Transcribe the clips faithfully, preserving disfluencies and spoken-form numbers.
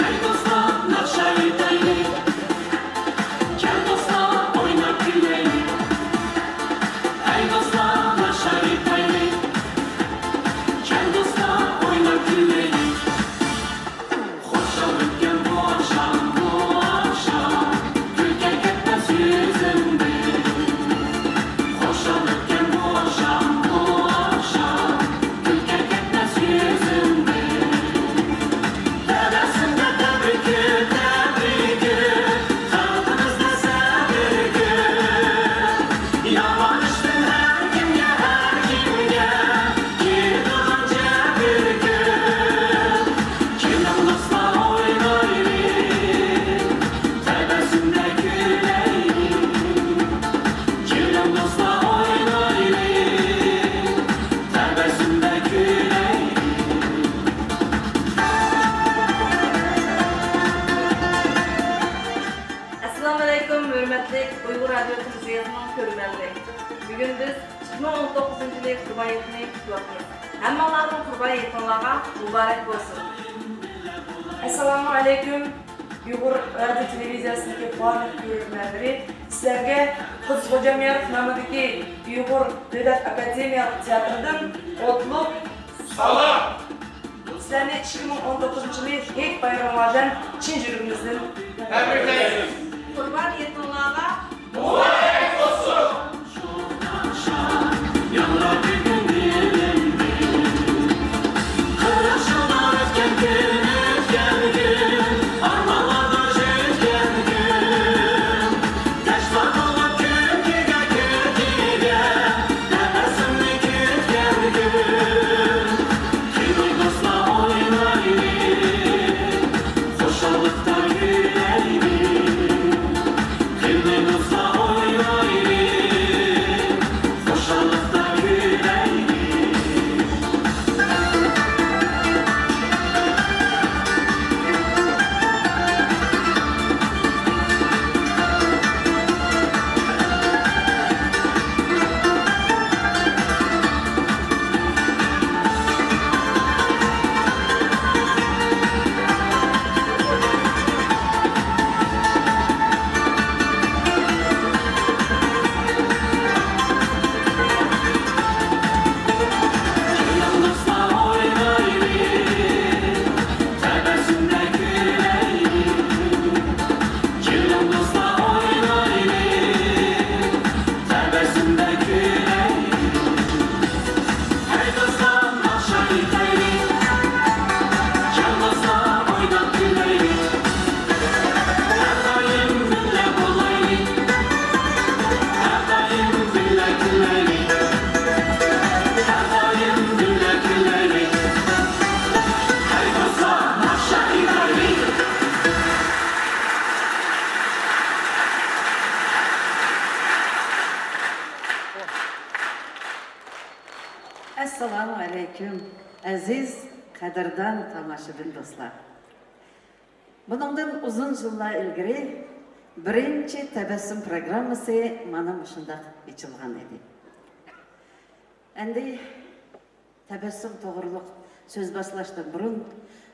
ھەي دوستلار، ناخشا ئېيتايلى. كەل دوستلار، ئويناپ كۈلەيلى. ھەي دوستلار، ناخشا ئېيتايلى. كەل دوستلار، ئويناپ كۈلەيلى. خۇشال ئۆتكەن بۇ ئاخشام، بۇ ئاخشام، كۈلكە كەتمەس يۈزۈمدىن. خۇشال ئۆتكەن بۇ ئاخشام، بۇ ئاخشام، كۈلكە كەتمەس يۈزۈمدىن. تەبەسسۇمدە تەبرىكى، تەبرىكى، خەلقىمىزدە سەبرى كۆپ. يامان ئىشتىن ھەر كىمگە، ھەر كىمگە كېلىدىغان جەبرى كۆپ. كېلىڭ دوستلار ئوينايلى، تەبەسسۇمدە كۈلەيلى. كېلىڭ دوستلار ئوينايلى، تەبەسسۇمدە كۈلەيلى. ئەسسالامۇئەلەيكۇم، ھۆرمەتلىك ئۇيغۇر رادىيو تېلېۋىزىيەسىنىڭ كۆرۈرمەنلىرى. بۈگۈن بىز ئىككى مىڭ ئون توققۇزىنچى يىلى قۇربان ھېيتىنى كۈتۈۋاتىمىز. ھەممىڭلارنىڭ قۇربان ھېيتىڭلارغا مۇبارەك بولسۇن. ئەسسالامۇئەلەيكۇم، ئۇيغۇر رادىيو تېلېۋىزىيەسىنىڭكى بارلىق كۆرۈرمەنلىرى. سىلەرگە قۇددۇس خوجامياروف نامىدىكى ئۇيغۇر دۆلەت ئاكادېمىيەلىك تىياتىرىدىن ئوتلۇق سالام! سىلەرنى ئىككى مىڭ ئون توققۇزىنچى يىلى ھېيت بايرىمى بىلەن چىن يۈرىكىمىزدىن تەبرىكلەيمىز. قۇربان ھېيتىڭلارغا مۇبارەك بولسۇن! كېلىڭ دوستلار ئوينايلى، خۇشاللىقتا كۈلەيلى. تەبەسسۇمدە كۈلەيلى. ھەي دوستلار، ناخشا ئېيتايلى. كەل دوستلار، ئويناپ كۈلەيلى. ھەر دائىم بىللە بولايلى. ھەر دائىم بىللە كۈلەيلى. ھەر دائىم بىللە كۈلەيلى. ھەي دوستلار، ناخشا ئېيتايلى. ئەسسالامۇ ئەلەيكۇم، ئەزىز، قەدىردان تاماشىبىن دوستلار! بۇنىڭدىن ئۇزۇن يىللار ئىلگىرى بىرىنچى تەبەسسۇم پروگراممىسى مانا مۇشۇنداق ئېچىلغان ئىدى. ئەمدى تەبەسسۇم توغرۇلۇق سۆز باشلاشتىن بۇرۇن،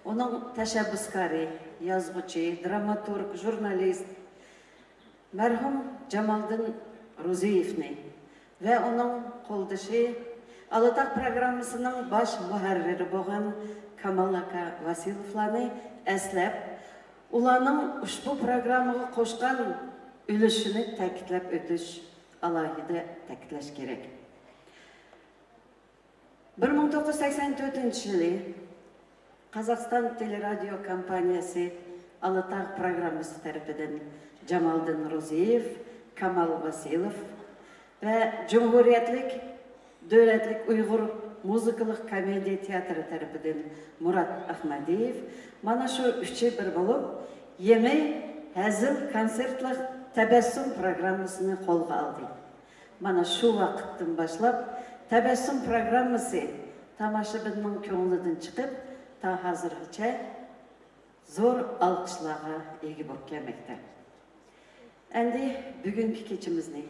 ئۇنىڭ تەشەببۇسكارى، يازغۇچى، دراماتورگ، ژۇرنالىست، مەرھۇم جامالدىن روزىيېۋنى ۋە ئۇنىڭ قولدىشى، ئالىتاغ پروگراممىسىنىڭ باش مۇھەررىرى بولغان كامال ئاكا ۋاسىلوفلارنى ئەسلەپ، ئۇلارنىڭ ئۇشبۇ پروگراممىغا قوشقان ئۈلۈشىنى تەكىتلەپ ئۆتۈش، ئالاھىدە تەكىتلەش كېرەك. بىر مىڭ توققۇز يۈز سەكسەن تۆتىنچى يىلى قازاقىستان تېلېرادىيو كومپانىيەسى ئالىتاغ پروگراممىسى تەرىپىدىن جامالدىن روزىيېۋ، كامال ۋاسىلوف ۋە جۇمھۇرىيەتلىك دۆلەتلىك ئۇيغۇر مۇزىكىلىق كومېدىيە تىياتىرى تەرىپىدىن مۇرات ئاخمەدىيېۋ، مانا شۇ ئۈچى بىر بولۇپ، يېڭى ھەزىل كونسېرتلىق تەبەسسۇم پروگراممىسىنى قولغا ئالدى. مانا شۇ ۋاقىتتىن باشلاپ تەبەسسۇم پروگراممىسى تاماشىبىننىڭ كۆڭلىدىن چىقىپ، تا ھازىرغىچە زور ئالقىشلارغا ئىگە بولۇپ كەلمەكتە. ئەمدى بۈگۈنكى كېچىمىزنى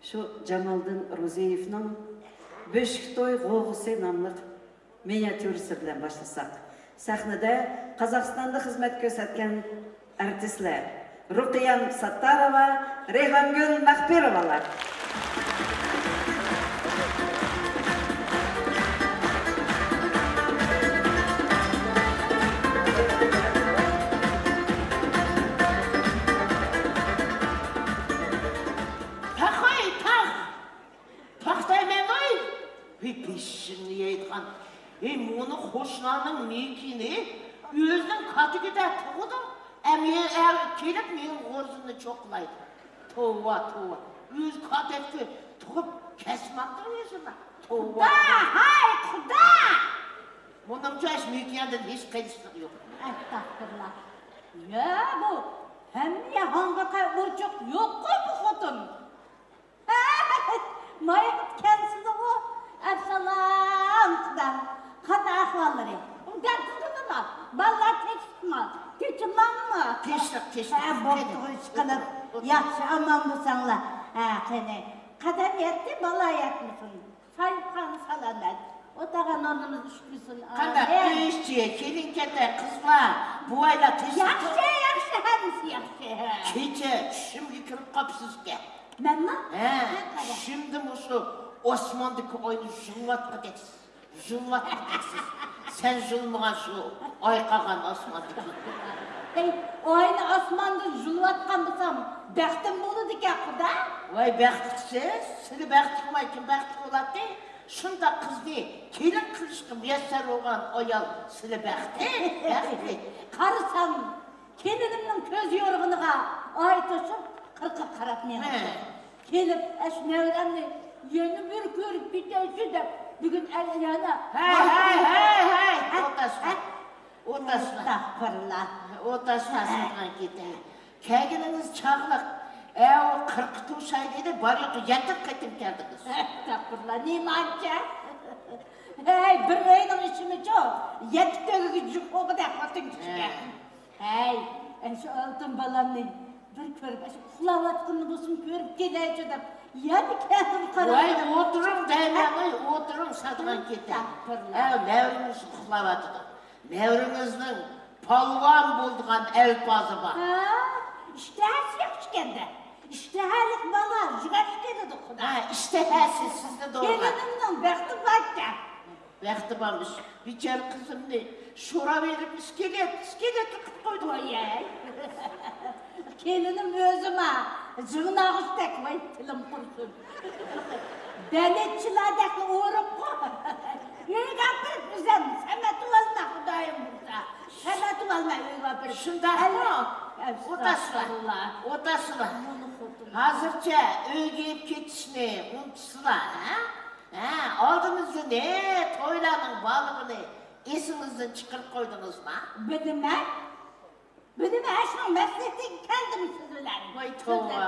شۇ جامالدىن روزىيېۋنىڭ بۆشۈك توي غوغىسى ناملىق مىنىاتيۇرىسى بىلەن باشلىساق، سەھنىدە قازاقىستاندا خىزمەت كۆرسەتكەن ئارتىسلار رۇقىيەم ساتتارova، رەيھانگۈل مەخپىروۋالار. تاخاي تاخ! تاختايمەن ئاي! ھەي، بېشىڭنى يەيدىغان. ھەي، مۇنى قوشنارنىڭ مېكىنى ئۆزىنىڭ كاتىكىدە تۇغىدۇ. ئەمما ئەر كېلىپ مېنىڭ غورزۇمنى چوققىلايدۇ. توۋا، توۋا. ئۆزى كاتەككە تۇغۇپ كەسمەپتۇ ئۆزىنى. توۋا. خۇدا، ھاي، خۇدا! مۇنىڭچە ئىش مېكىيەندىن ھېچ قېلىشلىق يوق. ئەستەغپۇرۇللا. يا، بۇ ھەممە ھاڭغىقى ئوچۇق يوققۇ بۇ خوتۇن. ماياق كەلسىدىغۇ. ئەسسالام، قۇدام. قانداق ئەھۋاللىرى؟ دەپ تۇردۇڭلار. بالىلار تىنچلىقمۇ؟ تىنچلىقمۇ؟ تىنچلىق، تىنچلىق. ھە، بوپتۇ، ئىشقىلىپ. ياخشى، ئامان بولساڭلار. ھە، قېنى. قەدەم يەتتى، بالا يەتمىسۇن. سايىپخان سالامەت. ئوتاغان ئورنىمىز ئۈشكۈنسۇن. قانداق ئۆي ئىچى، كېلىن-كەتەك، قىزلار، بوۋايلار تىنچلىق؟ ياخشى، ياخشى، ھەممىسى ياخشى. كېچە چۈشۈمگە كىرىپ قاپسىزكەن. مەنمۇ؟ ھە، ھە، قانداق؟ چۈشۈمدە مۇشۇ ئاسماندىكى ئاينى جۇلۋاتقۇدەكسىز. جۇلۋاتقۇدەكسىز. سەن جۇلمىغان شۇ ئاي قالغان ئاسماندىكى. ھەي، ئاينى ئاسماندا جۇلۋاتقان بولسام، بەختىم بولىدىكەن، قۇدا. ۋاي، بەختلىكسىز. سىلى بەختلىك بولماي، كىم بەختلىك بولاتتى؟ شۇنداق قىزنى كېلىن قىلىشقا مۇيەسسەر بولغان ئايال سىلى بەختلىك، بەختلىك. قارىسام، كېلىنىمنىڭ كۆز يورغىنىغا ئاي توشۇپ، قىرقىپ قاراپ مېڭىپتۇ. ھە. كېلىپ، ئەش نەۋرەمنى يەنە بىر كۆرۈپ كېتەيچۇ دەپ، بۈگۈن ئەل يەنە. ھەي، ھەي، ھەي، ھەي! ھە، ئولتۇرسىلا. ھە. ئولتۇرسىلا. ئەستەغپۇرۇللا. ئولتۇرسىلا، ھە. ساتقان كېتەي. كەلگىنىڭىز چاغلىق. ئەۋۇ قىرىقى توشاي دېدى، بار يوقى يەتتە قېتىم كەلدىڭىز. ئەستەغپۇرۇللا، نېمانچە؟ ھەي، بىر ئۆينىڭ ئىچىمىچۇ، يەتتە تۆگىگە جۇق بولغۇدەك خوتۇن كىشىگە. ھە. ھەي، ئەشۇ ئالتۇن بالامنى بىر كۆرۈپ، ئەشۇ ئۇخلاۋاتقىنىنى بولسىمۇ كۆرۈپ كېلەيچۇ دەپ، يەنە كەلدىم قارىسام. ۋاي، ئولتۇرۇڭ دەيمەن، ھە؟ ۋاي، ئولتۇرۇڭ، ساتقان كېتەي. ئەستەغپۇرۇللا. ئەۋ، نەۋرىڭىز ئۇخلاۋاتىدۇ. نەۋرىڭىزنىڭ پالۋان بولىدىغان ئەلپازى بار. ھە، ئىشتىھاسى ياخشىكەن-دە. ئىشتىھالىق بالا يۈگۈرۈش كېلىدۇ، خۇدا. ھە، ئىشتىھاسى سىزدە دورا. كېلىنىمنىڭ بەختى باركەن. بەختى بارمىش. بىچارە قىزىمنى شورا بېرىپ ئىسكىلەت، ئىسكىلەت قىلىپ قويدۇم. ۋايەي. كېلىنىم ئۆزىما جىڭناغۇچتەك، ۋاي، تىلىم قۇرۇسۇن. بەلەتچىلاردەكلا ئورۇپقۇ. ئۆيگە ئاپىرىپ ئۆزەم سەمەتىۋالما، خۇدايىم بۇيرۇسا. سەمەتىۋالما ئۆيگە ئاپىرىپ. شۇنداقمۇ؟ ئەستەغپۇرۇللا. ئولتۇرسىلا. ئولتۇرسىلا. مانا خوتۇن. ھازىرچە ئۆيگە ئېلىپ كېتىشنى ئۇنتۇسىلا، ھە؟ ھە، ئالدىمىزدا نى تويلارنىڭ بارلىقىنى ئېسىڭىزدىن چىقىرىپ قويدىڭىزما؟ بىلىمەن. بىلىمەن، ئاشۇنىڭ مەسلىھىتىگە كەلدىم سىز بىلەن. ۋاي توۋا،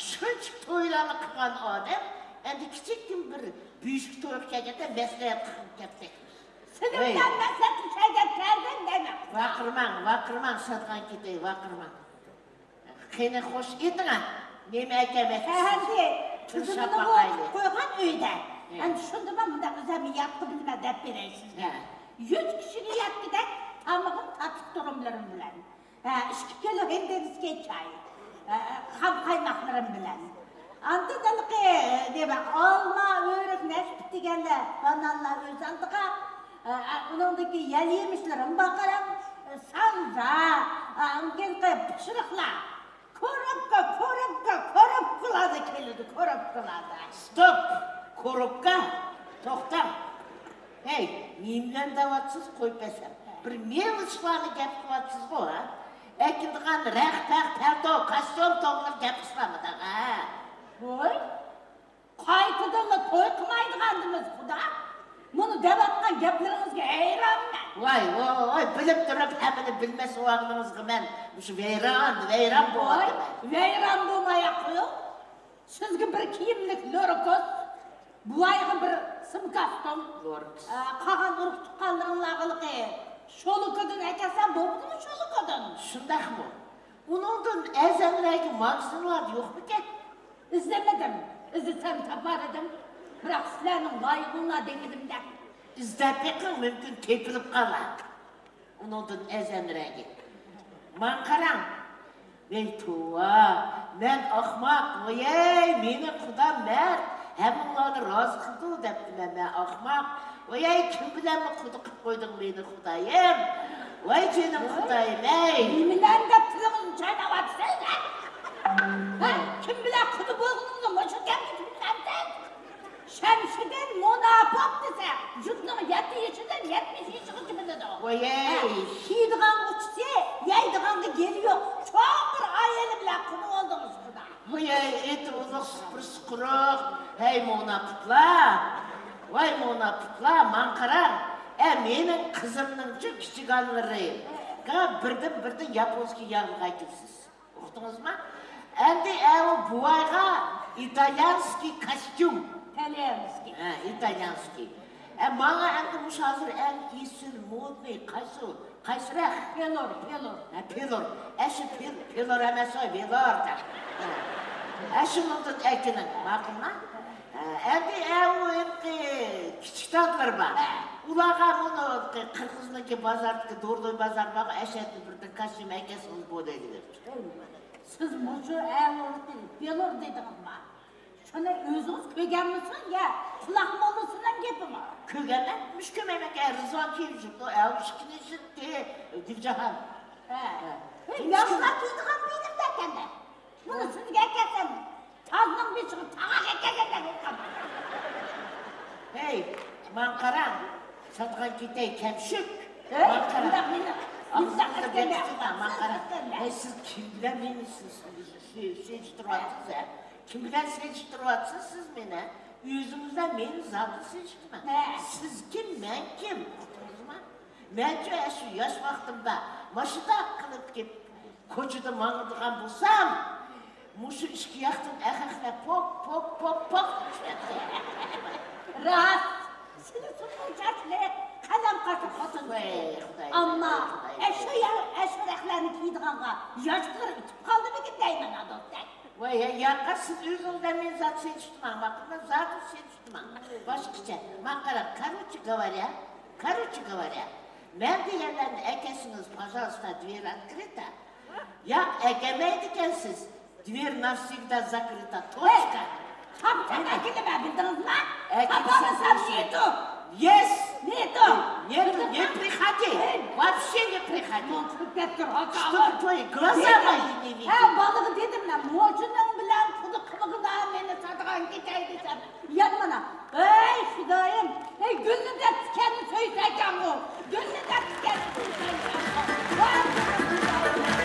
شۇنچە تويلارنى قىلغان ئادەم ئەمدى كىچىككىنە بىر بۈيۈشكە تويغا كەلگەندە مەسلىھەت قىلغىلى كەپتۇ. سىلەر بىلەن مەسلىھەتلىشەي دەپ كەلدىم دەيمەن. ۋارقىرىماڭ، ۋارقىرىماڭ، ساتقان كېتەي، ۋارقىرىماڭ. قېنى، خوش ئېيتىڭە. نېمە ئەكەلمەكچىسىز؟ ئەمدى تىزىملىنىپ قويغان ئۆيدە. ھە. ئەمدى شۇندىمۇ مۇنداق ئۆزۈم ياتقا بىلمە دەپ بېرەي سىزگە. ھە. يۈز كىشىگە يەتكۈدەك تامىقىم، تاتلىق تۇرۇملىرىم بىلەن. ھە، ئىككى كىلو ھىندىۋىسكىي چاي. ھە، خام قايماقلىرىم بىلەن. ئاندىن ھېلىقى نېمە، ئالما، ئۆرۈك، نەشپۈت دېگەنلەر، بانانلار ئۆز ئالدىغا. ھە، ئۇنىڭدىن كېيىن يەل يېمىشلىرىم بار قاراڭ. سانزا، ھە، ئاندىن كېيىن پىششىقلار. كوروپكا، كوروپكا، كوروپكىلاردا كېلىدۇ، كوروپكىلاردا. ستوپ! كوروپكا؟ توختاڭ! ھەي، نېمىلەرنى دەۋاتىسىز، قويۇپ بەرسەم. بىر مېۋە ئىشلارنى گەپ قىلىۋاتىسىزغۇ، ھە؟ ئەكېلىدىغان رەخت-پەخت، پەلتو، كاستيۇم، توڭلىق گەپ قىلسىلا مۇنداق، ھە؟ ۋوي! قايتىدىنلا توي قىلمايدىغاندىمىز، خۇدا. مۇنۇ دەۋاتقان گەپلىرىڭىزگە ھەيرانمەن. ۋاي، ۋاي، ۋاي، بىلىپ تۇرۇپ ھەممىنى بىلمەس بولغىنىڭىزغا مەن مۇشۇ ۋەيران، ۋەيران بولۇۋاتىمەن. ۋەيران بولماياق قويۇڭ. سىزگە بىر كىيىملىك لوركوس، بوۋايغا بىر سىم كاستيۇم. لوركوس. ئە، قالغان ئۇرۇق-تۇغقانلىرىڭلارغا ھېلىقى شولۇكىدىن ئەكەلسەم بولمىدىمۇ، شولۇكىدىن؟ شۇنداقمۇ؟ ئۇنىڭدىن ئەرزانراق ماگىزىنلاردا يوقمىكەن؟ ئىزدىمىدىم. ئىزدىسەم تاپار ئىدىم. بىراق سىلەرنىڭ لايىقىڭلار دېمىدىم-دە. ئىزدەپ بېقىڭ، مۇمكىن تېپىلىپ قالار. ئۇنىڭدىن ئەرزانرەكى. ماڭا قاراڭ. ۋەي توۋا، مەن ئاخماق، ۋايەي، مېنى خۇدا مەرد، ھەممىڭلارنى رازى قىلىدۇ دەپتىمەن، مەن ئاخماق. ۋايەي، كىم بىلەنمۇ قۇدا قىلىپ قويدۇڭ مېنى خۇدايىم؟ ۋاي جېنىم خۇدايىم، ھەي! نېمىلەرنى دەپ تىلىڭىزنى چايناۋاتىسىز، ھە؟ ھە؟ كىم بىلەن قۇدا بولغىنىڭىزنى مۇشۇ گەپكە تۈگۈتەمسىز؟ شەمشىدىن مۇناپىق دېسە، يۇرتنىڭ يەتتە يېشىدىن يەتمىش يېشىغىچە بىلىدۇ. ۋايەي! ھە، كىيىدىغانغا ئۇچىسى، يەيدىغانغا گېلى يوق. چوڭ بىر ئائىلە بىلەن قۇدا بولدىڭىز، خۇدا. ۋايەي، ئېتى ئوزۇقسىز، بىرسى قۇرۇق. ھەي، مۇناپىقلار! ۋاي، مۇناپىقلار، ماڭا قاراڭ. ئە، مېنىڭ قىزىمنىڭچۇ كىچىك ئانىلىرىغا بىردىن-بىردىن ياپونسكىي ياغلىق ئەكەلسىز. ئۇقتىڭىزمۇ؟ ئەمدى ئەۋۇ بوۋايغا ئىتاليانسكىي كاستيۇم. ئىتاليانسكىي. ھە، ئىتاليانسكىي. ئە، ماڭا ئەمدى مۇشۇ ھازىر ئەڭ ئېسىل، مودنىي قايسى، قايسى رەخ؟ پېلور، پېلور. ھە، پېلور. ئە، شۇ پېل-، پېلور ئەمەس، ۋاي، ۋېلور دە. ھە. ئە، شۇنىڭدىن ئەكېلىڭ، ماقۇلمۇ؟ ھە، ئەمدى ئەۋۇ ھېلىقى كىچىك دادىلار بار. ھە. ئۇلارغا مۇنۇ ھېلىقى قىرغىزنىڭكى بازاردىكى دوردوي بازار بارغۇ، ئەشەدىن بىردىن كاستيۇم ئەكەلسىڭىز بولىدۇ. سىز مۇشۇ ئەۋۇ پېلور دېدىڭىزما؟ شۇنى ئۆزىڭىز كۆرگەنمىسىڭىز يا قۇلاق موللىسىنىڭ گېپىما؟ كۆرگەنمەن، مۇشۇ كۆرمەيمەنكەن، رىزۋان كىيىپ يۈرۈپتۇ، ئەۋۇ ئىككىنچى، گۈلجاھان. ھە. ھە. ياشلار كىيىدىغان بۇيرۇم دەكەندە. بۇنى سىزگە ئەكەلسەم، تازنىڭ بېشىغا تاغاق ئەكەلگەندەك بولۇپ قالدىم. ھەي، ماڭا قاراڭ. ساتقان كېتەي، كەمشۈك. ھەي، ماڭا قارا. مۇنداق مېنى، مۇنداق ئاغزىڭىزدا ئەتكەندە، بېقىشتىڭلار، ماڭا قارا. ئەتكەندە. ھەي، سىز كىم بىلەن مېنى سىز، سىز، سىز، سېلىشتۇرۇۋاتىسىز، ھە؟ كىم بىلەن سېلىشتۇرۇۋاتىسىز سىز مېنى؟ ئۆزىڭىز بىلەن مېنى زادى سېلىشتۇرماڭ. ھە. سىز كىم، مەن كىم؟ ئۇقتىڭىزمۇ؟ مەنچۇ ئەشۇ ياش ۋاقتىمدا ماشىنا قىلىپ كېلىپ، كوچىدا ماڭىدىغان بولسام، مۇشۇ ئىككى ياقتىن ئەخەقلەر پوك، پوك، پوك، پوك دېيىشەتتى. راست، سىلى سوپۇن چاچلىق، قەلەم قاچا خوتۇن. ۋەي، خۇداي، ئەمما خۇداي، ئەشۇ خۇداي. يا-، ئەشۇ رەخلەرنى كىيىدىغانغا ياشلىرى ئۆتۈپ قالدىمىكىن دەيمەن، ئادوستەك. ۋاي، يا-، ياقا، سىز ئۆزىڭىزدە مېنى زادى سېلىشتۇرماڭ، ماقۇلمۇ؟ زادى سېلىشتۇرماڭ. باشقىچە. ماڭا قاراڭ، короче говоря، короче говоря، مەن دېگەنلەرنى ئەكەلسىڭىز، пожалуйста، دверь открыта. ياق، ئەكەلمەيدىكەنسىز، دверь навсегда закрыта، точка. تاپسام ئەكېلىمەن، بىلدىڭىزمۇ؟ ئەكەلسەڭ تاپالمىسام، نېتو. Yes. نېتو. Нету, не приходи. Вообще не приходи. Чтобы твои глаза мои не видели. ھە، بالىغا دېدىم مەن، مۇشۇنىڭ بىلەن قۇدا قىلمىغىنا، مېنى ساتقان كېتەي دېسەم، يەنە مانا، ھەي خۇدايىم، ھەي گۈلنى دەپ تىكەننى سۆيسەكەنغۇ، گۈلنى دەپ تىكەننى سۆيسەكەنغۇ. ۋاي خۇدايىم.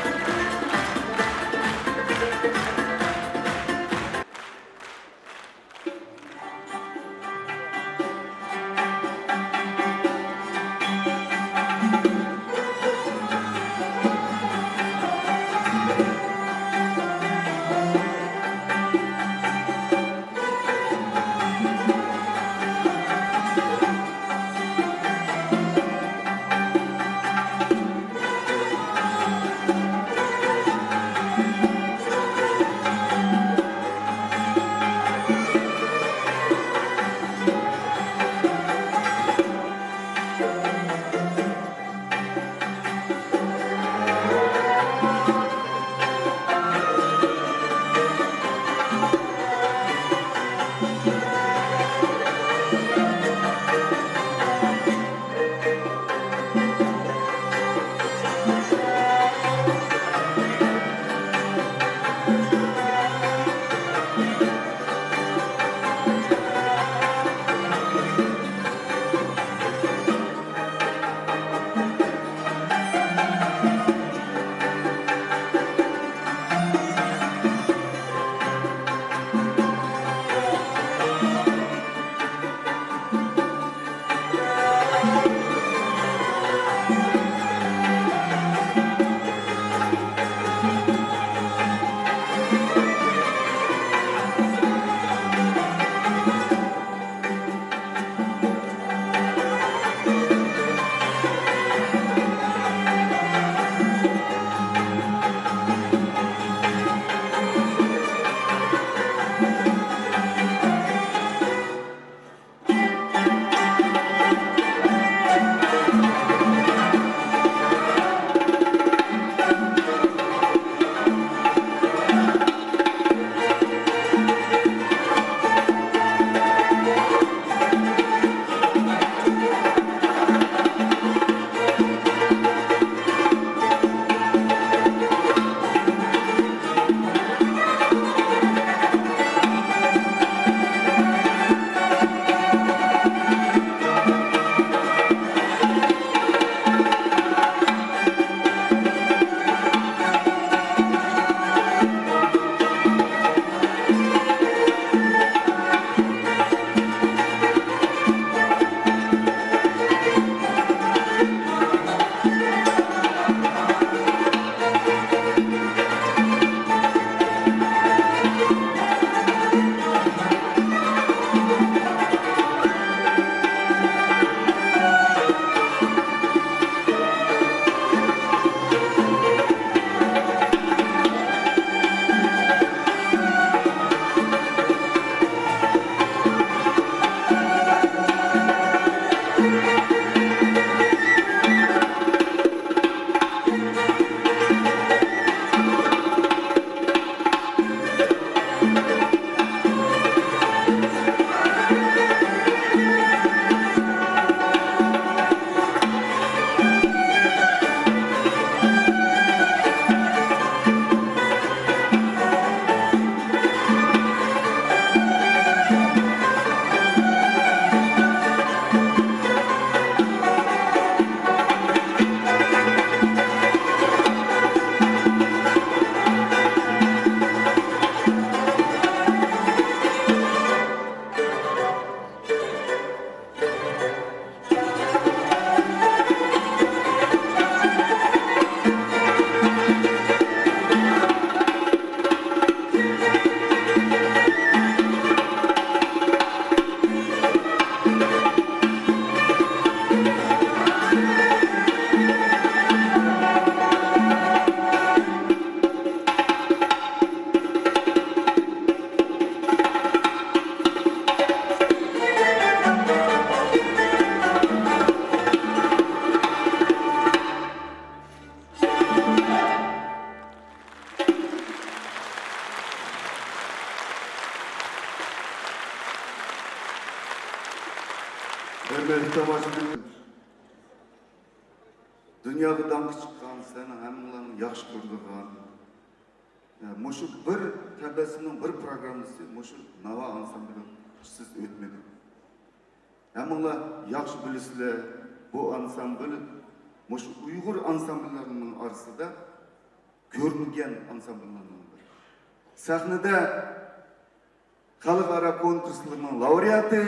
دۇنياغا داڭقى چىققان، سىلەرنىڭ ھەممىڭلارنىڭ ياخشى كۆرىدىغان، ئە، مۇشۇ بىر تەبەسسۇمنىڭ بىر پروگراممىسى مۇشۇ ناۋا ئانسامبلىسىز ئۆتمىدى. ھەممىڭلار ياخشى بىلىسىلەر، بۇ ئانسامبىل مۇشۇ ئۇيغۇر ئانسامبىللىرىنىڭ ئارىسىدا كۆرمىگەن ئانسامبىللارنىڭ بىرى. سەھنىدە خەلقئارا كونكۇرسلىرىنىڭ لاۋرېئاتى،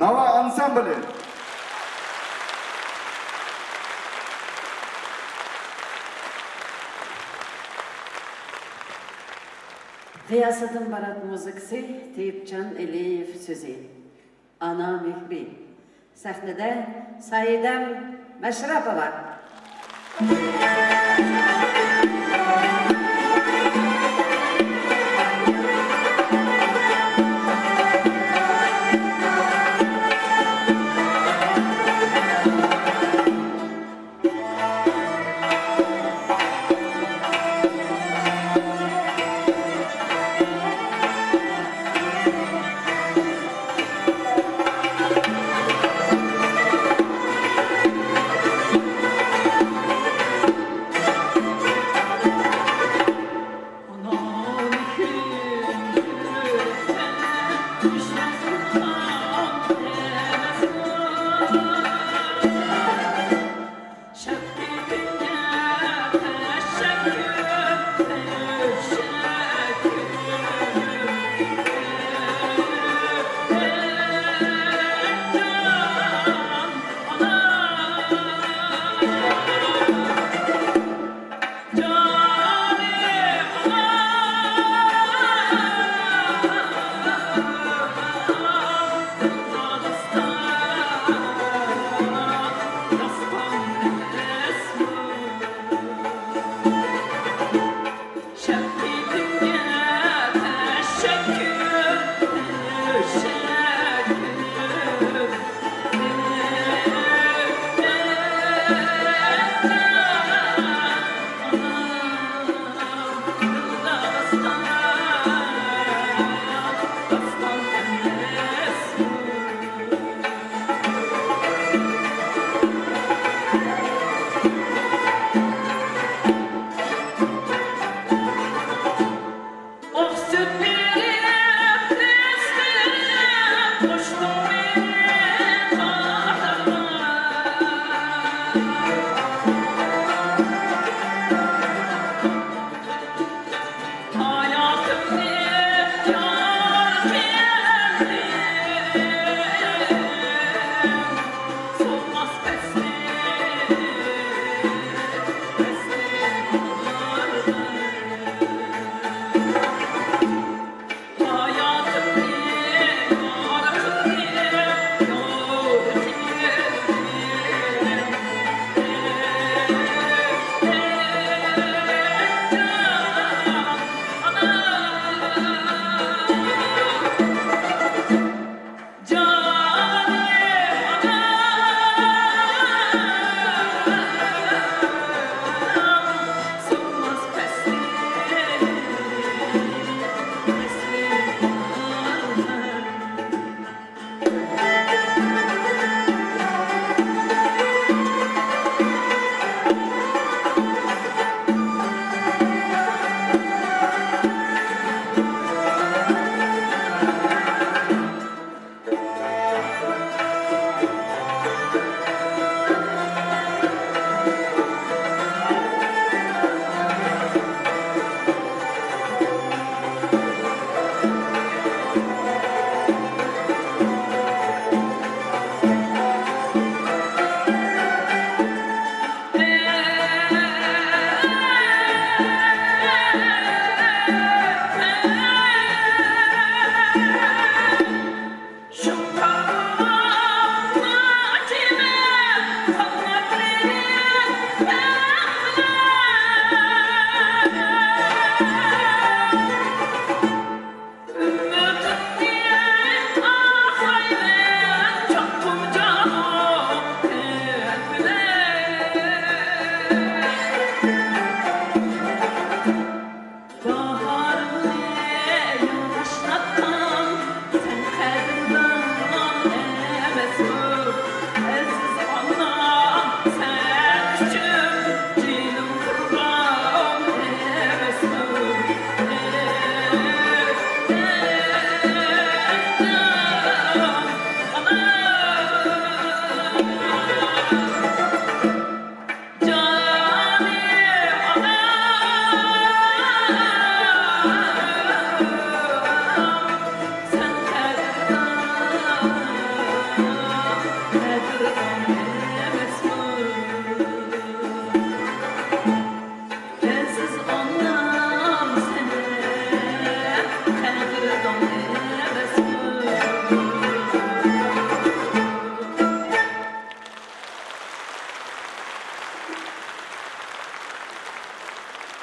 ناۋا ئانسامبىلى. غىياسىدىن بارات مۇزىكىسى، تېيىپجان ئېلىيېۋ سۆزى. ئانا مېھرى. سەھنىدە سائىدەم مەشرەپوۋا.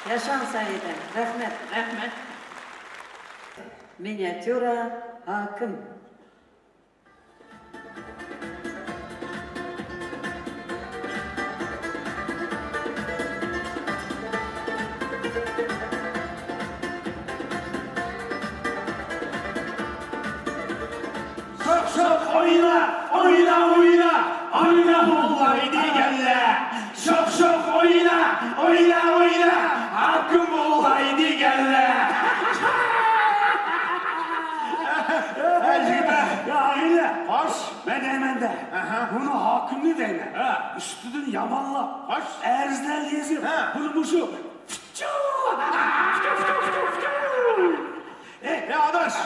ياشاڭ سەئىدە، رەھمەت. رەھمەت. مىنىياتيۇرا، ھاكىم. شوخ شوخ ئوينا، ئوينا ئوينا، ئانا بولاي دېگەنلەر. شوخ شوخ ئوينا، ئوينا ئوينا، ھاكىم بولاي دېگەنلەر. ھەي يىگىتلەر، يا ئاغىنىلەر، خوش. مەن دەيمەن-دە، ئەھە. بۇنى ھاكىمنى دەيمەن. ھە. ئۈستىدىن يامانلاپ، خوش. ئەرزلەر يېزىپ، ھە. بۇنى مۇشۇ ئەي، ئاداش،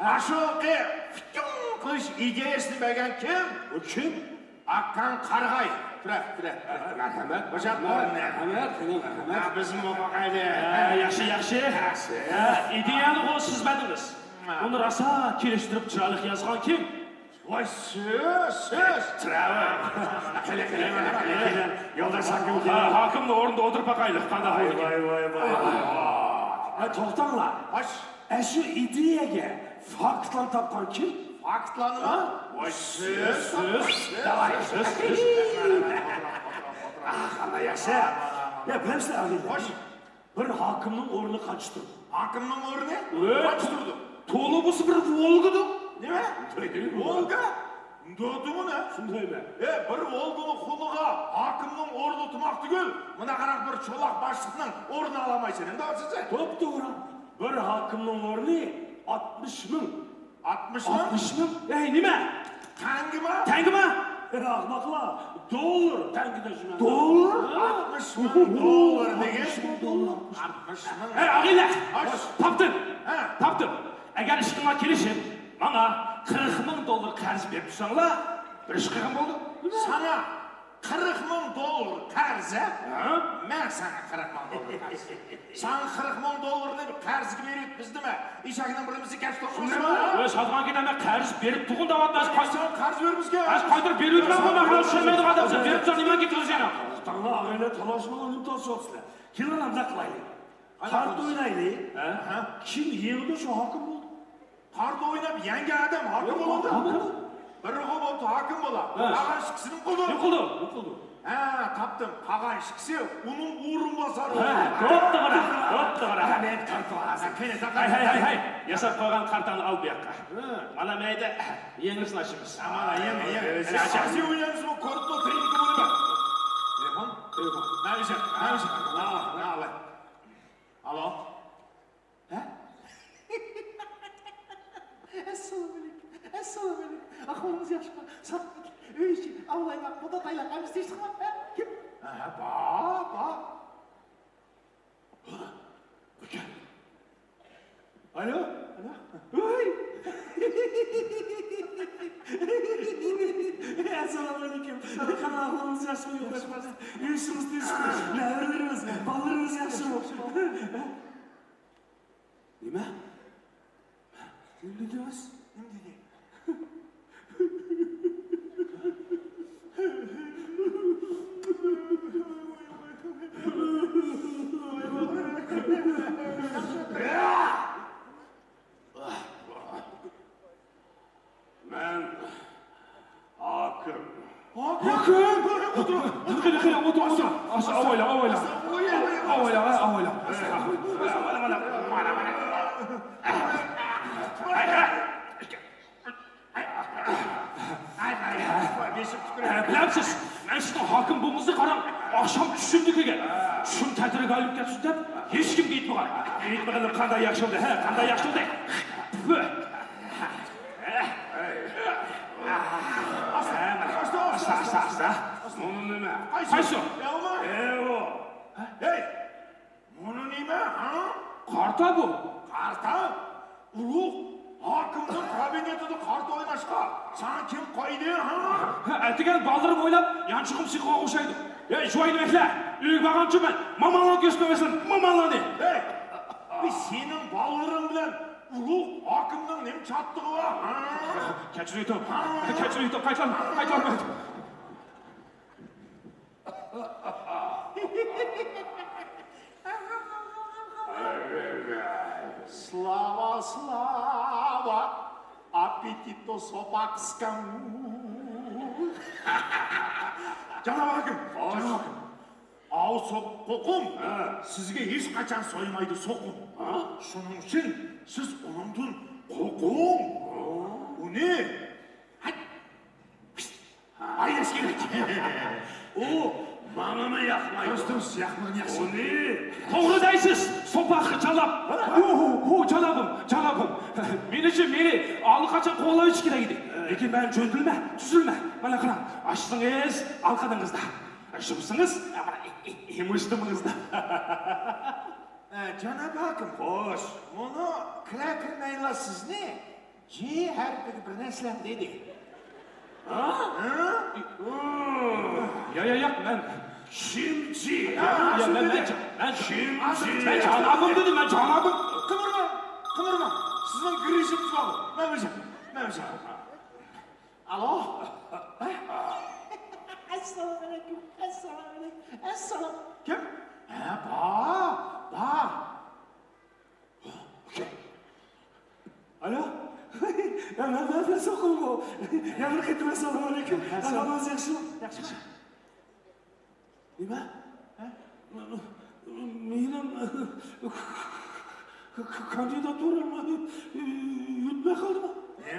ئاشۇ پىچۇڭ قىلىش ئىدىيەسىنى بەرگەن كىم؟ ئۇ كىم؟ ئاكاڭ قارىغاي. تۇرە، تۇرە، تۇرە. مەرھەمەت. خوجا، مەرھەمەت، مەرھەمەت، مەرھەمەت. ھە، بىزمۇ باقايلى. ھە، ياخشى، ياخشى. ياخشى. ھە، ئىدىيەنىغۇ سىز بەردىڭىز. ھە. ئۇنى راسا كېلىشتۈرۈپ چىرايلىق يازغان كىم؟ ۋاي، سىز، سىز. تىرەۋەر. قېنى، قېنى، قېنى، قېنى. يولداش ھاكىم ھا، كېلىدۇ. ھاكىمنىڭ ئورنىدا ئولتۇرۇپ باقايلى، قانداق ۋاي، بولىدۇ؟ ۋاي، ۋاي، ۋاي، ۋاي. ھە، توختاڭلار. ئەشۇ ئىدىيەگە فاكتلارنى تاپقان كىم؟ فاكتلارنىمۇ؟ ھە؟ ۋاي، سىز، سىز. داۋاي. سىز، سىز. ئاھ، قانداق ياخشى. يا، بىلەمسىلەر، ئاغىنىلەر؟ خوش. بىر ھاكىمنىڭ ئورنى قانچە تۇرىدۇ؟ ھاكىمنىڭ ئورنى ئۆي. قانچە تۇرىدۇ؟ تولا بولسا بىر ۋولگىدۇ. نېمە؟ ۋولگا؟ دودىمۇ نە؟ شۇندايمەن. ئە، بىر ۋولگىنى خۇنىغا ھاكىمنىڭ ئورنى تۇماق تۈگۈل. مانا قاراق بىر چولاق باشلىقنىڭ ئورنىنى ئالالمايسەن ئەمدى ئاچىسى. توپتوغرا. بىر ھاكىمنىڭ ئورنى ئاتمىش مىڭ. ئاتمىش مىڭ؟ ئاتمىش مىڭ؟ ئەي، نېمە؟ تەڭگىما؟ تەڭگىما؟ ئەي، ئەخمەقلار، دوللار، تەڭگە دەشمەن. دوللار؟ ئاتمىش مىڭ دوللار دېگەن. ئاتمىش مىڭ دوللار. ئاتمىش مىڭ. ئەي، ئاغىنىلەر! خوش. تاپتىم! ھە. تاپتىم! ئەگەر ئىشقىلار كېلىشىپ، ماڭا قىرىق مىڭ دوللار قەرز بېرىپ تۇرساڭلار، بىر ئىش قىلغان بولدۇم. ساڭا قىرىق مىڭ دوللار قەرز، ھە؟ ھە؟ مەن ساڭا قىرىق مىڭ دوللار قەرز. ساڭا قىرىق مىڭ دوللارنى قەرزگە بېرىپ، بىز نېمە، ئېشەكنىڭ بىرىمىزنى كەچ توقۇمىزمۇ؟ شۇنداق. ئۆي ساتقان كېتەمەن، قەرز بېرىپ تۇرغۇن دەۋاتىمەن. ھەي، ساڭا قەرز بېرىمىزكەن. ھەي، قايتۇرۇپ بېرىۋېتىمەن، بۇ مەن بىلەن چۈشەنمەيدىغان ئادەمسەن. بېرىپ تۇرساڭ نېمە كېتىدۇ سېنىڭ؟ توختاڭلار، ئاغىنىلەر تالاشماڭلار، نېمە تالىشىۋاتىسىلەر؟ كېلىڭلار، مۇنداق قىلايلى. قانداق قىلىمىز؟ كارتا ئوينايلى. ھە؟ كىم يېڭىدۇ، شۇ ھاكىم بولدى. قارتا ئويناپ يەڭگەن ئادەم ھاكىم بولىدۇ. ھاكىم. بىرىغۇ بولۇپ ھاكىم بولا. ھە. قالغان ئىككىسىنى يوقىتىدۇ. يوقىتىدۇ، يوقىتىدۇ. ھە، تاپتىم. قالغان ئىككىسى ئۇنىڭ ئورۇنباسارى بولىدۇ. ھە، توختىغىنا، توختىغىنا. ھە، مەن كارتا ئالىمەن. ھە، قېنى، تاقا. ھەي، ھەي، ھەي، ھەي. ياساپ قويغان قارتاڭنى ئال بۇ ياققا. ھە. مانا مەيدە يېڭىسىنى ئاچىمىز. ھە، مانا يېڭى، يېڭى. ھە، ئەنە ئاچىمىز. سىز ئوينايمىزمۇ، كارتا، تېلېفون، تېلېفون. نەۋزات، نەۋزات. ھە، ھە، ھە. ئالو. ھە؟ ئەسسالامۇئەلەيكۇم. ئەسسالامۇئەلەيكۇم. ئەھۋالىڭىز ياخشىمۇ؟ ساق، ئۆي ئىچى، ئاۋلايلا، مۇداتايلا، قايسى تىنچلىقمۇ؟ ھە؟ كىم؟ ھە، بار، بار. ئالو؟ ئالو؟ ۋاي! ئەسسالامۇئەلەيكۇم. قانداق ئەھۋالىڭىز ياخشىمۇ؟ ياخشى. ئۆيىڭىز تىنچمۇ؟ نەۋرىلىرىڭىز، بالىلىرىڭىز ياخشىمۇ؟ نېمە؟ نېمە دېدىڭىز؟ نېمە دېدى؟ مەن ھاكىم. ھاكىم! ئولتۇر! قېنى، قېنى، ئولتۇر، ئولتۇر! ئاۋايلا، ئاۋايلا! ئاۋايلا، ئاۋايلا! بىلەمسىز، مەن سىزنىڭ ھاكىم بولغىنىڭىزنى قاراڭ، ئاخشام چۈشۈمدە كۆرگەن. چۈشۈم تەتۈرگە ئايلىنىپ كەتسۇن دەپ، ھېچكىمگە ئېيتمىغان. ئېيتمىغىنىم قانداق ياخشى بولدى، ھە، قانداق ياخشى بولدى. پۈ! ئاستا، ئاستا، ئاستا، ئاستا. مۇنۇ نېمە؟ قايسى؟ قايسى؟ ئەۋۇ. ھەي! مۇنۇ نېمە، ھە؟ قارتا بۇ. قارتا؟ ئۇلۇغ ھاكىمنىڭ كابىنېتىدا قارتا ئويناشقا ساڭا كىم قويدى، ھە؟ ھە، ئەتىگەن بالىلىرىم ئويناپ يانچۇقۇم سىقىلغان ئوخشايدۇ. ھەي، جۇۋايدىن ئەكلە، ئۆيگە بارغانچۇ مەن ماماڭلارنى كۆرسىتىمەن، ماماڭلارنى. ھەي، بىز سېنىڭ بالىلىرىڭ بىلەن ئۇلۇغ ھاكىمنىڭ نېمە چاتىقى بار، ھە؟ كەچۈرۈڭ، كەچۈرۈڭ، قايتام، قايتام. ئەي، Слава! Аппетиту собак скому! جاناب ھاكىم، جاناب ھاكىم. ئاۋۇ سوق-، قوقۇم سىزگە ھېچقاچان سويمايدۇ، سوقۇم. شۇنىڭ ئۈچۈن سىز ئۇنىڭدىن قورقۇڭ. ئۇنى ھايداش كېرەك. ئۇ ماڭىمۇ ياقمايدۇ. دۇرۇس، دۇرۇس، ياقمىغىنى ياخشى. ئۇنى توغرا دەيسىز، سوپاق جاناب. ھو، ھو، ھو، جانابىم، جانابىم. مېنىچۇ، مېنى ئاللىقاچان قوغلاۋېتىش كېرەك ئىدى. لېكىن مەن جۆندۈلمە، تۈزۈلمە. مانا قاراڭ، ئاشلىقىڭىز ئالقىنىڭىزدا. ئىچمىسىڭىز، مانا، ئىمىشتىمىڭىزدا. ئە، جاناب ھاكىم. خوش. مۇنۇ كىرە كىرمەيلا سىزنى جى ھەرپىگە بىر نەرسىلەر دېدى. ھا؟ ھا؟ يا، يا، يا، مەن. شىمجى. يا، مەن، مەن، مەن، مەن جانابىم دېدىم، مەن جانابىم. قىمىرماڭ، قىمىرماڭ. سىزنىڭ گرىژىڭىز بارغۇ. مەن بىلىمەن، مەن بىلىمەن. ئالو. ئەسسالامۇئەلەيكۇم، ئەسسالامۇئەلەيكۇم، ئەسسالام. كىم؟ ھە، با، با. ئالو. يا، مەن، مەن، مەن سوقۇمغۇ. يا، بىر قېتىم ئەسسالامۇئەلەيكۇم. ئەسسالام. ئەھۋالىڭىز ياخشىمۇ؟ ياخشى. نېمە؟ ھە؟ مېنىڭ كاندىداتۇرام ئۆتمەي قالدىمۇ؟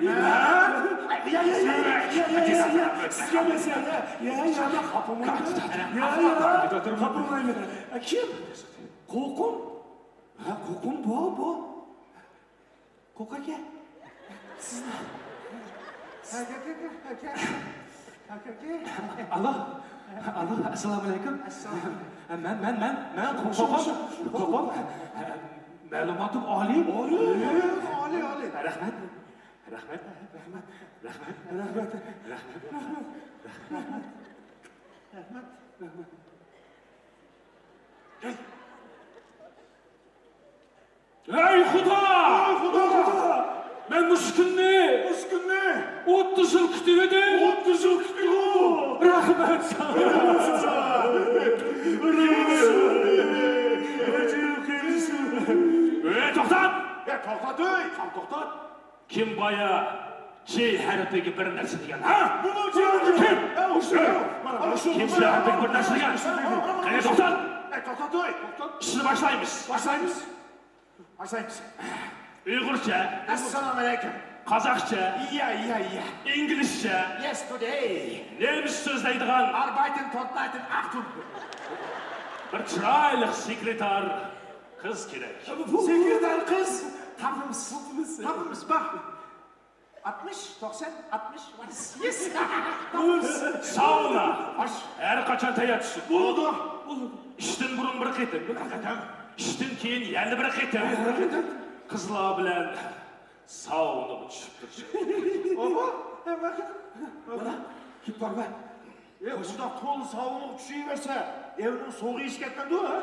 نېمە؟ يا، يا، يا، سىزگە ئەمەس، يا، يا، يا، يا، خاپا بولمايمەن. يا، يا، خاپا بولمايمەن. كىم؟ قوقۇم؟ ھە، قوقۇم بۇ، بۇ. قوقۇم ئاكا. سىزنى. ئالو. ئالو، ئەسسالامۇئەلەيكۇم. ئەسسالام. مەن، مەن، مەن، مەن قوقۇم. قوقۇم. مەلۇماتىم ئالىي. ئالىي، ئالىي، ئالىي. رەھمەت. رەھمەت. رەھمەت. رەھمەت. رەھمەت. رەھمەت. ھەي! ھەي خۇدا! ھەي خۇدا! مەن مۇشۇ كۈننى، مۇشۇ كۈننى ئوتتۇز يىل كۈتۈۋىدىم. ئوتتۇز يىل كۈتتىڭۇ؟ رەھمەت ساڭا. رەھمەت ساڭا. ئەي، توختات! ئەي، توختات، ئەي! سەن توختات! كىم بايا جى ھەرپىگە بىر نەرسە دېگەن، ھە؟ بۇنىڭ جى ھەرپى كىم؟ ئەي، مانا، مانا شۇ. كىم جى ھەرپىگە بىر نەرسە دېگەن؟ قېنى توختات! ئەي، توختات، ئەي، توختات! ئىشنى باشلايمىز. باشلايمىز. باشلايمىز. ئۇيغۇرچە. ئەسسالامۇئەلەيكۇم. قازاقچە. يا، يا، يا. ئىنگلىزچە. يېس، تۇدەي. نېمىس سۆزلەيدىغان. ئاربايتىن، تورتلايتىن، ئاختۇم. بىر چىرايلىق سېكرېتار قىز كېرەك. سېكرېتار قىز تاپىمىز. تاپىمىز. تاپىمىز، بار. ئاتمىش، توقسان، ئاتمىش، يېس. ساۋنا. ھەر قاچان تەييار تۇرسۇن. بولىدۇ. ئىشتىن بۇرۇن بىر قېتىم. بىر قېتىم. ئىشتىن كېيىن يەنە بىر قېتىم. بىر قېتىم. قىزلار بىلەن ساۋنىغا چۈشۈپ تۇرسۇن. ئوبا، ھەممە قېتىم. مانا، كېلىپ بارمەن. ئە، ئۇنداق تولا ساۋنىغا چۈشۈۋەرسە، ئەۋنىڭ سوغۇقى ئېشىپ كەتمەمدۇ، ھە؟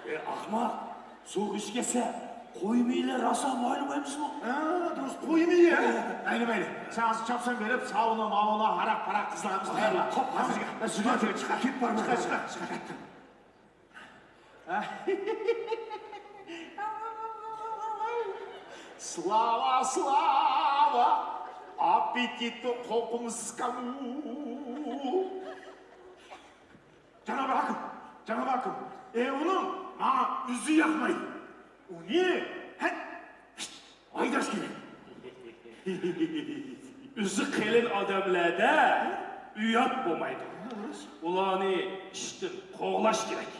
ئە، ئەخمەق، سوغۇقى ئېشىپ كەتسە، قوي مېيى راسا مايلىمايمىزمۇ؟ ھە، دۇرۇس، قوي مېيى، ھە؟ مەيلى، مەيلى. سەن ھازىر چاپسان بېرىپ، ساۋنا، ماۋنا، ھاراق، پاراق، قىزلارغا تەييارلا. قاپ، قاپ، قاپ. چىقار، چىقار. كېتىپ بارما. چىقار، چىقار، چىقار. Слава, слава! Аппетиту قوقۇمسىكامۇ! جاناب ھاكىم، جاناب ھاكىم، ئە، ئۇنىڭ ماڭا ئۆزى ياقمايدۇ. ئۇنى، ھەت، ھايداش كېرەك. ئۆزى قېلىن ئادەملەردە ئۇيات بولمايدۇ. ئۇلارنى ئىشتىن قوغلاش كېرەك.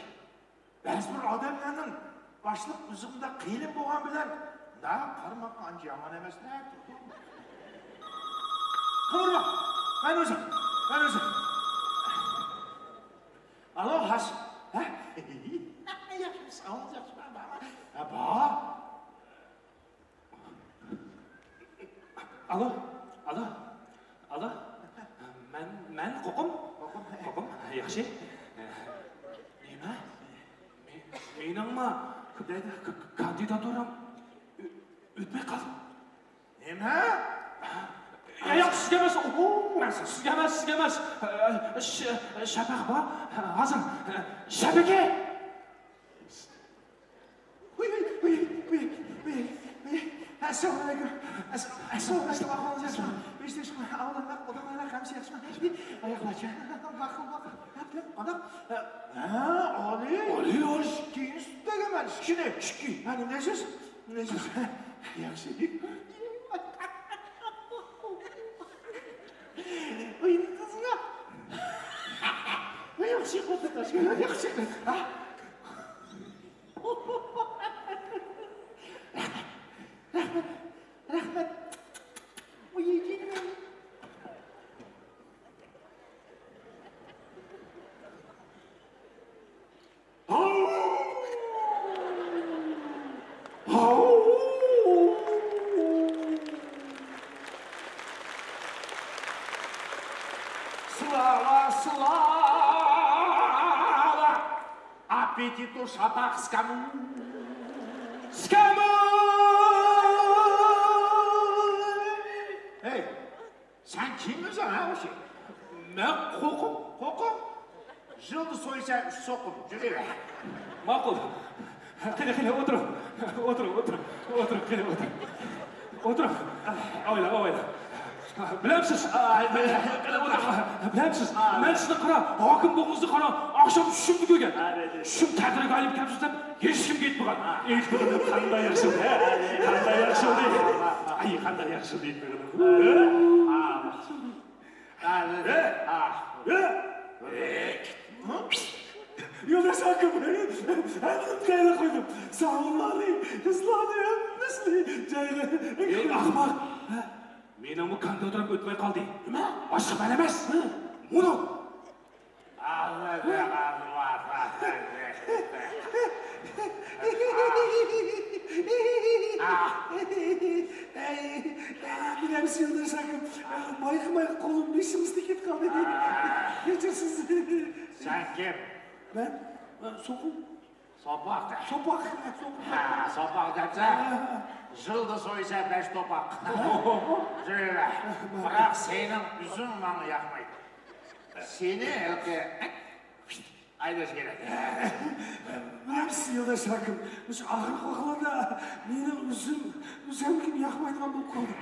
بەزى بىر ئادەملەرنىڭ باشلىق ئۆزى مۇنداق قېلىن بولغان بىلەن مۇنداق قارىماققا ئانچە يامان ئەمەس-دە. قىمىرما! مەن ئۆزۈم! مەن ئۆزۈم! ئالو، ھاش! ھە؟ ياخشىمۇسىز؟ ئاۋازىڭىز ياخشىمۇ؟ ھە، بار. ئالو، ئالو، ئالو. مەن، مەن قوقۇم. قوقۇم. قوقۇم، ياخشى. نېمە؟ مې-، مېنىڭما ك-، ك-، كاندىداتۇرام ئۆ-، ئۆتمەي قالدى. نېمە؟ يا، ياق، سىزگە ئەمەس. ئوھو! سىزگە ئەمەس، سىزگە ئەمەس. ش-، شەپەق بار. ھازىر. شەپەكى! ۋىي، ۋىي، ۋىي، ۋىي، ۋىي، ۋىي. ئەسسالامۇئەلەيكۇم. ئەسسالامۇئەلەيكۇم. ئەھۋالىڭىز ياخشىمۇ؟ ئۆيدە ياخشىمۇ؟ ئاۋۇ نېمە، ئوتاقلار ھەممىسى ياخشىمۇ؟ ئاياغلارچۇ؟ ماقۇل، ماقۇل. ھە، قانداق؟ ھە، ئالىي. ئالىي، ئالىي. ئىككىنچى سۈت بەرگەنمەن، ئىككىنى. ئىككى. ھە، نېمە دەيسىز؟ نېمە دەيسىز؟ ياخشى. ئويۇن قىزغا. ياخشى قوپتى تاشكەن، ياخشى. ھە؟ رەھمەت، رەھمەت. ئۇي، جېنىم. Слава, слава! Аппетиту шатах скаму. Скаму! ھەي، سەن كىم ئۆزۈڭ، ھە، ئۇشى؟ مەن قوقۇم. قوقۇم؟ يىلدا سويسا ئۈچ سوقۇم. يۈرۈۋەر. ماقۇل. قېنى، قېنى، ئولتۇرۇڭ. ئولتۇرۇڭ، ئولتۇرۇڭ. ئولتۇرۇڭ، قېنى، ئولتۇرۇڭ. ئولتۇرۇڭ. ئاۋايلا، ئاۋايلا. بىلەمسىز؟ بىلەمسىز؟ مەن سىزنى قارا، ھاكىم بولغىنىڭىزنى قارا، ئاخشام چۈشۈمدە كۆرگەن. چۈشۈم تەتۈرگە ئايلىنىپ كەپسىز دەپ، ھېچكىمگە ئېيتمىغان. ئېيتمىغىنىم قانداق ياخشى بولدى، ھە؟ قانداق ياخشى بولدى. ئاي، قانداق ياخشى بولدى ئېيتمىغىنىم. ھە؟ يولداش ھاكىم، ھەممىنى تەييارلاپ قويدۇم. ساۋۇنلارنى، قىزلارنى، ھەممىسىنى جايىغا. ئەي، ئەخمەق! مېنىڭمۇ كاندىداتۇرام ئۆتمەي قالدى. نېمە؟ باشقا مەن ئەمەس. مۇنۇ. ئەي، ئەي، بىلەمسىز يولداش ھاكىم، مايقا-مايقا قولۇم بېشىمىزدا كېتىپ قالدى. كەچۈرسىز. سەن كىم؟ مەن، مەن سوقۇم. سوپاق. سوپاق، سوپاق. ھە، سوپاق دەپسەن. ھە. يىلدا سويسا بەش توپاق. يۈرۈۋەر. بىراق سېنىڭ ئۈزۈڭ ماڭا ياقمايدۇ. سېنى ھېلىقى ھەيدەش كېرەك. بىلەمسىز يولداش ھاكىم، مۇشۇ ئاخىرقى ۋاقىتلاردا مېنىڭ ئۈزۈم، ئۈزۈملۈكۈم ياقمايدىغان بولۇپ قالدى.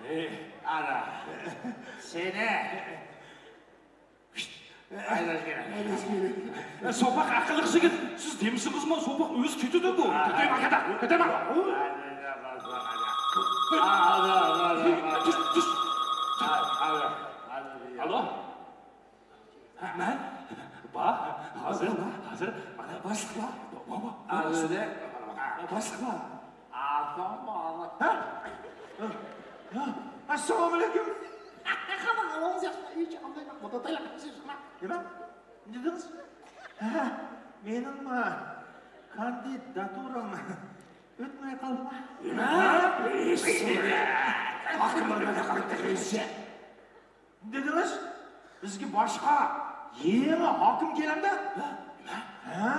ئەي، ئانا، سېنى ھەيدەش كېرەك. ھەيدەش كېرەك. ئە، سوپاق ئەقىللىق يىگىت، سىز دېمىسىڭىزمۇ سوپاق ئۆزى كېتىدۇ بۇ. كېتەيمەن، كېتەيمەن، كېتەيمەن. تۇش، تۇش. ئالو. ھە، مەن. با، ھازىر، ھازىر، مانا. باشلىق با. با، با، با. باشلىق با. ئەسسالامۇئەلەيكۇم. قانداق ئەھۋالىڭىز ياخشىمۇ؟ ئۆيچە قانداق؟ مۇنداق تەييارلاپ قويسىز. نېمە؟ نېمە دېدىڭىز؟ ھە، مېنىڭمۇ كاندىداتۇرام ئۆتمەي قالدىما؟ نېمە؟ ھاكىم بولمىدى، قانداق دېگەنسىز؟ دېدىڭىز، بىزگە باشقا يېڭى ھاكىم كېلەمدۇ؟ ھە؟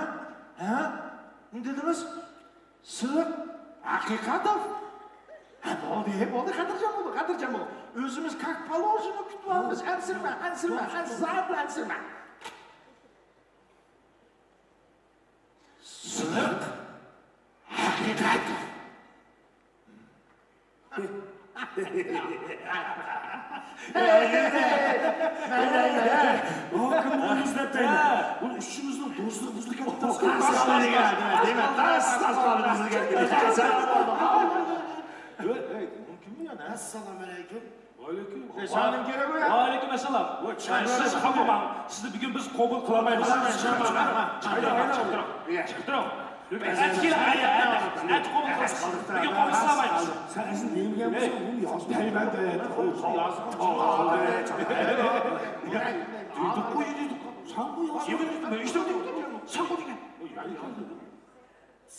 ھە؟ دېدىڭىز، سىلىق ھەقىقەتوف. ھە، بولدى، بولدى، خاتىرجەم بولۇڭ، خاتىرجەم بولۇڭ. ئۆزىمىز كاك پالوژنو كۈتۈۋالىمىز. ئەنسىرىمە، ئەنسىرىمە، ئەنسىرىمە. سىلىق ھەقىقەت. ھاكىم بولىمىز دەپ دەيمەن. بۇ ئۈچىمىزنىڭ دوستلۇقى بۇزۇلۇپ كېتىپتۇ. ئەسسالامۇئەلەيكۇم. ۋەئەلەيكۇم ئەسسالام. ۋەئەلەيكۇم ئەسسالام. ۋوي، سىز خاپا بولماڭ. سىزنى بۈگۈن بىز قوبۇل قىلالمايمىز. چىقىپ تۇرۇڭ. چىقىپ تۇرۇڭ. ئەتە كېلىڭ، ئەتە، ئەتە قوبۇل قىلىمىز. بۈگۈن قوبۇل قىلالمايمىز.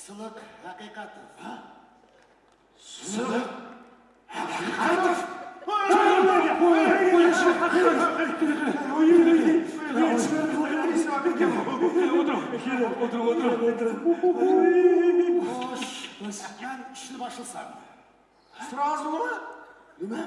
سىلىق ھەقىقەت. سىلىق ھەقىقەت. ئولتۇرۇڭ، ئولتۇرۇڭ، ئولتۇرۇڭ. خوش، مەن ئىشنى باشلىسام. سرازۇمۇ؟ نېمە؟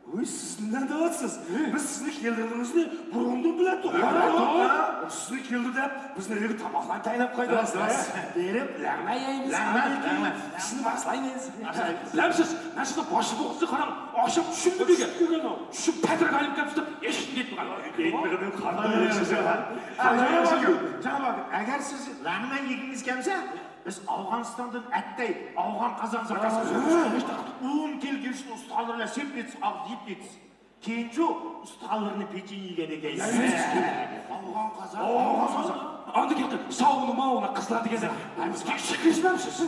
ۋوي، سىز نېمە دەۋاتىسىز؟ بىز سىزنى كەلگىنىڭىزنى بۇرۇندىن بىلەتتۇق. ھە، ھە. سىزنى كەلدى دەپ بىزنى ھېلىقى تاماقلارنى تەييارلاپ قويدى. راست، راست. بېرىپ لەڭمە يەيمىز. لەڭمە، لەڭمە. ئىشنى باشلايمىز. باشلايمىز. بىلەمسىز، مەن سىزنى باشلىق بولغۇچە قاراڭ، ئاخشام چۈشۈمدە كۆرگەن. چۈشۈم پەترەك ئايلىنىپ كەپتۇ، ئېشىپ كەتمىگەن. جانا باكىم، جانا باكىم، ئەگەر سىز لەڭمە يېگىڭىز كەلسە، بىز ئافغانىستاندىن ئەتتەي، ئافغان قازان زاكاز قىلىمىز. ئون كىلو گۆشنى ئۇستىخانلىرى بىلەن سېپىپ يېتىسىز، ئاغزىدا يېيىپ يېتىسىز. كېيىنچۇ ئۇستىخانلىرىنى پېچىنە يېگەندىن كېيىن. ئافغان قازان. ئافغان قازان. ئاندىن كېيىن ساۋۇنى ماۋۇنى قىزلار دېگەندە، بىزگە ئىشىك كىرىشمەمسىز؟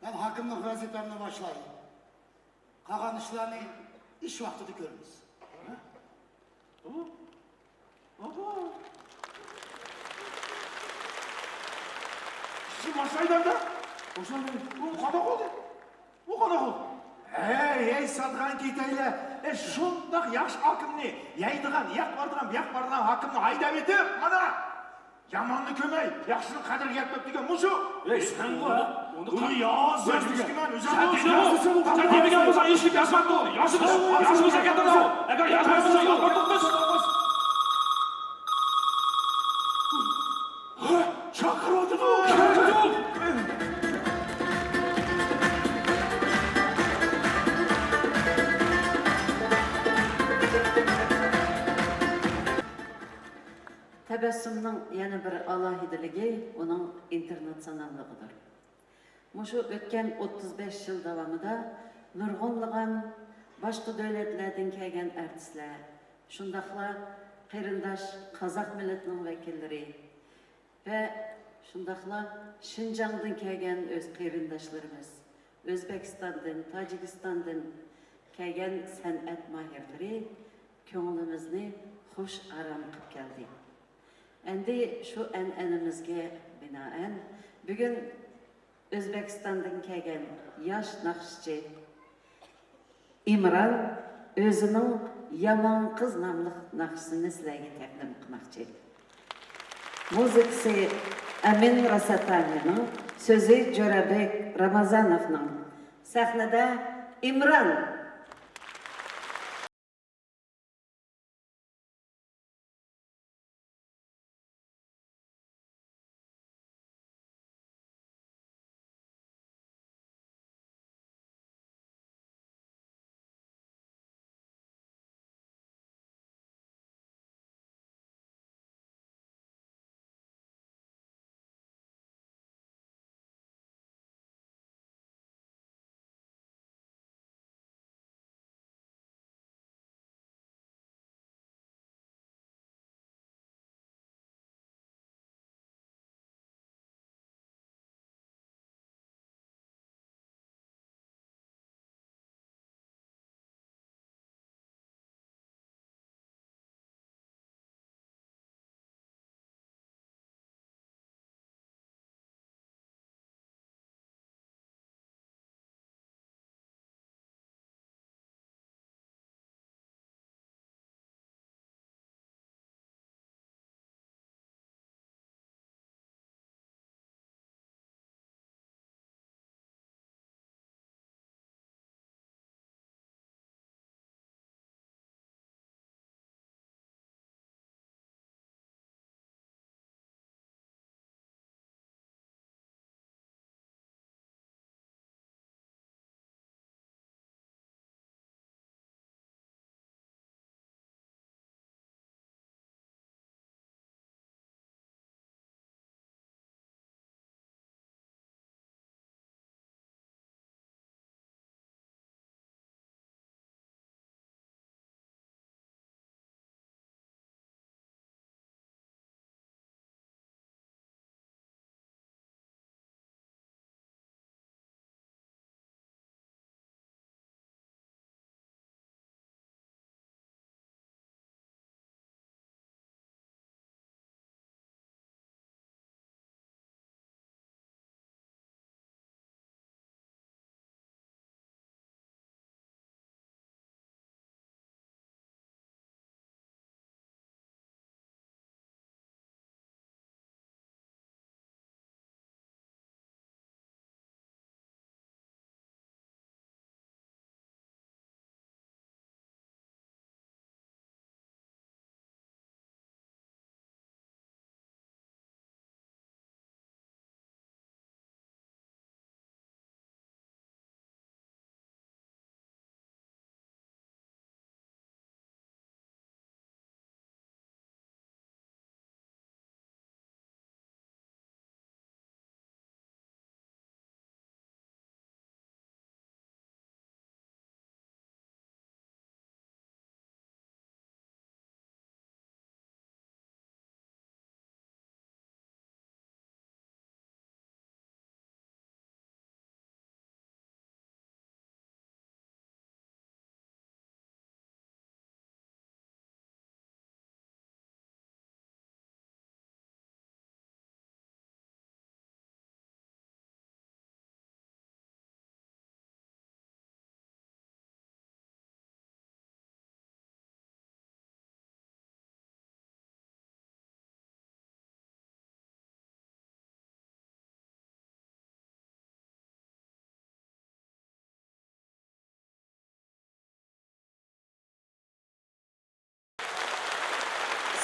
مەن ھاكىملىق ۋەزىپەمنى باشلاي. قالغان ئىشلارنى ئىش ۋاقتىدا كۆرىمىز. ئابا! ئىشىم باشلايدۇ ئەمدى. باشلايدۇ. ئۇ قانداق بولدى؟ ئۇ قانداق بولدى؟ ھەي، ھەي، ساتقان كېتەيلى. ئە، شۇنداق ياخشى ھاكىمنى، يەيدىغان، ياق بارىدىغان، بۇياق بارىدىغان ھاكىمنى ھەيدەپ ئېتىپ، مانا! ياماننى كۆمەي، ياخشىنىڭ قەدرىگە يەتمەپتىكەن مۇشۇ. ئەي، سەنغۇ. ئۇنى ياز، ياز دېگەن بولسا ئىشىك يازمايدۇ. ياز، ياز بولسا كەتمەيدۇ. ئەگەر يازماي بولسا يازمايدۇ. چاقىرىۋاتىدۇ. تەبەسسۇمنىڭ يەنە بىر ئالاھىدىلىكى ئۇنىڭ ئىنتېرناتسىيوناللىقىدۇر. مۇشۇ ئۆتكەن ئوتتۇز بەش يىل داۋامىدا نۇرغۇنلىغان باشقا دۆلەتلەردىن كەلگەن ئارتىسلار، شۇنداقلا قېرىنداش قازاق مىللىتىنىڭ ۋەكىللىرى ۋە شۇنداقلا شىنجاڭدىن كەلگەن ئۆز قېرىنداشلىرىمىز، ئۆزبېكىستاندىن، تاجىكىستاندىن كەلگەن سەنئەت ماھىرلىرى كۆڭلىمىزنى خۇش ئارام قىلىپ كەلدى. ئەمدى شۇ ئەنئەنىمىزگە بىنائەن، بۈگۈن ئۆزبېكىستاندىن كەلگەن ياش ناخشىچى ئىمران ئۆزىنىڭ يامان قىز ناملىق ناخشىسىنى سىلەرگە تەقدىم قىلماقچى. مۇزىكىسى ئەمىن راساتانىنىڭ، سۆزى جۆرەبەك رامازانوفنىڭ. سەھنىدە ئىمران.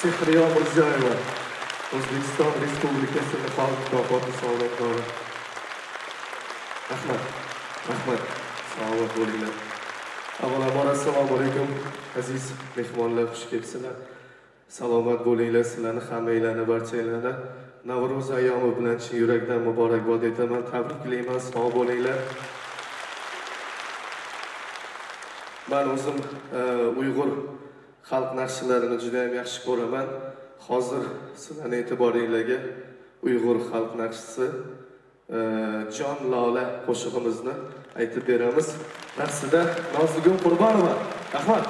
Mehriyo Mirziyoyeva, O'zbekiston Respublikasi Nihol mukofoti sovrindori. Rahmat, rahmat, salomat bo'linglar. Avvalambor, assalomu alaykum, aziz mehmonlar, xush kelibsizlar. Salomat bo'linglar, sizlarni hammanglarni, barchanglarni Navro'z ayyomi bilan chin yurakdan muborakbod etaman, tabriklayman, sog' bo'linglar. Men o'zim, e, Uyg'ur xalq naqshlarini juda ham yaxshi ko'raman. Hozir sizlarni e'tiboringlarga Uyg'ur xalq naqshisi, e, Jon Lola qo'shig'imizni aytib beramiz. Raqsida Nozligul Qurbonova. Rahmat.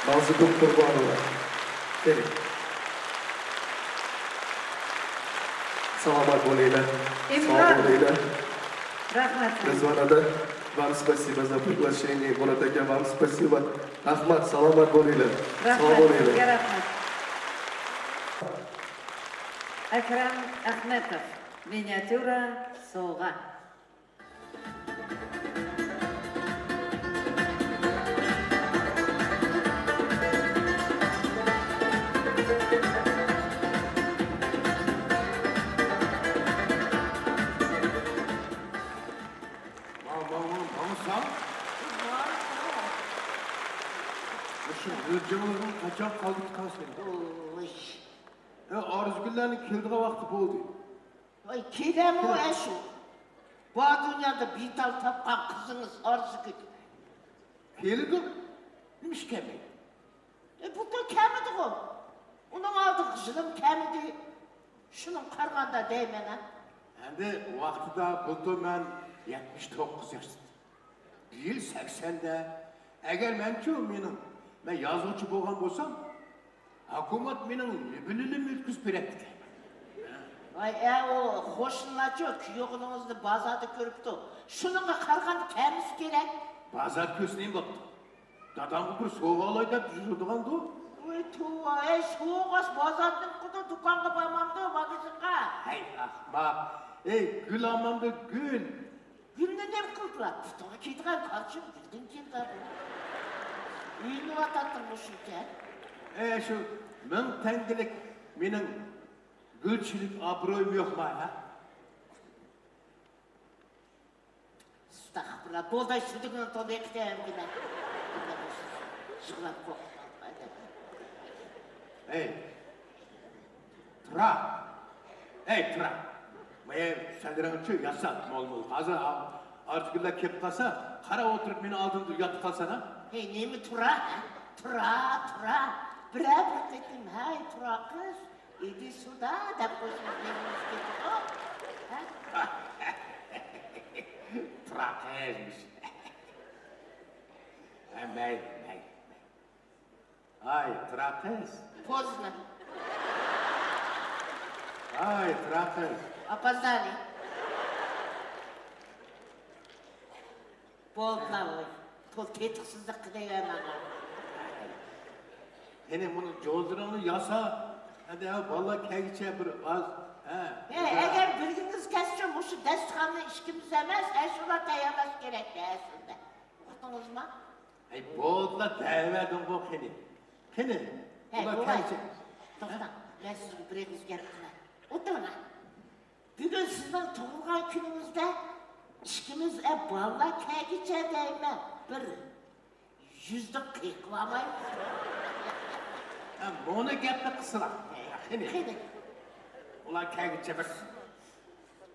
Nozligul Qurbonova. Keling. سالامەت بولۇڭلار. ئىمران. ساغ بولۇڭلار. رەھمەت. رىزۋان ئادا، вам спасибо за приглашение. مۇرات ئاكا، вам спасибо. رەھمەت، سالامەت بولۇڭلار. ساغ رەھمەت. بولۇڭلار. سىزگە رەھمەت. ئەكرەم ئەخمەتوف، مىنىياتيۇرا، سوۋغا. ماڭ، ماڭ، ماڭ، ماڭساڭ. مۇشۇ مۆجەڭلىرىڭ قاچان قالدى تۇتاسەن؟ ۋوي. ھە، ئارزۇگۈللەرنىڭ كېلىدىغان ۋاقتى بولدى. ۋاي، كېلەمۇ ئەشۇ. بار دۇنيادا بىتال تاپقان قىزىڭىز ئارزۇگۈل. كېلىدۇ. نېمىشقا كەلمەيدۇ؟ ئە، بۇلتۇر كەلمىدىغۇ. ئۇنىڭ ئالدىغا يىلىم كەلمىدى. شۇنىڭغا قارىغاندا دەيمەن ھە. ئەمدى ۋاقتىدا بۇلتۇر مەن يەتمىش توققۇز ياشتا. بىيىل سەكسەندە. ئەگەر مەنچۇ مېنىڭ، مەن يازغۇچى بولغان بولسام، ھاكىمىيەت مېنىڭ يۇبىلېيىمنى ئۆتكۈزۈپ بېرەتتىكەن. ۋاي ئەۋۇ، قوشنىلارچۇ كۈيئوغلىڭىزنى بازاردا كۆرۈپتۇ. شۇنىڭغا قارىغاندا كەلمىسە كېرەك. بازار كۆرسە نېمە بوپتۇ؟ دادامغا بىر سوۋغا ئالاي دەپ يۈرىدىغاندۇ. ۋاي توۋا، ئەي سوۋغا بازاردىن قىلىدۇ، دۇكانغا بارمامدۇ، ماگىزىنغا. ھەي ئەخمەق، ئەي گۈل ئالمامدۇ گۈل. گۈلنى نېمە قىلدىلا؟ پۇتىغا كىيىدىغان كالچۇن گۈلدىن كېلىدۇ. ئۆيلىنىۋاتاتتىڭمۇ شۇنچە؟ ئە، شۇ مىڭ تەڭگىلىك مېنىڭ گۈلچىلىك ئابرۇيۇم يوقما، ھە؟ ئەستەغپۇرۇللا، بولدى، شۇدىكىنى تولدى قىتەمگىنە. يىغلاپ قوقۇپ قالدى. ھەي، تۇرا! ھەي، تۇرا! مايا سەنلىرىڭچۇ ياسا، مول-مول. ھازىر ئا-، ئارزۇگۈللەر كېلىپ قالسا، قارا ئولتۇرۇپ مېنىڭ ئالدىمدا ياتىپ قالسانا. ھەي، نېمە تۇرا، ھە؟ تۇرا، تۇرا! بىرەر بىر قېتىم، ھەي، تۇرا قىز، ئىدى سۇدا دەپ قويسىڭىز مېنىڭ كېتىدۇ. ھە؟ تۇرا قىزمىش. ھە، مەيلى، مەيلى، مەيلى. ھاي، تۇرا قىز. پوزنى. ھاي، تۇرا قىز. ئاپازانى. بولدىلا، ۋاي. پۇل تېتىقسىزلىق قىلىۋەرمەڭلار. قېنى، مۇنۇ جوزىرىڭنى ياسا. ھەدە، بالىلار كەلگۈچە بىر ئاز. ھە. ھە، ئەگەر بىلگىنىڭىز كەلسىچۇ، مۇشۇ دەستىخاننى ئىككىمىز ئەمەس، ئەشۇلا تەييارلاش كېرەكتى ئەسلىدە. ئۇقتىڭىزمۇ؟ ھەي، بولدىلا، دەۋەردىڭغۇ قېنى. قېنى، ھەي، ئۇلار بوۋاي، كەلسە. توختاڭ، مەن سىزگە بىر ئېغىز گەپ قىلاي. ئولتۇرۇڭ. بۈگۈن سىزنىڭ تۇغۇلغان كۈنىڭىزدە ئىككىمىز، ئە، بالىلار كەلگۈچە دەيمەن، بىر يۈزلۈك قېقىۋالمايمىز. ھە، مۇنۇ گەپنى قىلسىلا. قېنى. قېنى. ئۇلار كەلگۈچە بىر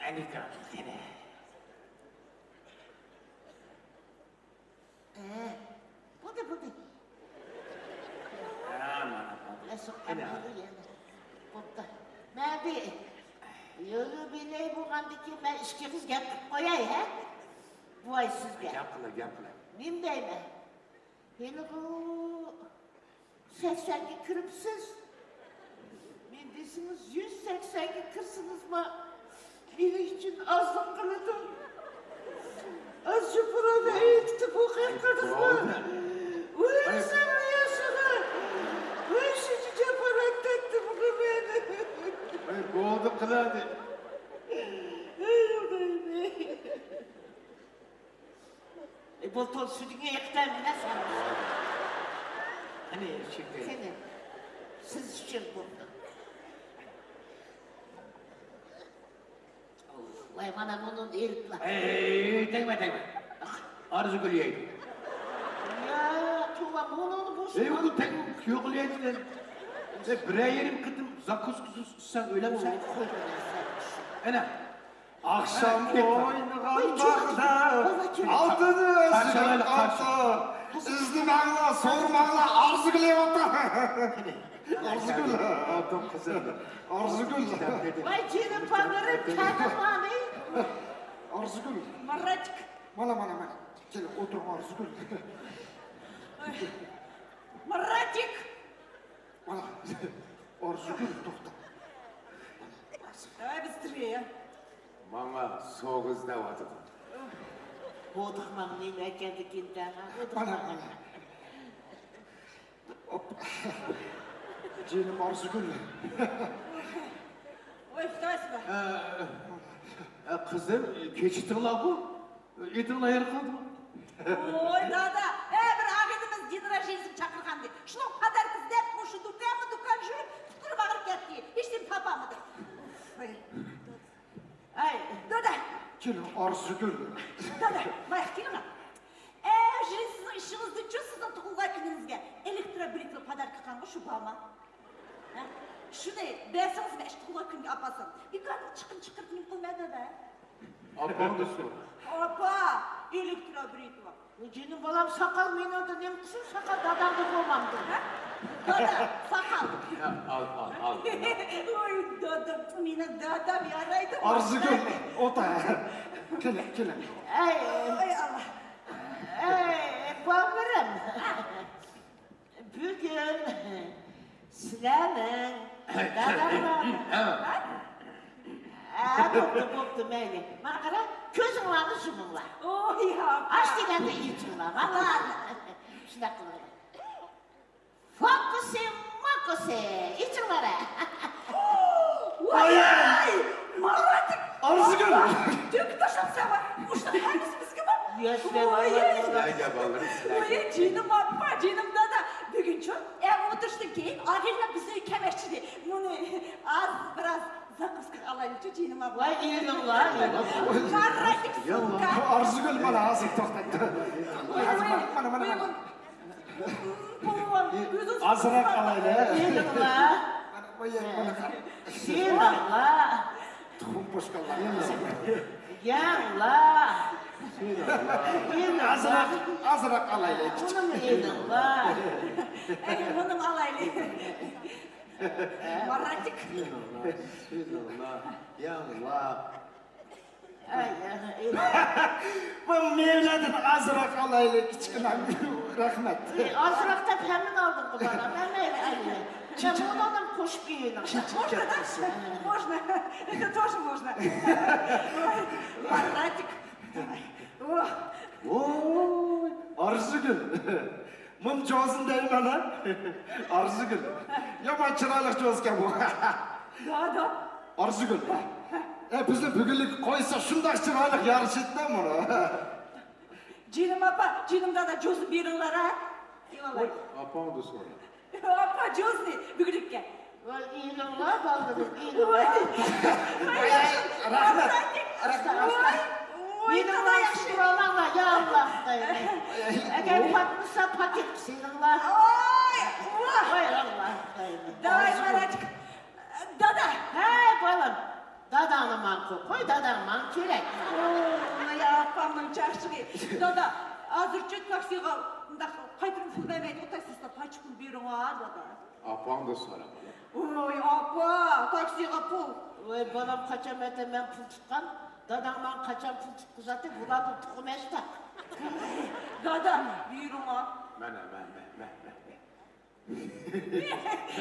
ئەنىكا، قېنى. ئە، بولدى، بولدى. ھە، مانا بولدى. ئەسۇق قېنى. ئەمدى يەنە. بوپتۇ. مەن بىر يولۇ بىلەي بولغاندىكىن مەن ئىككى قىز گەپ قىلىپ قوياي، ھە؟ بوۋاي سىزگە. گەپ قىلە، گەپ قىلە. نېمە دەيمەن؟ ھېلىغۇ سەكسەنگە كىرىپسىز. مەن دېسىڭىز، يۈز سەكسەنگە كىرسىڭىزمۇ، مېنىڭ ئۈچۈن ئازلىق قىلىدۇ. ئازچە پۇلنى ئېيتىپ ئوقۇيۇپ قالدىڭىزمۇ؟ ۋاي، سەن ياشىغا! ۋاي، شۇنچە جاپالار تارتتىمغۇ مەن! ۋاي، بولدى، قىلەردى. ئەي، ئۇدايمەي. ئە، بۇ تون سۈدۈڭگە يېقىتەمدىلا سەن. قېنى، شېكىر. قېنى، سىز ئۈچۈن بۇ. ۋاي، مانا مۇنۇنى ئېلىپلا. ئەي، تەگمە، تەگمە. ئارزۇگۈل يەيدۇ. يا، توۋا، مۇنۇنى بولسا. ئەي، ئۇنى تەگمە، كۈيئوغلى يەيدۇ دېدىم. ئەي، بىرەر يېرىم قېتىم زاكۇسكىسى ئىچسەڭ ئۆلەمسەن. سەن قوي، سەن. ئەنە. ئاخشام ئوينىغان باغدا ئالتۇن ئۆسۈپ قاپتۇ. ئىزدىمەڭلار، سورىماڭلار، ئارزۇگۈل يەۋاپتۇ. ئارزۇگۈل. ئالتۇن قىزىم. ئارزۇگۈل. ۋاي جېنىم بالىلىرىم، كەلدىڭلارمۇ؟ ئارزۇگۈل. مۇراتىك. مانا، مانا، مانا. كېلىڭ، ئولتۇرۇڭ، ئارزۇگۈل. مۇراتىك. مانا، ئارزۇگۈل، توختا. ھەي، بىز ماڭا سوغا ئىزدەۋاتىدۇ. ھودۇقماڭ نېمە ئەكەندىكىن دەڭا، مانا، ھودۇقماڭ. مانا. جېنىم ئارزۇگۈل. ۋاي، خۇدايىم. ئە، ئە، قىزىم، كېچىكتىڭلارغۇ؟ ئېتىڭلار يېرى قالدىمۇ؟ ۋوي، دادا، ھە، بىر ئاغىنىمىز دىن رەشىدىسىنى چاقىرغانىدى. شۇنىڭ پاداركىسى دەپ مۇشۇ دۇكانمۇ دۇكان يۈرۈپ، پۇتلىرىم ئاغرىپ كەتتى. ھېچنېمە تاپالمىدىم. ۋوي. ئەي، دادا. كېلىڭ، ئارزۇگۈل. دادا، ماياق كېلىڭ. ئەي، شۇ سىزنىڭ ئىشىڭىزدىنچۇ، سىزنىڭ تۇغۇلغان كۈنىڭىزگە ئېلېكترو برېتۋا پاداركا قىلغانغۇ، شۇ بارمۇ؟ ھە؟ شۇنى بەرسىڭىز، مەن ئىشقا تۇغۇلغان كۈنگە ئاپارسام. بىكاردىن چىقىم چىقىرىپ نېمە قىلىمەن دادا؟ ئاپاڭدا سورا. ئاپا، ئېلېكترو برېتۋا. جېنىم بالام، ساقال مېنىڭدە نېمە قىلسۇن، ساقال داداڭدا بولمامدۇ؟ ھە؟ دادا، ساقال. يا، ئال، ئال، ئال. ۋوي، دادام، مېنىڭ دادام يارايدۇ. ئارزۇگۈل، ئولتۇر. كېلىڭ، كېلىڭ. ئەي. ۋوي، ئاللا. ئەي، بالىلىرىم. بۈگۈن سىلەرنىڭ داداڭلار. ھە، بوپتۇ، بوپتۇ، مەيلى. مانا قارا، كۆزۈڭلارنى يۇمۇڭلار. ۋوي، ئاپا. ئاچ دېگەندە ئېچىڭلار، مانا. شۇنداق قىلىڭلار. فوكۇسى، موكۇسى، ئېچىڭلار. ۋاي، ۋاي، ماراتىك. ئارزۇگۈل! تۆكۈپ تاشلاپسەن ۋاي. مۇشۇنىڭ ھەممىسى بىزگىمۇ؟ ياشلار، ۋاي، ۋاي، ۋاي. سىلەرگە، بالىلىرىم، سىلەرگە. ۋاي، جېنىم ئاپا، جېنىم دادا. بۈگۈنچۇ ئەڭ ئولتۇرۇشتىن كېيىن ئاغىنىلەر بىزنى كەمەشچىدى. بۇنى ئاز، بىراز زاكۇسكىغا ئالايلىچۇ، جېنىم ئاپا. ۋاي، ئېلىڭلار، ئېلىڭلار. ماراتىك سومكا. ئارزۇگۈل، مانا ھازىر توختايدۇ. ۋاي، ھازىر ۋاي، مانا، مانا، مانا، ۋاي، مانا. ئازراق ئالايلى. ئېلىڭلار. مانا، مانا، مانا. سېلىڭلار. تۇخۇم پوشقانلار. يەڭلار. ئازراق، ئازراق ئالايلى. بۇنىمۇ ئېلىڭلار. ئەي، بۇنىمۇ ئالايلى. ماراتىك. سېلىڭلار، سېلىڭلار. يەڭلار. ئەي، ئەي، ئەي. بۇ مېۋىلەردىن ئازراق ئالايلى، كىچىككىنە. رەھمەت. ئەي، ئازراق دەپ ھەممىنى ئالدىڭغۇ بالام، ھەممەيلى ئەيلى. مەن بۇنى ئادەم قوشۇپ يېيىڭ. Можно? Это тоже можно. Ой, Маратик. Ой. ۋوي، ئارزۇگۈل. مۇنۇ جوزىنى دەيمەن ھە. ئارزۇگۈل. يامان چىرايلىق جوزكەن بۇ. دادا. ئارزۇگۈل. ئە، بىزنى بۈگۈنلۈك قويسا شۇنداق چىرايلىق يارىشىدىدە مۇنى. جېنىم ئاپا، جېنىم دادا، جوزنى بېرىڭلار ھە. ئاپاڭدا سورا. ئاپا، جوزنى بۈگۈنلۈككە. ۋاي، ئېلىڭلار، بالىلىرىم، ئېلىڭلار. ۋاي. ۋاي، ۋاي، رەھمەت. رەھمەت. ۋاي، ۋاي، ئېلىڭلار، دادا ياخشى. شۈكۈر ئاللاغا، يا ئاللا، خۇدايىم. ئەگەر پاتمىسا، پاكىت قىلسىڭلار. ۋاي، ۋاي. ۋاي، ئاللا، خۇدايىم. داۋاي، ماراتىك. دادا. ھەي، بالام. داداڭنى ماڭا قوي، داداڭ ماڭا كېرەك. ۋاي، ئاپامنىڭ چاقچىقى. دادا، ھازىرچۇ تاكسىغا مۇنداق قايتۇرۇپ پۇل بەرمەيدىغۇ، تاكسىستقا پاچە پۇل بېرىڭ ھە، دادا. ئاپاڭدا سورا، بالام. ۋاي، ئاپا، تاكسىغا پۇل. ۋاي، بالام، قاچان مەن پۇل تۇتقان؟ داداڭ ماڭا قاچان پۇل تۇتقۇزاتتى؟ بۇلاردىن تۇخۇم ھەشتا. دادا، بېرىڭ ھە. مانا، مانا، مانا، مانا، مانا.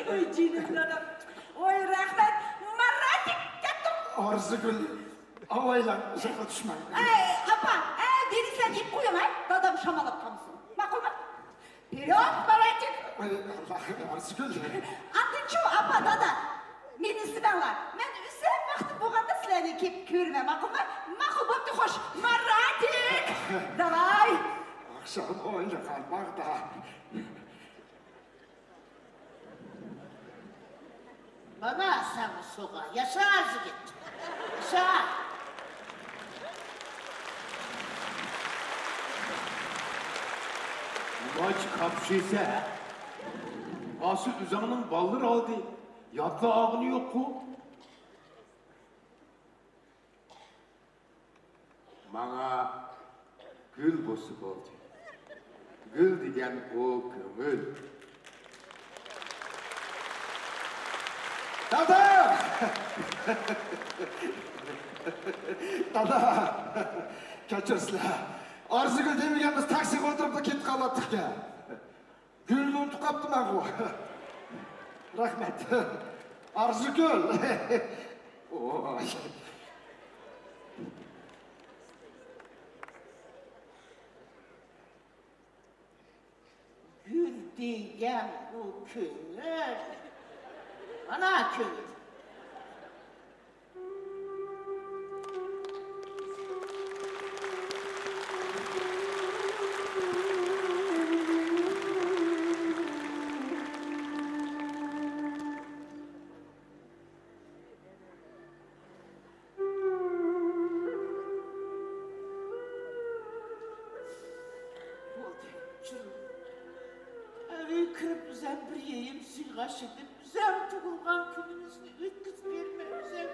ۋاي جېنىم دادام. ۋاي رەھمەت. ماراتىك كەتتىم. ئارزۇگۈل، ئاۋايلاڭ، ئۇزاققا چۈشمەڭ. ئەي، ئاپا، ئەي، دېدى سەن يەپ قويۇڭ، ھە؟ دادام شاماللاپ قالمىسۇن. ماقۇلمۇ؟ ۋاي، ماراتىك. ئاي، ئاللا، ئارزۇگۈل. ئاندىنچۇ، ئاپا، دادا، مېنى ئىزدىمەڭلار. مەن ئۇزاق ۋاقىت بولغاندا سىلەرنى كېلىپ كۆرىمەن، ماقۇلمۇ؟ ماقۇل، بوپتۇ، خوش. ماراتىك. داۋاي. ئاخشام ئوينىغان باغدا. مانا ساڭا سوغا، ياشا يىگىت، ياشا! نېمانچە كاپشىسە، ھە؟ ئاسىل ئۆزۈڭنىڭ بالىلىرى ئالدى، ياتلا ئاغىنى يوققۇ؟ ماڭا گۈل بولسا بولدى. گۈل دېگەن ئۇ كۆڭۈل. دادا! دادا! كەچۈرسىلە. ئارزۇگۈل دېمىگەن بىز تاكسىغا ئولتۇرۇپلا كېتىپ قالاتتۇقكەن. گۈلنى ئۇنتۇپ قاپتىمەنغۇ. رەھمەت. ئارزۇگۈل. ۋاي. گۈل دېگەن ئۇ كۆڭۈل. ئانا كۆڭۈل. بولدى، جۇرۇڭ. ئەۋ ئۆيگە كىرىپ، ئۆزۈم بىر يېيىم سۇيغا ئىشلىتىپ، ئۆزۈم تۇغۇلغان كۈنىمىزنى ئۆتكۈزۈپ بېرىمەن، ئۆزۈم.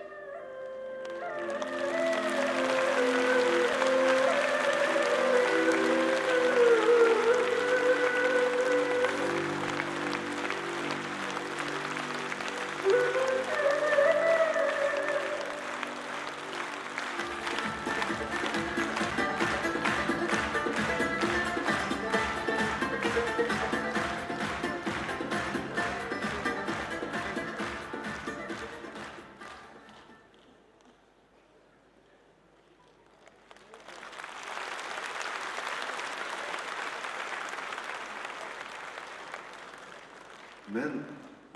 مەن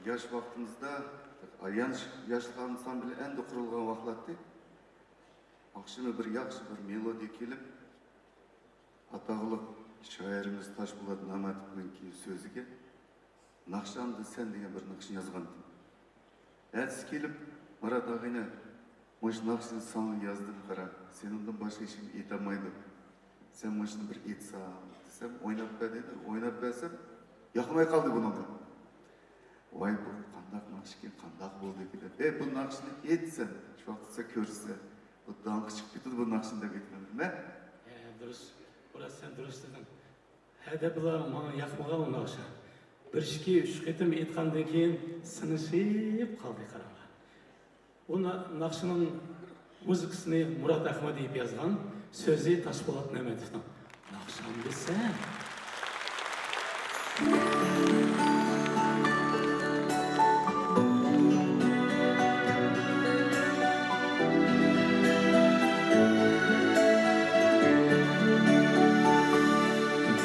ياش ۋاقتىمىزدا، ياش، ياشلىق ئانسامبىلى ئەمدى قۇرۇلغان ۋاقىتتى. ئاخشىمى بىر ياخشى بىر مېلودىيە كېلىپ، ئاتاقلىق شائىرىمىز تاشپولات نامەتوۋنىڭكى سۆزىگە ناخشامدا سەن دېگەن بىر ناخشىنى يازغانىدىم. ئەتىسى كېلىپ، مۇرات ئاغىنى، مۇشۇ ناخشىنى ساڭا يازدىم، قارا، سېنىڭدىن باشقا ھېچكىم ئېيتالمايدۇ. سەن مۇشۇنى بىر ئېيتساڭ دېسەم، ئويناپ بەر دېدى. ئويناپ بەرسەم، ياقماي قالدى بۇنىڭغا. ۋاي، بۇ قانداق ناخشىكىن، قانداق بولدىكىن دەپ. ئەي، بۇ ناخشىنى ئېيتسەن، شۇ ۋاقىتتا كۆرسە، بۇ داڭقى چىقىپ كېتىدۇ بۇ ناخشىنى دەپ ئېيتقان ئىدىم مەن. ھە، دۇرۇس. بۇراس، سەن دۇرۇس دېدىڭ. ھەدە بۇلار ماڭا ياقمىغان ئۇ ناخشا. بىر، ئىككى، ئۈچ قېتىم ئېيتقاندىن كېيىن سىڭىشىپ قالدى، قاراڭلار. بۇ نا-، ناخشىنىڭ مۇزىكىسىنى مۇرات ئەخمەدىيېۋ يازغان، سۆزى تاشپولات نەمەتوۋنىڭ. ناخشام دېسەم.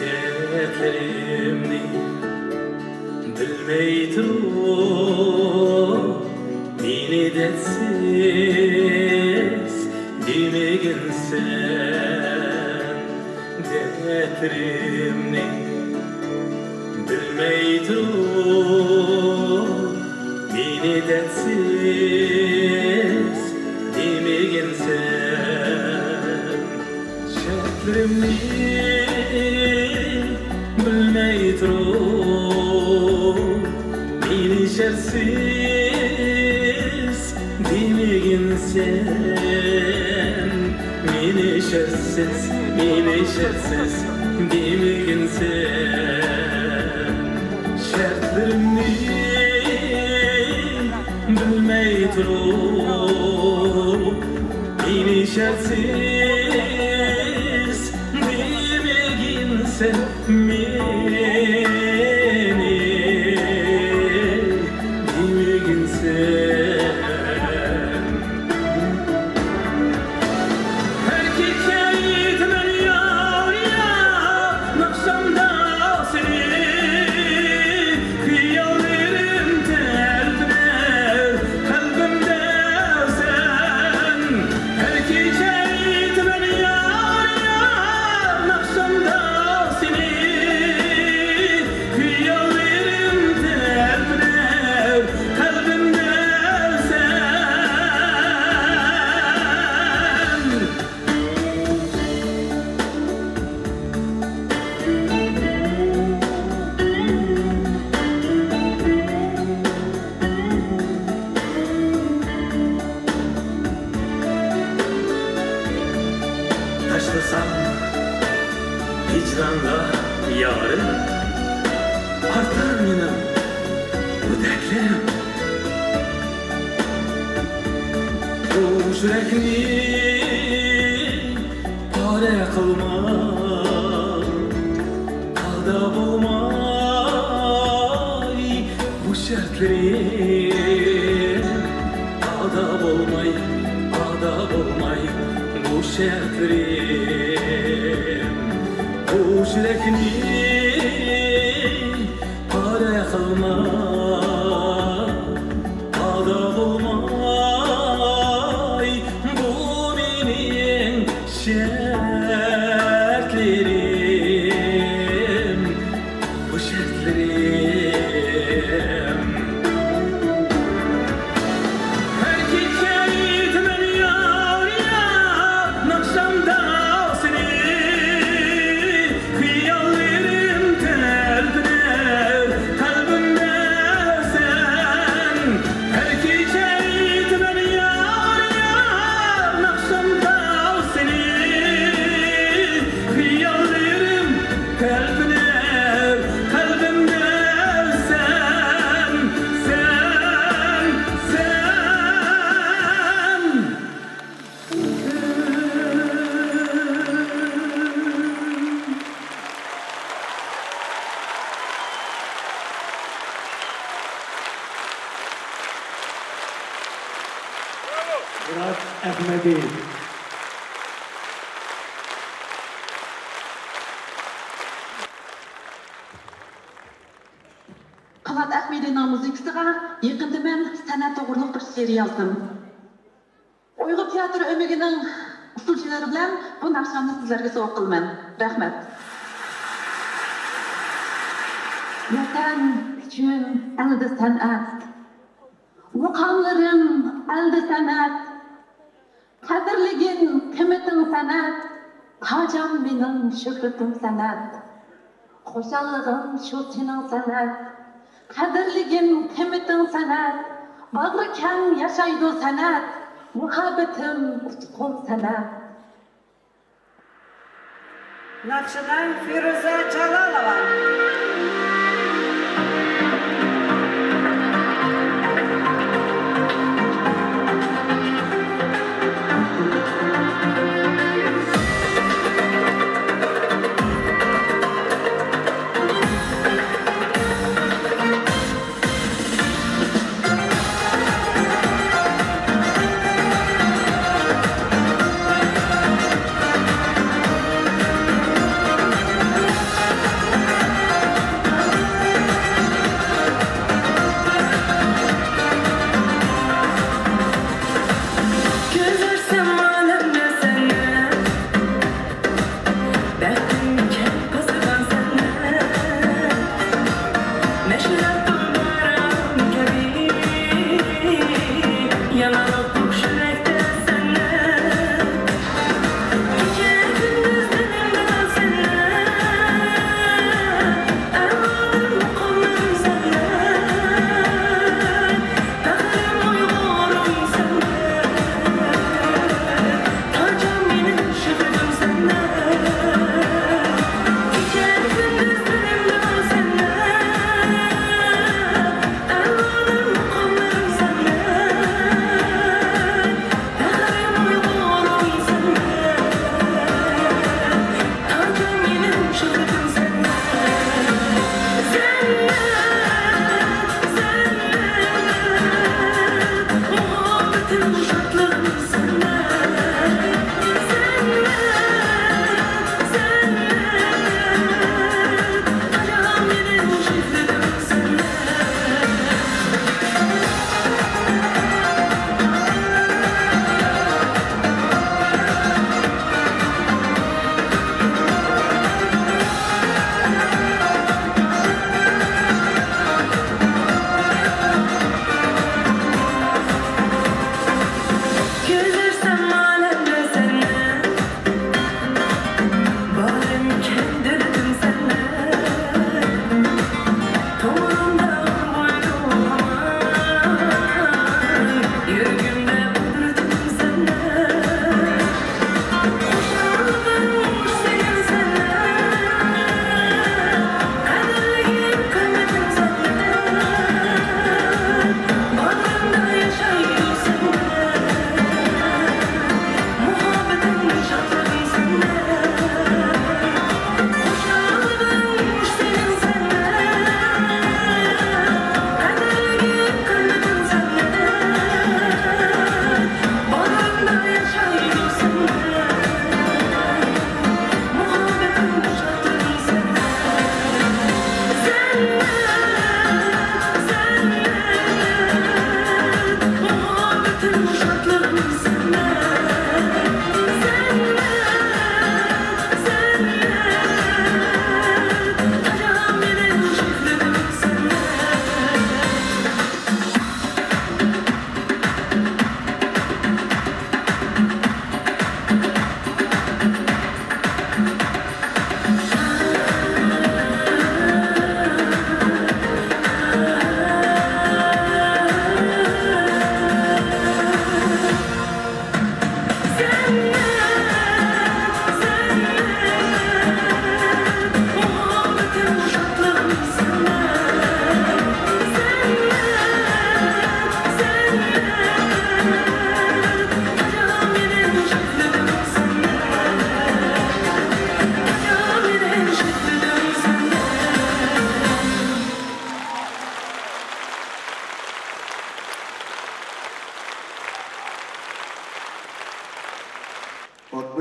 دەردلىرىمنى بىلمەي تۇرۇپ، مېنى دەردسىز دېمىگىنسەن. دەردلىرىمنى بىلمەي تۇرۇپ، مېنى دەردسىز دېمىگىنسەن. شەرتلىرىمنى بىلمەي تۇرۇپ، مېنى شەرتسىز دېمىگىنسەن. مېنى شەرتسىز، مېنى شەرتسىز دېمىگىنسەن. شەرتلىرىمنى بىلمەي تۇرۇپ، مېنى شەرتسىز دېمىگىنسەن، مېنى دېمىگىنسەن. ھەر كېچە ئېيتىمەن يار، يار، ناخشامدا سېنى، خىياللىرىم تەلپۈنەر قەلبىمدە سەن. ھەر كېچە ئېيتىمەن يار، يار، ناخشامدا سېنى، خىياللىرىم تەلپۈنەر قەلبىمدە سەن. تاشلىسام ھىجرانغا يارىم، ئارتار مېنىڭ بۇ دەردلىرىم. بۇ يۈرەكنى پارە قىلما، تاغدا بولماي بۇ شەرتلىرىم. ئادا بولماي، ئادا بولماي بۇ شەرتلىرىم، بۇ يۈرەكنى قارا قىلما. ئادا بولماي بۇ مېنىڭ شەرتلىرىم، بۇ شەرتلىرىم. ھەر كېچە ئېيتىمەن يار، يار، ناخشامدا سېنى، خىياللىرىم تەلپۈنەر قەلبىمدە سەن. ھەر كېچە ئېيتىمەن يار، يار، ناخشامدا سېنى، خىياللىرىم تەلپۈنەر قەلبىمدە سەن، سەن، سەن. مۇرات ئەخمەدى. قانات ئەخمىدىنىڭ مۇزىكىسىغا يېقىندا مەن سەنئەت توغرۇلۇق بىر شېئىر يازدىم. ئۇيغۇر تىياتىر ئۆمىكىنىڭ ئۇسسۇلچىلىرى بىلەن بۇ ناخشامنى سىزلەرگە سوۋغا قىلىمەن. رەھمەت. ۋەتەن ئۈچۈن ئەلدە سەنئەت، مۇقاملىرىم ئەلدە سەنئەت، قەدىرلىگىن قىممىتىڭ سەنئەت، تاجام مېنىڭ شۆھرىتىم سەنئەت، خۇشاللىقىم شۇ سېنىڭ سەنئەت، قەدىرلىگىن قىممىتىڭ سەنئەت، باغرى كەڭ ياشايدۇ سەنئەت، مۇھەببىتىم ئۇتقۇم سەنئەت. ناخشىدا فىرۇزە جالالوۋا.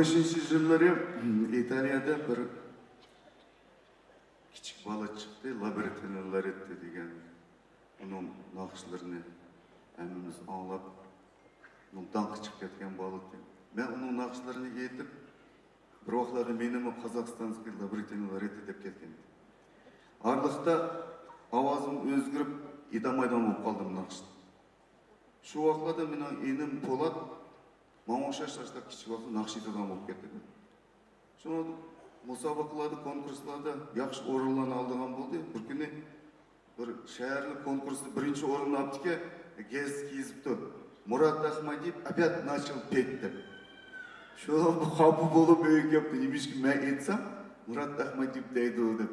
بەشىنچى يىللىرى ئىتالىيەدە بىر كىچىك بالا چىقتى، لابرېتتىنى لارېتتى دېگەن. ئۇنىڭ ناخشىلىرىنى ھەممىمىز ئاڭلاپ، ئۇنىڭ داڭقى چىقىپ كەتكەن بالا ئىدى. مەن ئۇنىڭ ناخشىلىرىنى ئېيتىپ، بىر ۋاقىتلاردا مېنىمۇ قازاقىستاندىكى لابرېتتىنى لارېتتى دەپ كەتكەن ئىدى. ئارىلىقتا ئاۋازىم ئۆزگىرىپ، ئېيتالمايدىغان بولۇپ قالدىم ناخشىنى. شۇ ۋاقىتلاردا مېنىڭ ئىنىم پولات ماڭا ئوخشاش ئاشۇنداق كىچىك ۋاقىتتا ناخشا ئېيتىدىغان بولۇپ كەتتى. شۇڭا مۇسابىقىلەردە، كونكۇرسلاردا ياخشى ئورۇنلارنى ئالىدىغان بولدى. بىر كۈنى بىر شەھەرلىك كونكۇرستا بىرىنچى ئورۇننى ئاپتىكەن، گېزىتكە يېزىپتۇ: «مۇرات ئەخمەدىيېف опять начал петь» دەپ. شۇ خاپا بولۇپ ئۆيگە كەپتۇ، نېمىشقا مەن ئېيتسام مۇرات ئەخمەدىيېف دەيدۇ دەپ.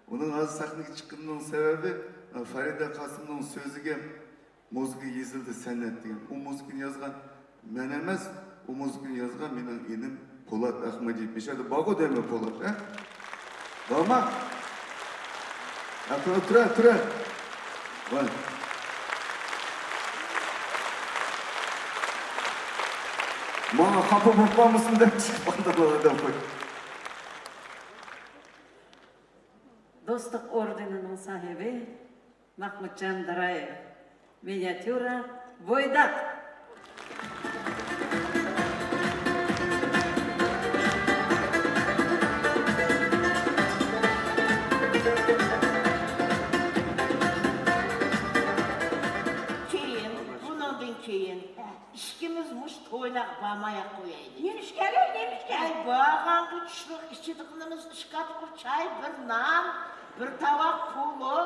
ئۇنىڭ ھازىر سەھنىگە چىققىنىنىڭ سەۋەبى، ئە، فەرىدە قاسىمنىڭ سۆزىگە مۇزىكا يېزىلدى سەنئەت دېگەن. ئۇ مۇزىكىنى يازغان مەن ئەمەس، ئۇ مۇزىكىنى يازغان مېنىڭ ئىنىم پولات ئەخمەدىيېف. مۇشۇ يەردە بارغۇ دەيمەن پولات، ھە؟ بارما؟ ھە، تۇرە، تۇرە، تۇرە. بار. ماڭا خاپا بولۇپ قالمىسۇن دەپ چىقىپ قالدىم ئادەم قوي. دوستلۇق ئوردېنىنىڭ ساھىبى مەخمۇتجان دارايېۋ. مىنىياتيۇرا، بويداق. كېيىن، بۇنىڭدىن كېيىن ئىككىمىز مۇشۇ تويلارغا بارماياق قويايلى. نېمىشقا، نېمىشقا؟ ئەي، بارغانغۇ چۈشلۈك ئىچىدىغىنىمىز ئىككى قاتقۇ چاي، بىر نان، بىر تاۋاق پولۇ،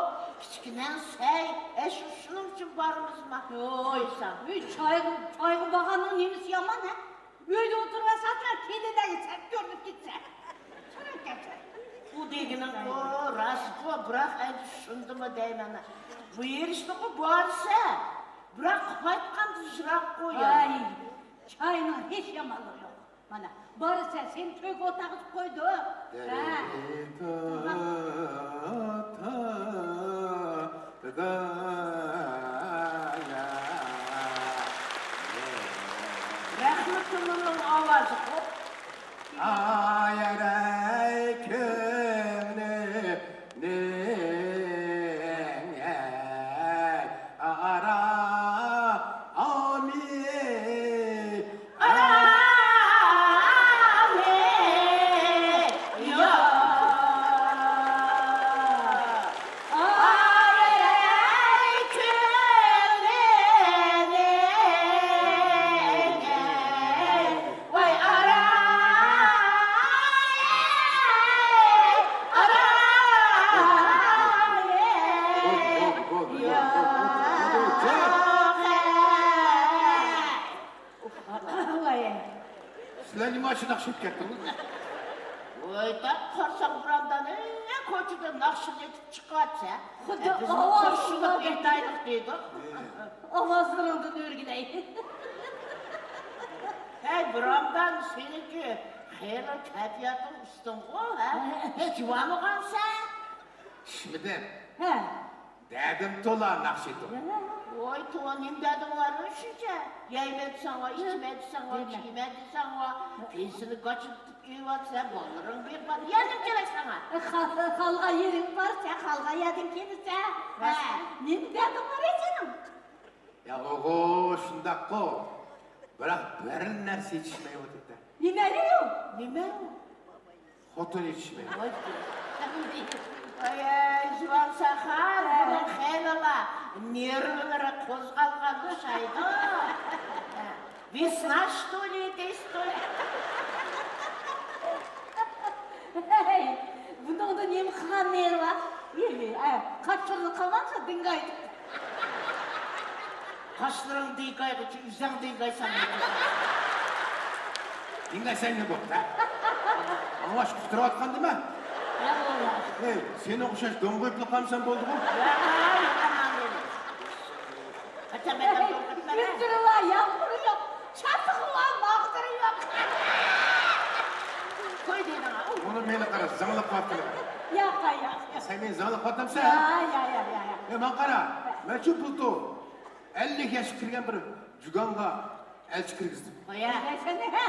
كىچىككىنە سەي، ئەي، شۇ، شۇنىڭ ئۈچۈن بارىمىزما؟ يوق. قويساڭ. ئۆي چايغا، چايغا بارغاننىڭ نېمىسى يامان، ھە؟ ئۆيدە ئولتۇرۇۋەرسەڭ، كېلىنلەرگە سەت كۆرۈنۈپ كېتىسەن. ئۇ دېگىنىڭ راستقۇ، بىراق ئەمدى شۇندىمۇ دەيمەن. بۇ يېرىشلىققا بارسا، بىراق قۇپايتقان يىراققۇ يا. ۋاي، چاينىڭ ھېچ يامانلىقى يوق. مانا، بارسا سېنى تويغا ئولتۇرغۇزۇپ قويدۇم. ھە. رەھمىتۇللانىڭ ئاۋازىغۇ. ئايەرەي كۆڭلۈمنىڭ ئەي ئارامى. سىلەر نېمە ئاشۇنداق شىپ كەتتىڭىز؟ ۋاي، دەپ قارىساڭ، بۇرامدان، ئە، كوچىدا ناخشا ئېيتىپ چىقىۋاتسا، خۇددى ئە، بىزمۇ ئاۋاز قوشۇلۇپ ئېيتايلىق دېدۇق. ئاۋازلىرىڭدىن ئۆرگىلەي. ھەي، بۇرامدان، سېنىڭكى خېلى كەيپىياتىڭ ئۈستۈنغۇ، ھە؟ ئىچىۋالمىغانسەن؟ ئىچمىدىم. ھە. دەردىم تولا ناخشا ئېيتىپ. ۋاي توۋا، نېمە دەردىڭ بار شۇنچە؟ يەيمەن دېسەڭ ۋا، ئىچمەن دېسەڭ ۋا، كىيمەن دېسەڭ ۋا، پېسىنى گاچىلىتىپ ئېلىۋاتىسەن، بالىلىرىڭ بىر بار. ياردەم كېرەك ساڭا. قا-، قالغان يېرىڭ بارسا، قالغان يەردىن كېلىسەن. ھە، نېمە دەردىڭ بار سېنىڭ؟ يا ئوغۇ، شۇنداققۇ. بىراق بىر نەرسە يېتىشمەيۋاتىدۇ. نېمە ئۇ؟ نېمە ئۇ؟ خوتۇن يېتىشمەيدۇ. ۋاي، ئاي، ئاي، جۇۋان ساخان، بۇنىڭ خېلىلا نېرۋىلىرى قوزغالغان ئوخشايدۇ. ۋېسنا، что ли, دەيسىتۇ. ھەي، بۇنىڭدا نېمە قىلغان نېرۋا؟ ھېلى، ھە، قاچىلىرىنى قىلغانسا دىڭگايدى. قاشلىرىڭ دىگايغۇچە ئۆزۈڭ دىگايساڭ. دىگايساڭ نېمە بوپتۇ؟ ئاڭلاش قۇتۇرۇۋاتقاندىمەن. ياق، بولماس. ئەي، سېنىڭ ئوخشاش دوڭغۇيۇپلا قالمىسام بولدىغۇ. ياق، ياق، ياق. ئۆزلىرى بار، يامغۇرى يوق، چاتىقى بار، ماغدۇرى يوق. قوي دېدىڭ-ھە. ئۇنى مېنى قارا، زاڭلىق قاپتىمەن. ياق، ياق، ياق. سەن مېنى زاڭلىق قاتامسەن؟ ياق، ياق، ياق، ياق، ياق. ئەي، ماڭا قارا، مەن شۇ بۇلتۇر ئەللىك ياشقا كىرگەن بىر جۇگاڭغا ئەلچى كىرگۈزدۈم. قويە. سەن، ھە؟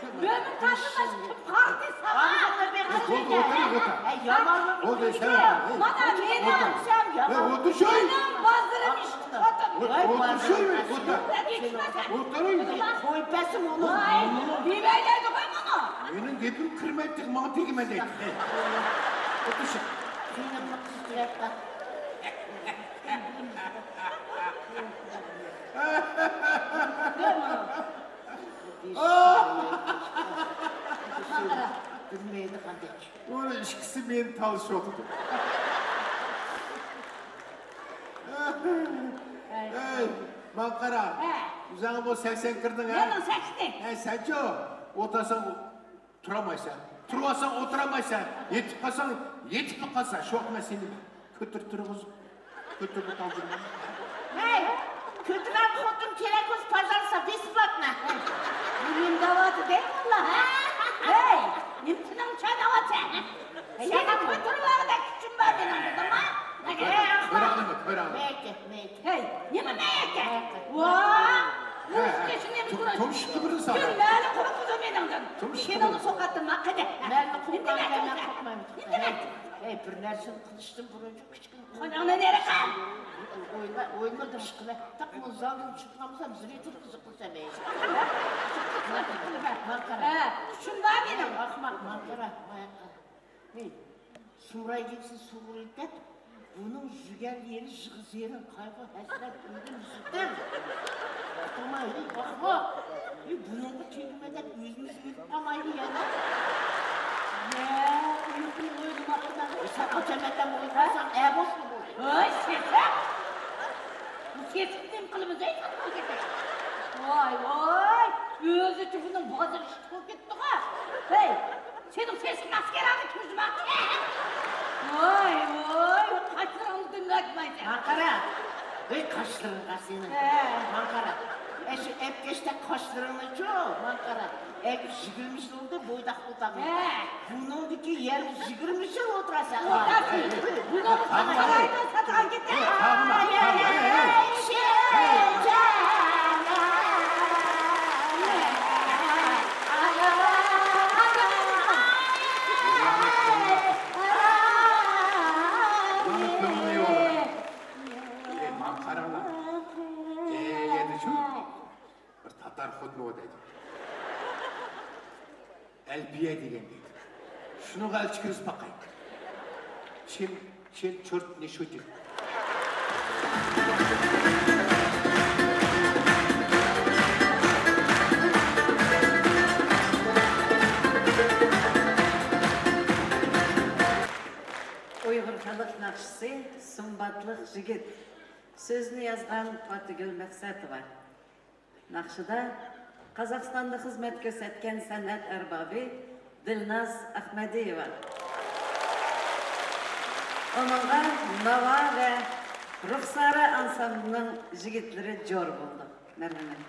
بۆمە تازىلاش كىم قالدى ساڭا؟ بولدى، ئولتۇر، ئولتۇر. ئەي، يامانلىق بولدى، سەن ئولتۇر. مانا مېنىڭ ئۆيۈم، مېنىڭ بازىرىم ئىشتىن خوتۇن. ئولتۇر، ئولتۇر. ئولتۇرۇڭ. قويۇپ بەرسۇن ئۇنى. ۋاي، بىلەيلەيدىغۇ مۇنۇ. مېنىڭ گېپىم كىرمەيدۇ، ماڭا تېگىمە دەيدۇ. ئولتۇرسۇن. بىلمەيدىغاندەك. ئۇنىڭ ئىككىسى مېنى تالىشىۋاتىدۇ. ماڭا قارا. ھە. ئۆزۈڭ بۇ سەكسەن كىردىڭ، ھە؟ مەنمۇ سەكسەن. ھە، سەنچۇ؟ ئولتۇرساڭ تۇرالمايسەن. تۇرۇۋالساڭ ئولتۇرالمايسەن. يېتىپ قالساڭ يېتىپلا قالسەن. شۇڭا مەن سېنى كۆتۈرۈپ تۇرغۇزۇپ، كۆتۈرۈپ قالدۇرمايمەن. ھەي، كۆتۈرەڭ خوتۇن كېرەك بولسا، пожалуйста، бесплатно. نېمە دەۋاتىدۇ ئۇلار، ھە؟ ھەي، نېمە تىلىڭ چايناۋاتىسەن؟ سېنى كۆتۈرۈۋالغۇدەك كۈچۈم بار مېنىڭ، بىلدىڭمۇ؟ كۆرەڭلىمە، كۆرەڭلىمە. مەيكە، مەيكە. ھەي، نېمە مەيكە؟ ۋا! ھە، ھە. تۇم-، تۇمشۇققا بىرنى سال. كۈن مەنى قورقۇتىدۇ مېنىڭدىن. تۇمشۇققا بىرنى. سوقاتتىم، ھەققىدە. مەننى قورقۇتقان مەن قورقمايمەن. ھەي، ھەي، بىر نەرسىنى قىلىشتىن بۇرۇن شۇ كىچىككىنە قولۇڭنى نېرى قىل. ئويلا-، ئويلىدىم، قىلە. تاق بۇ زالدىن چىقىپ قالمىسام، زىرىتىپ قىزىق قىلسام، ھەي. ماڭا قارا. ھە، كۈچۈم بار مېنىڭ. ئاخماق، ماڭا قارا، ماڭا قارا. ھەي، سۇمراي كەتسە سۇغۇرۇلۇپ كەت. بۇنىڭ يۈگەن يېرى، يىغىز يېرى، قايغۇ، ھەسرەت، ئۆلۈم، زۇكام. ئاتاما، ھەي، ئاخماق. ھەي، بۇنىڭغا تۈگىمە دەپ ئۆزىمىز ئۆلۈپ قالايلى يەنە. يا، ئۇيقۇنى ئويلىماپتىمەن. سەن قاچان مەتەم ئويلىماساڭ، ئەبوسمۇ بۇ؟ ھاي، سېسىق! بۇ سېسىق نېمە قىلىمىز، ھەي، ساتقان كېتەي. ۋاي، ۋاي، ئۆزىچە بۇنىڭ بازىرى ئىشلىق بولۇپ كېتىپتىغۇ. ھەي، سېنىڭ سېسىق ماسكىراڭنى كۆزۈم ئاقتى. ۋاي، ۋاي، قاچلىرىڭنى دۈملەتمەيسەن. ماڭا قارا. ھەي، قاچلىرىڭغا سېنىڭ. ھە. ماڭا قارا. ئەي، شۇ ئەپكەشتەك قاچلىرىڭنىچۇ، ماڭا قارا. ئەي، يىگىرمە يىل بولدى بويداق ئولتۇرغىنىڭغا. ھە. بۇنىڭدىكى يەر يىگىرمە يىل ئولتۇراسەن. ئولتۇرسۇن. بۇنىڭغا قارايمەن، ساتقان كېتەي. قاغىما، قاغىما. ھەي، ھەي. ئۇلارنىڭ كۆڭلىنى يوقىتىڭ. ئەي، ماڭا قاراڭلار. ئەي، يەردىچۇ؟ بىر تاتار خوتۇنى بار دەيدۇ. ئەلپىيە دېگەن دەيدۇ. شۇنىڭغا ئەلچى كىرگۈزۈپ باقاي. چىن، چىن چورت نېشۇچى. ئۇيغۇر خەلق ناخشىسى، سۇمباتلىق يىگىت. سۆزنى يازغان پاتىگۈل مەقسەتوۋا. ناخشىدا قازاقىستاندا خىزمەت كۆرسەتكەن سەنئەت ئەربابى دىلناز ئەخمەدىيېۋا. ئۇنىڭغا ناۋا ۋە رۇخسارە ئانسامبلىنىڭ يىگىتلىرى جور بولدى. مەرھەمەت.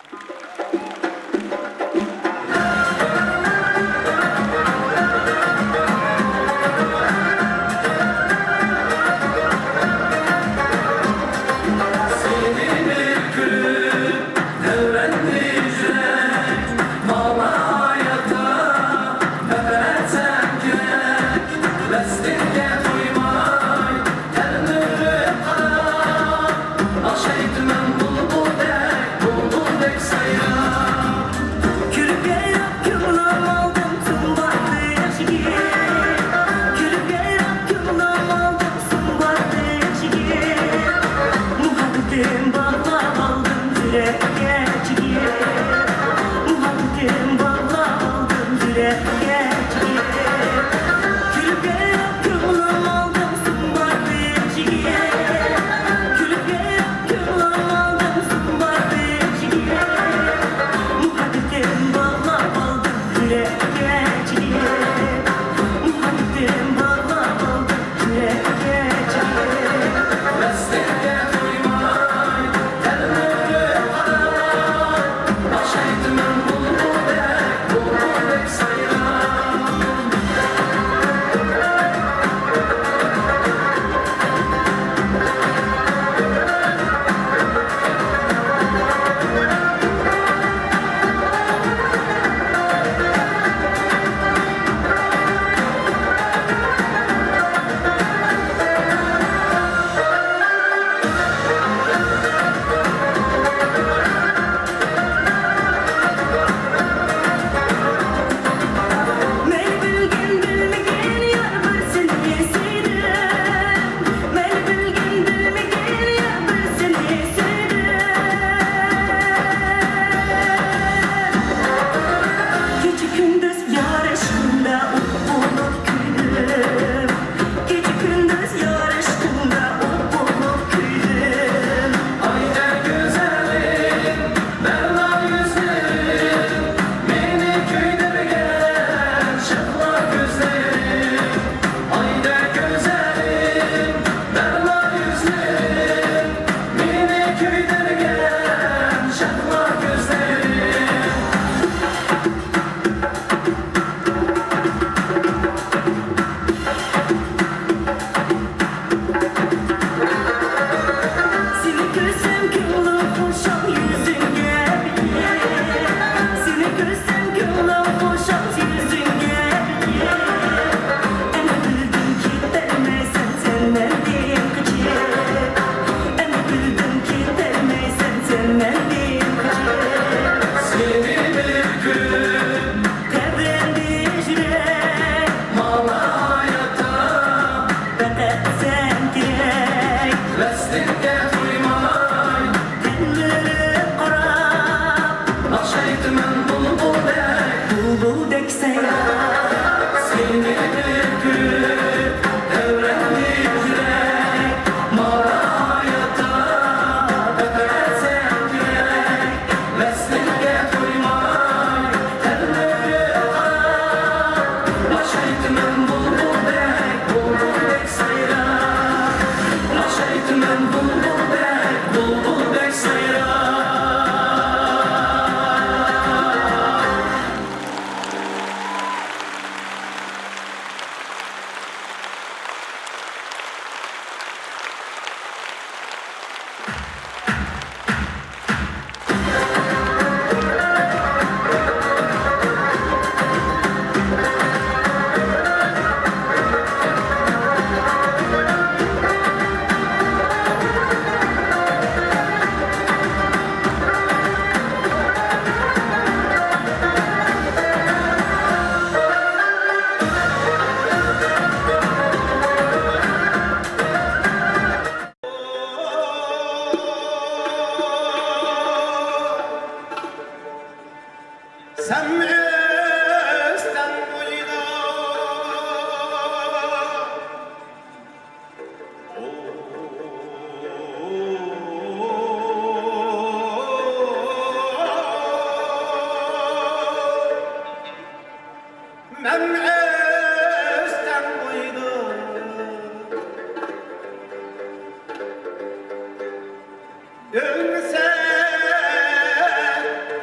ئۆلسە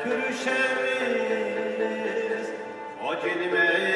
كۆرۈشەرمىز، ئاجىنىمەي.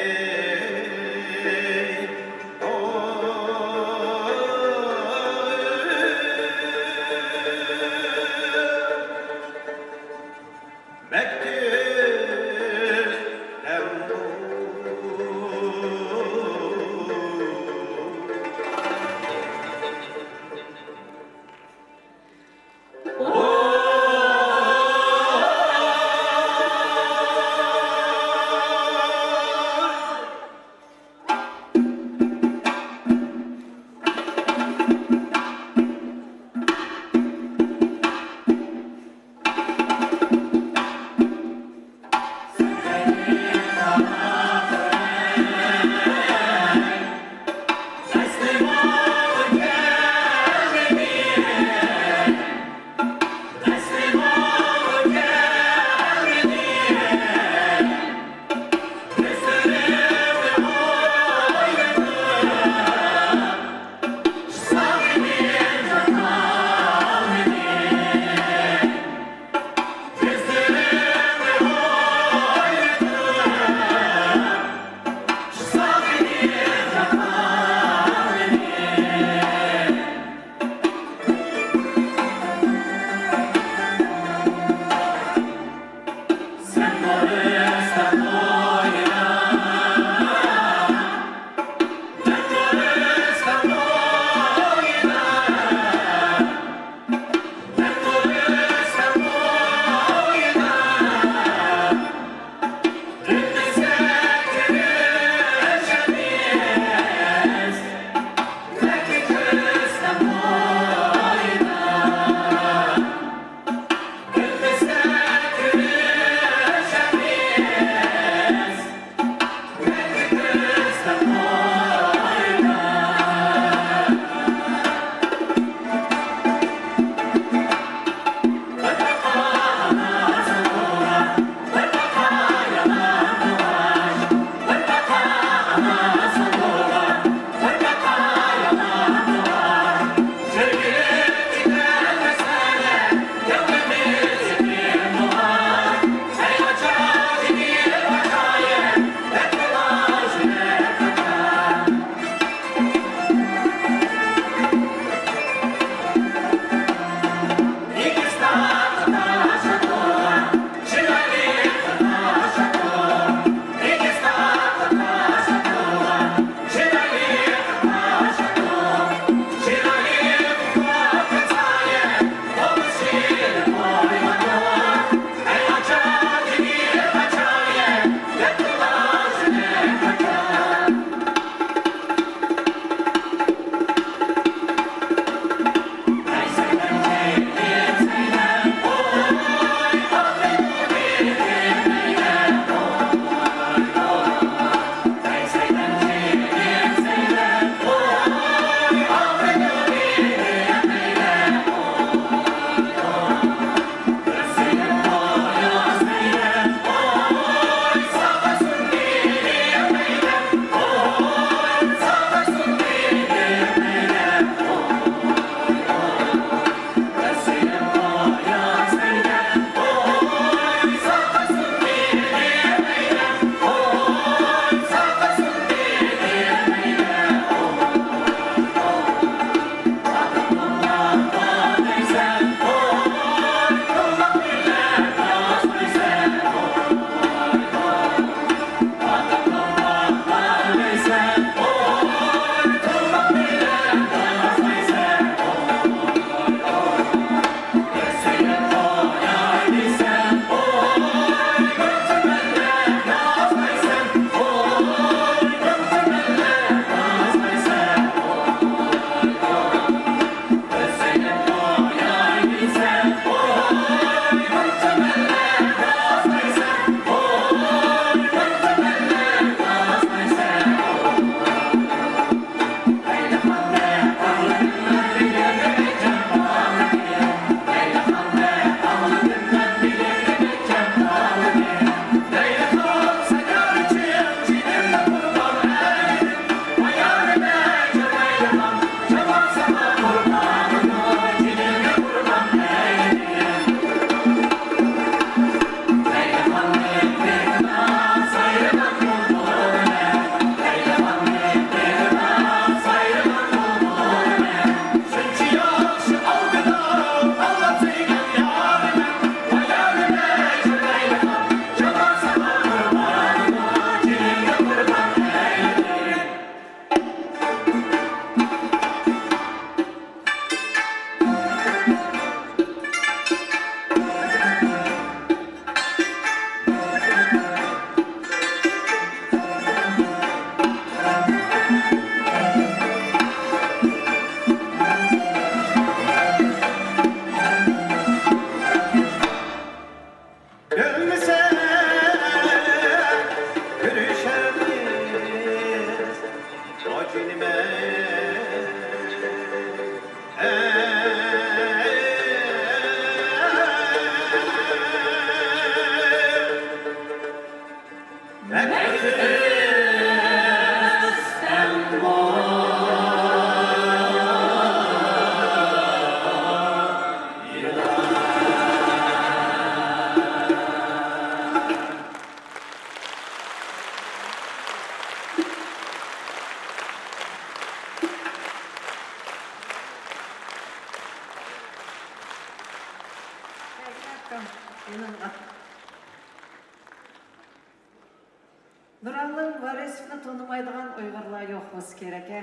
نۇرالىم ۋارىسوۋنى تونۇمايدىغان ئۇيغۇرلار يوق بولسا كېرەك ھە.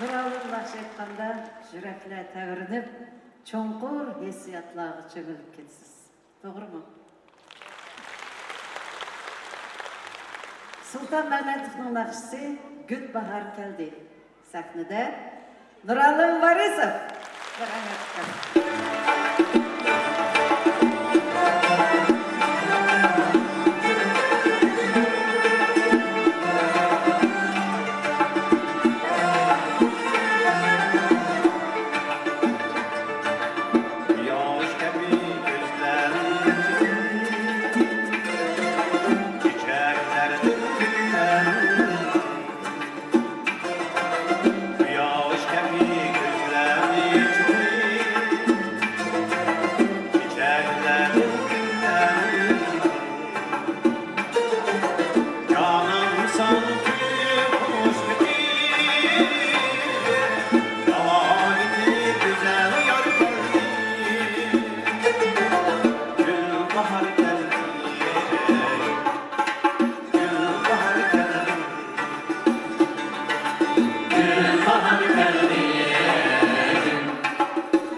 نۇرالىم ناخشا ئېيتقاندا يۈرەكلەر تەۋرىنىپ، چوڭقۇر ھېسسىياتلارغا چۆمۈلۈپ كېتىسىز. توغرىمۇ؟ سۇلتان مەمەتوۋنىڭ ناخشىسى گۈلباھار كەلدى. سەھنىدە نۇرالىم ۋارىسوۋ. بىر ئاياغ چىقىڭ. ياش كەبى كۆزلەر، چېچەكلەردىن گۈللەر. قۇياش كەبى كۆزلەرنى چېچەكلەردىن گۈللەر. جانانسان كۈلۈپ خۇشلۇقى، داۋا ئېتىپ گۈزەل يار كەلدى. گۈلباھار كەلدى. گۈلباھار كەلدى. گۈلباھار كەلدى.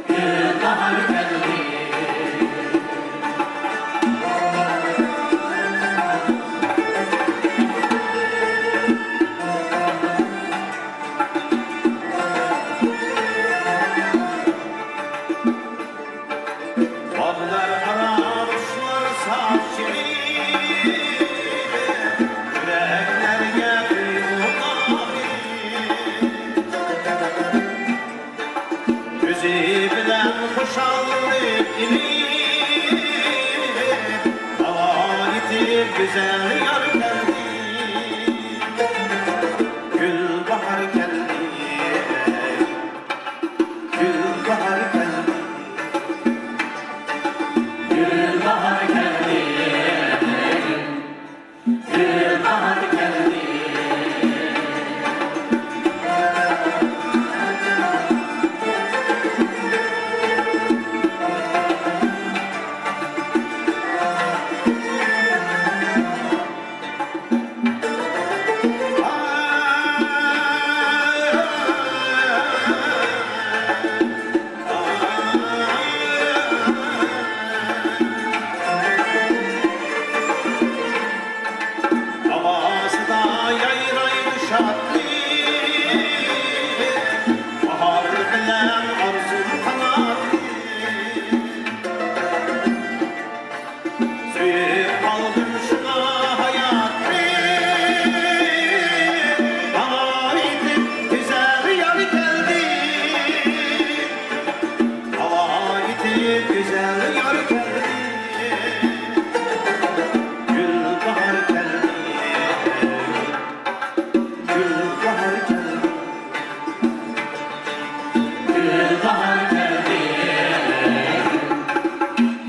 گۈلباھار كەلدى. باغلار ئارا قۇشلار ساز چېلىپ، يۈرەكلەرگە تۇيغۇ باغلىپ، ئۆزى بىلەن خۇشاللىق ئېلىپ، ھاۋا ئېتىپ گۈزەل يار كەلدى. گۈلباھار كەلدى. گۈلباھار كەلدى. گۈلباھار كەلدى. گۈلباھار كەلدى. ھاۋاسىدا يايرايدۇ شادلىق، باھار بىلەن ئارزۇ قاناتلىق. سۆيۈپ قالدىم شۇڭا ھاياتنى، ماڭا ئېيتىپ گۈزەل يار كەلدى. ھاۋا ئېيتىپ گۈزەل يار كەلدى. گۈلباھار كەلدى. گۈلباھار كەلدى. گۈلباھار كەلدى.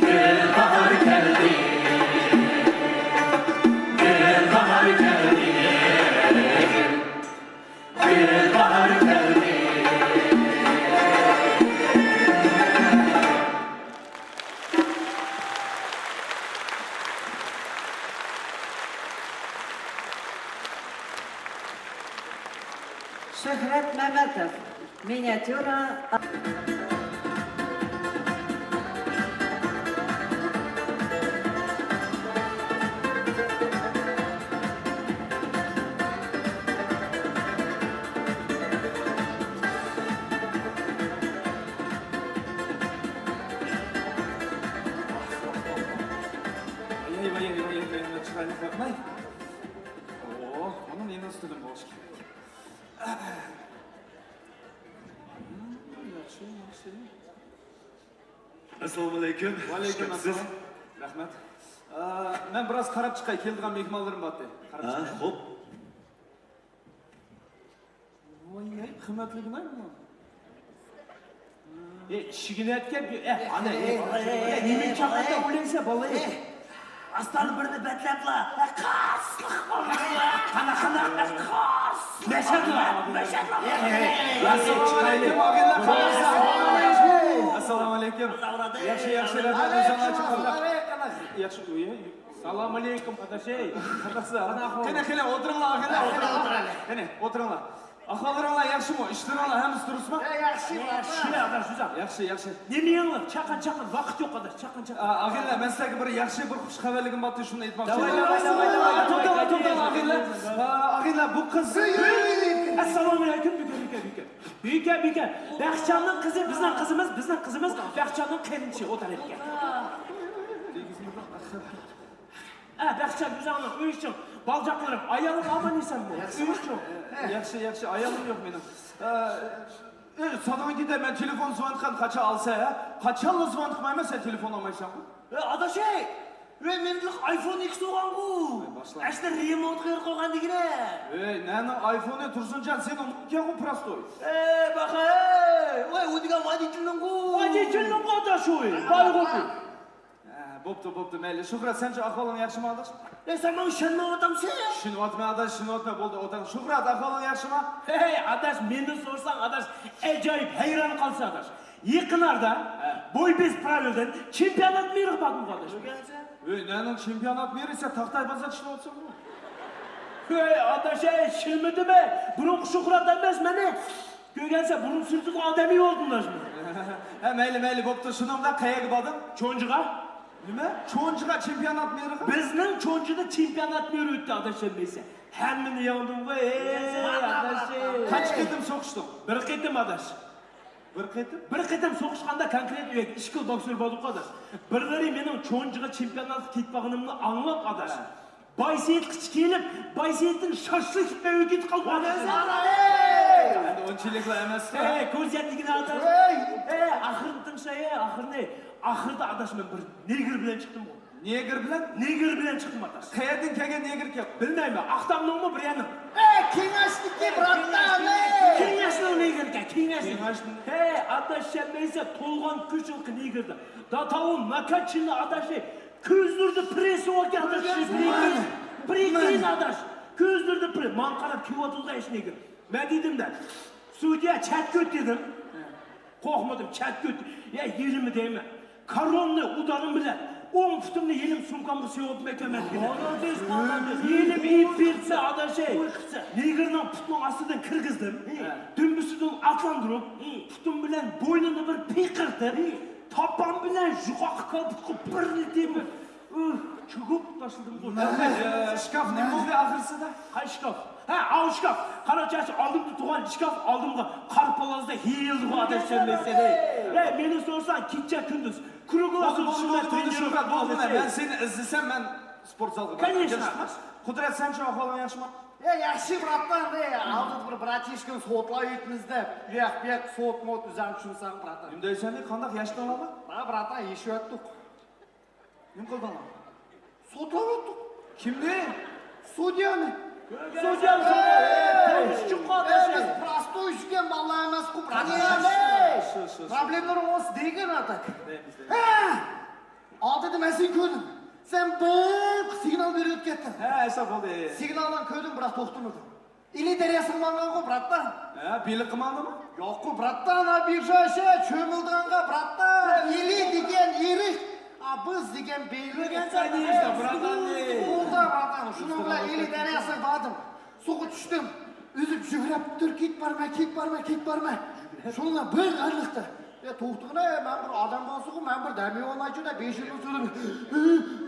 گۈلباھار كەلدى. گۈلباھار كەلدى. گۈلباھار كەلدى. شۆھرەت مەمەتوف، مىنىياتيۇرا. ۋاي، ۋاي، ۋاي، ۋاي، ۋاي، چىرايلىق باقماي. ئوھ، مانا مېنىڭ ئۈستىدىن بولۇشى كېرەك. ياخشى، ياخشى. ئەسسالامۇئەلەيكۇم. ۋەئەلەيكۇم ئەسسالام. رەھمەت. ئە، مەن بىراز قاراپ چىقاي، كېلىدىغان مېھمانلىرىم بارتى. قاراپ ھە، چىقاي. خوپ. ۋاي، ۋاي، قىممەتلىك نېمە بۇ؟ ئە، ئىشىكىنى ئەتكەن، ئە، ئانا، ئە، ئە، نېمە چاقىردا ئويلايسەن، بالام؟ ئە، ئاستانە بىرنى بەتلەپلا، ئە، قارسلىق بولمىدى. قانا، قانا، ئە، قارس. مەشھەدلا، مەشھەدلا. ئەسسالامۇئەلەيكۇم، ئاغىنىلەر. ئەسسالامۇئەلەيكۇم. ياخشى، ياخشى، رەھمەت. ئۆزۈڭلار چىقىڭلار. ياخشى، ئۇ، ئەسسالامۇئەلەيكۇم، ئاداش. قېنى، قېنى، ئولتۇرۇڭلار، ئاغىنىلەر، ئولتۇرۇڭلار. قېنى، ئولتۇرۇڭلار. ئەھۋاللىرىڭلار ياخشىمۇ؟ ئىشلىرىڭلار ھەممىسى دۇرۇسمۇ؟ ياخشى، ياخشى. ياخشى، ياخشى. نېمە يېڭىلىق؟ چاققان، چاققان. ۋاقىت يوق، ئاداش. چاققان، چاققان. ئا، ئاغىنىلەر، مەن سىلەرگە بىر ياخشى، بىر خۇش خەۋەرلىكىم بار، شۇنى ئېيتماقچى. داۋاي، داۋاي، داۋاي، داۋاي، داۋاي. توختاڭلار، توختاڭلار، ئاغىنىلەر. ئا، ئاغىنىلەر، بۇ قىز. ئەسسالامۇئەلەيكۇم، بىكەم، بىكەم، بىكەم. بىكەم، بىكەم. بەختىيارنىڭ قىزى، بىزنىڭ قىزىمىز، بىزنىڭ قىزىمىز. بەختىيارنىڭ قېرىندىشى، ئولتۇرۇڭ. ئە، بەختىيار، ئۆزۈڭنىڭ ئۆي ئىچىڭ، بالىچاقلىرىڭ، ئايالىڭ ئامان ئېسەنمۇ؟ ئۆي ئىچىڭ. ياخشى، ياخشى، ئايالىم يوق مېنىڭ. ئە، ئە، ساداڭ كېتە، مەن تېلېفون زۋونكان قاچان ئالسا، ھە؟ قاچانلا زۋون قىلمايمەن، سەن تېلېفون ئالمايسەنغۇ؟ ئە، ئاداشەي! ۋەي، مېنىڭ ئايفون ئىككىس بولغانغۇ. ۋەي، باشلا. ئەسلى رېمونت قىلىپ قويغان دېگىنە. ۋەي، نەنىڭ ئايفونى، تۇرسۇنجان، سېنىڭ نوكىياڭغۇ پراستوي. ئەي، باقاي! ۋەي، ئۇ دېگەن ۋادىتېلنىڭغۇ. ۋادىتېلنىڭغۇ ئاداش ئۇ. بايغۇ بۇ. ھە، بوپتۇ، بوپتۇ، مەيلى. شۇھرەت، سەنچۇ، ئەھۋالىڭ ياخشىمۇ، ئاداش؟ ئەي، سەن ماڭا ئىشەنمەيۋاتامسەن؟ چۈشىنىۋاتىمەن، ئاداش، چۈشىنىۋاتىمەن. بولدى، ئولتۇرۇڭ. شۇھرەت، ئەھۋالىڭ ياخشىمۇ؟ ھەي، ئاداش، مېنى سورىساڭ، ئاداش، ئاجايىپ ھەيران قالىسەن، ئاداش. يېقىن ئارىدا ھە. بوي بېسىپ پراۋېلدىن چېمپىيونات مېرىغا باردىم، ئاداش. ۋەي، نەنىڭ چېمپىيونات مېرى؟ سەن تاختاي بازار ئىشلەۋاتساڭغۇ. ھەي، ئاداش، ھەي، شىلمىدىم، ھەي. بۇرۇنقى شۇھرەت ئەمەس، مەن، ھەي. كۆرگەنسەن، بۇرۇن سۈرتىدىغان ئادەم يوق بۇنداق. ھە، مەيلى، مەيلى، بوپتۇ. شۇنىڭ بىلەن قەيەرگە باردىڭ؟ چونجىغا. نېمە؟ چونجىغا چېمپىيونات مېرىغا؟ بىزنىڭ چونجىدا چېمپىيونات مېرى ئۆتتى، ئاداش، ھەممىسى. ھەممىنى يەڭدىم ۋاي، ئەي، ئاداش. قانچە قېتىم سوقۇشتۇڭ؟ بىر قېتىم، ئاداش. بىر قېتىم؟ بىر قېتىم سوقۇشقاندا كونكرېت ئىككىلا بوكسېر بولدۇق، ئاداش. بىرلىرى مېنىڭ چونجىغا چېمپىيوناتقا كېتىپ بارغىنىمنى ئاڭلاپ، ئاداش. ھە. بايسېيىت قىچا كېلىپ، بايسېيىتتىن شاشلىق يېپمەي ئۆيگە كېتىپ قالدى. ئەمدى ئۇنچىلىكلا ئەمەس. ھەي، كۆرسەتمىگىن ئاداش. ھەي. ھەي، ئاخىرىنى تىڭشاي، ھەي، ئاخىرىنى. ئاخىرىدا ئاداش مەن بىر نېگىر بىلەن چىقتىمغۇ. نېگىر بىلەن؟ نېگىر بىلەن چىقتىم ئاداش. قەيەردىن كەلگەن نېگىركەن؟ بىلمەيمەن، ئاقتامنىڭمۇ بىر يەرنىڭ. ئەي، كېڭەشنىڭكى، بىراتان، ئەي. كېڭەشنىڭ نېگىركەن، كېڭەشنىڭ. كېڭەشنىڭ. ھەي، ئاداش، چۈشەنمەيسەن، تولغان كۆچۈلكە نېگىردا. داتاۋۇ ناكاچىنى ئاداش، كۆزلىرىدە پىرىسى باركەن، ئاداش، پىرىكىن، پىرىكىن، ئاداش. كۆزلىرىدە پىرى، ماڭا قاراپ كېلىۋاتىدۇ ئەشنىگە. مەن دېدىم-دە، سۇدىيە، چەتكە ئۆت دېدىم. قورقمىدىم، چەتكە ئۆت. يا، يېرىمى دەيمەن. كاروننى ئۇدارىم بىلەن ئوڭ پۇتۇمنى يېلىم سومكامغا سېلىۋاتىمەن. مالادېس، مالادېس. يېلىم ئېلىپ بېرىپسە، ئاداش، ئەي. نېگىرنىڭ پۇتىنىڭ ئاستىدىن كىرگۈزدۈم. ھە. دۈمبىسىدىن ئاتلاندۇرۇپ، پۇتۇم بىلەن بوينىنى بىر پىقىرتىپ، تاپان بىلەن يۇقىرىقى كالپۇكقا بىرنى تېپىپ، ئۇھ، چۆكۈپ تاشلىدىمغۇ. ئە، شكاف نېمە بولدى ئاخىرسىدا؟ قاي شكاف؟ ھە، ئاۋۇ شكاف. قارا چاچ ئالدىمدا تۇرغان شكاف ئالدىمغا قارا پالازدا ھېيىلدىغۇ، ئاداش، چۈشەنمەيسەن، ھەي. ھەي، مېنى سورىساڭ، كېچە كۈندۈز كرۇگلا سوتشىنا ترېنىركا، ئاداش، ھەي. مەن سېنى ئىزدىسەم، مەن سپورت زالغا بارىمەن. كونېچنو. قۇدرەت، سەنچۇ، ئەھۋالىڭ ياخشىمۇ؟ ھەي، ياخشى، بىراتان، ھەي، ئالدىدا بىر بىراتىشكىنى سوتلاۋېتىمىز دەپ، ئۇياق، بۇياق، سوت، موت، ئۆزۈڭ چۈشىنىسەن، بىراتان. نېمە دەيسەن، قانداق، ياشىدىڭلارمۇ؟ ھە، بىراتان، يېشىۋەتتۇق. نېمە قىلدىڭلار؟ سوتلاۋەتتۇق. كىمنى؟ سۇديانى. سۇديانى. ھەي، بىز پراستوي يۈرگەن بالىلار ئەمەسقۇ، بىراتان. شۇ، شۇ، شۇ. پروبلېمىلىرىڭ بولسا دېگىن، ئاتاك. ھە! ئالدىدا مەن سېنى كۆردۈم. سەن بىر سىگنال بېرىپ ئۆتۈپ كەتتىڭ. ھە، ھېساب بولدى. سىگنالنى كۆردۈم، بىراق توختىمىدىڭ. ئىلى دەرياسىغا ماڭغانغۇ، بىراتان. ھە، بېلىققا ماڭدىمۇ؟ ياققۇ، بىراتان، ھە، بىر شاشە چۆمۈلدىغانغا، بىراتان. ئىلى دېگەن ئېرىق، ئا، بىز دېگەن بېلىق. بولدى، بىراتان، شۇنىڭ بىلەن ئىلى دەرياسىغا باردىم. سۇغا چۈشتۈم. ئۆزۈم يۈگۈرۈپ تۇرۇپ كېتىپ بارىمەن، كېتىپ بارىمەن، كېتىپ بارىمەن. شۇنىڭ بىلەن بىر ئارىلىقتا، يا، توختىغىن، ئەي، مەن بىر ئادەم بالىسىغۇ، مەن بىر دەم يەۋالمايچۇ دەپ بېشىمنى سۈرۈپ،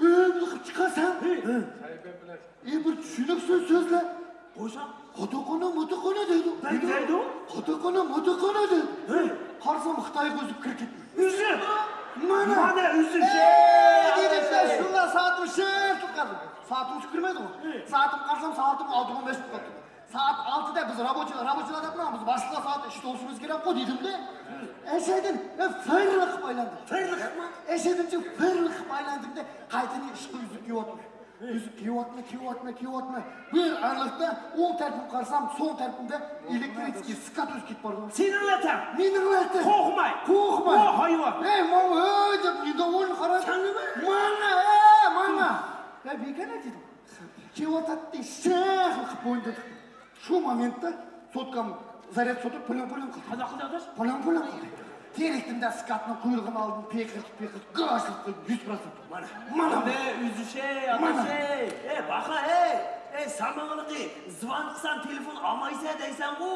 ئۆملىقىپ چىقارسام. ئى، بىر چۈشىنىكسىز سۆزلەر. قويسا؟ قوتۇقىنى مۇتۇقىنى دەيدۇ. دەيدۇ. قوتۇقىنى مۇتۇقىنى دەيدۇ. ھە. قارىسام، خىتايغا ئۆزۈپ كىرىپ كەتتى. ئۆزۈپ؟ مانا. مانا ئۆزۈپ. ئەي، دېدىم، شۇنداق سائىتىم شىرتىپ قالدى. سائىتىم ئۆزۈپ كىرمەيدىغۇ. ھە. سائىتىمغا قارىسام، سائىتىم ئالتە ئون بەش بولۇپ قاپتۇ. سائەت ئالتىدە بىز رابوچىي، رابوچىيلار دەپ ماڭىمىز، باشلىقلار سائەت ئۈچتە بولۇشىمىز كېرەكقۇ دېدىمدە، ئەشەدىن، ئە، فىررىقىپ ئايلاندىم. فىررىقما؟ ئەشەدىنچە فىررىقىپ ئايلاندىمدە، قايتىدىن ئىشقا يۈزۈپ كېلىۋاتىمەن. يۈزۈپ كېلىۋاتىمەن، كېلىۋاتىمەن، كېلىۋاتىمەن. بىر ئارىلىقتا ئوڭ تەرىپىمگە قارىسام، سول تەرىپىمدە ئېلېكترىتسكىي سكات ئۆزۈپ كېتىپ بارىدۇ. سېنىڭلا تەڭ. مېنىڭلا تەڭ. قورقماي. قورقماي. ۋاي ھايۋان. ئەي، ماڭا، ھەي دەپ، نېدوۋولنى قارا. ساڭىمۇ؟ ماڭا، ئەي، ماڭا. ھە، بىكار دېدىم. كېلىۋاتاتتى، شىخ قىلىپ بوينىدا تۇتۇپ. شۇ مومېنتتا سوتكام زارياد سوتۇپ پۇلۇڭ-پۇلۇڭ قىلدى. قانداق قىلدى ئاداش؟ پۇلۇڭ-پۇلۇڭ قىلدى. تىرىكتىمدە سكاتنىڭ قۇيرۇقىنى ئالدىم، پىقىرتىپ-پىقىرتىپ، گاژلىق قىلدىم، يۈز پىروتسېنت. مانا، مانا. ئەمدى ئۈزۈشەي، مانا. ئاداشەي. ئەي، باخا، ئەي. ئەي، ساماڭلىقى، زىۋان قىلسام تېلېفون ئالمايسەن دەيسەنغۇ.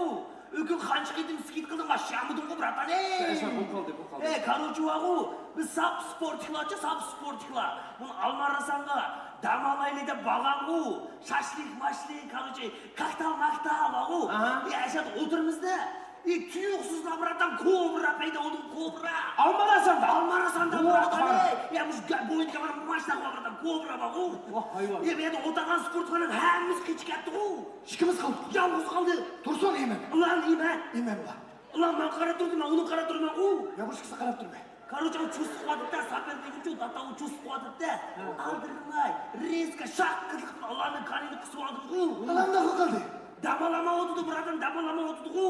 ئۆكۈن قانچە قېتىم سكىت قىلدىڭ، ماشىنامىدىڭغۇ، براتان، ئەي. ئەي، شۇ، بولۇپ قالدى، بولۇپ قالدى. ئەي، كارۇچى، ۋاغۇ، بىز ساپ سپورتىكلارچۇ، ساپ سپورتىكلار. بۇنى ئالماراسانغا دام ئالايلى دەپ بارغانغۇ. شاشلىك، ماشلىك، كارۇچى، كاكتال، ماكتال، ۋاغۇ. ئاھا. ئەي، ئەشەدە ئولتۇرىمىزدا. ئى، تۇيۇقسىزلا، براتان، كوبرا پەيدا بولدى، كوبرا. ئالماراساندا؟ ئالماراساندا، ئوي، براتان، قارا. ئى، يا، مۇشۇ گە-، بوينىدىكى بىر ماشىنا بار، براتان، كوبرا بارغۇ. ۋاھ، ھايۋان. ئى، بۇ يەردە ئولتۇرغان سپورتخانىنىڭ ھەممىسى قېچىپ كەتتىغۇ. ئىككىمىز قالدۇق. يالغۇز قالدى. تۇرسۇن، ئىمەن. ئۇلان، ئىمەن. ئىمەن بار. ئۇلان، ماڭا قاراپ تۇردى، مەن ئۇنىڭغا قاراپ تۇرىمەنغۇ. يا، بۇ ئىككىسىگە قاراپ تۇرمەن. كارۇچى، ئۇ چۇسۇپ قوياتتى، ساپەر دېگۈچۇ، داتا ئۇ چۇسۇپ قوياتتى. ھە. ئالدىرىماي، رېزكا شاق قىلىپ ئۇلارنىڭ كانىيىنى قىسىۋالدىمغۇ. ئۇلان نېمە قىلدى؟ داماللىمايۋاتىدۇ، براتان، داماللىمايۋاتىدىغۇ.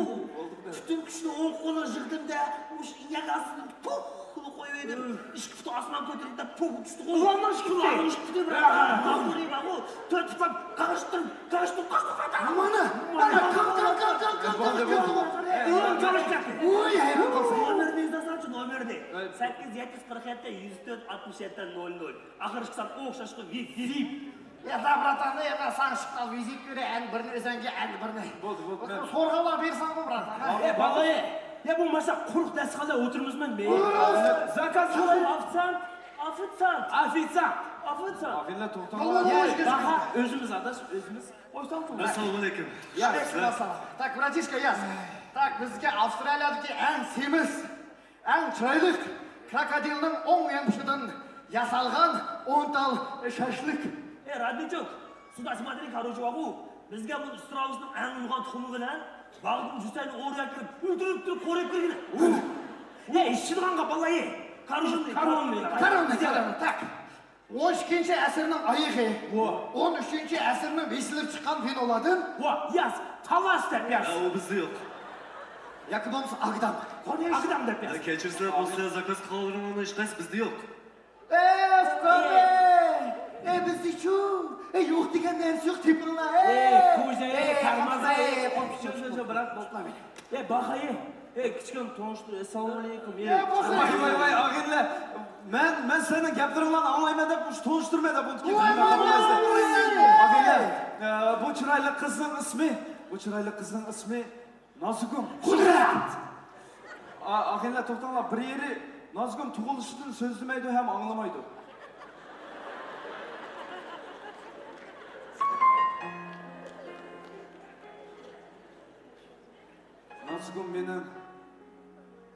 پۈتۈن كۈچنى ئوڭ قولىغا يىغدىم-دە، مۇشۇ ئىنەك ئاستىدىن پۇھ قىلىپ قويۇۋەردىم. ئىككى پۇتى ئئاسمانغا كۆتۈرۈلدى، پۇھ ئۇچتىغۇ. ئۇلارنىڭ ئىككى پۇتى؟ ئۇلارنىڭ ئىككى پۇتى، براتان. ماقۇل دەيمەنغۇ. تۆت پۇت قاغىشتۇرۇپ، قاغىشتۇرۇپ، قاغىشتۇرۇپ، قاغىشتۇرۇپ. مانا، مانا، قاغ، قاغ، قاغ. ئۇلار قاغىشىپ كەتتى. ۋوي، ھەيران قالساڭ. نومېرنى يېزىۋالساڭچۇ، نومېرنى. ھەي. سەككىز يەتتە يۈز قىرىق يەتتە، يۈز تۆت، ئاتمىش يەتتە، نول نول. ئاخىرقى سان ئوخشاشقۇ، ۋىپ، ۋىپ. يا، براتان، يا، ساڭا شىپتال ۋىزىت كۆرە، ئەنە بىرنى ئۆزەڭگە، ئەنە بىرنى. بولدى، بولدى. سورىغانلارغا بېرىسەنغۇ، براتان، ھە؟ ئەي، بالا، يا، بۇ ماشۇنداق قۇرۇق دەرسخانىدا ئولتۇرىمىزمۇ؟ زاكاز قىلىڭ. ئوفىتسانت، ئوفىتسانت. ئوفىتسانت. ئوفىتسانت. ئاغىنىلەر، توختاڭلار. يا، باھا ئۆزىمىز، ئاداش، ئۆزىمىز. ئەسسالامۇ ئەلەيكۇم. ياخشى. ئەلەيكۇم ئەسسالام. تاك، بىراتىشكا، ياز. تاك، بىزگە ئاۋسترالىيەدىكى ئەڭ سېمىز، ئەڭ چىرايلىق كروكودىلنىڭ ئوڭ يەڭپۇشىدىن ياسالغان ئون تال شاشلىك. ئەي، رادنىچوك، سۇدا ئىسماتىنى كارۇچى ۋاغۇ. بىزگە بۇ ئىستراۋۇسنىڭ ئەڭ ئۇلۇغان تۇخۇمى بىلەن باغدىن جۈسەينى ئورىياپ كېلىپ، ئۆلتۈرۈپ تۇرۇپ، قورۇپ كىرگىنە. يا، ئىچىدىغانغا بالا، يە. كارۇشنى، كارۇننى، كارۇننى، كارۇننى، تاك. ئون ئىككىنچى ئەسىرنىڭ ئايىغى، ۋا. ئون ئۈچىنچى ئەسىرنىڭ ۋېسىلىپ چىققان ۋىنولاردىن. ۋا، ياز، تالاس دەپ ياز. يا، ئۇ بىزدە يوق. ياكى بولمىسا ئاگدام. قانداق؟ ئاگدام دەپ ياز. يا، كەچۈرسىلەر، بۇ سىلەر زاكاز قىلغانلىرىڭلارنىڭ ھېچقايسى بىزدە يوق. ئەي، ئۇكام، ئەي. ئەي، بىزدىچۇ؟ ئەي، يوق دېگەن نەرسە يوق، تېپىڭلار، ئەي. ئەي، كوجا، ئەي، كارمازا، ئەي، ئەي، قوپۇپ شۇ، شۇ، شۇ، بىراق، توختاڭ. ئەي، باخايى. ئەي، كىچىكىم تونۇشتۇر، ئەسسالامۇ ئەلەيكۇم. ئەي، يا، بولسا. ۋاي، ۋاي، ۋاي، ئاغىنىلەر. مەن، مەن سىلەرنىڭ گەپلىرىڭلارنى ئاڭلايمەن دەپ، مۇشۇ تونۇشتۇرىمەن دەپ ئۇنتۇپ كەتتىم. ۋاي، ۋاي، ۋاي، ۋاي، ۋاي. ئاغىنىلەر، ئە، بۇ چىرايلىق قىزنىڭ ئىسمى، بۇ چىرايلىق قىزنىڭ ئىسمى نازۇگۇم. قۇدرەت! ئا-، ئاغىنىلەر، توختاڭلار، بىر يېرى نازۇگۇم تۇغۇلۇشىدىن سۆزلىمەيدۇ ھەم ئاڭلىمايدۇ. نازۇگۇم مېنىڭ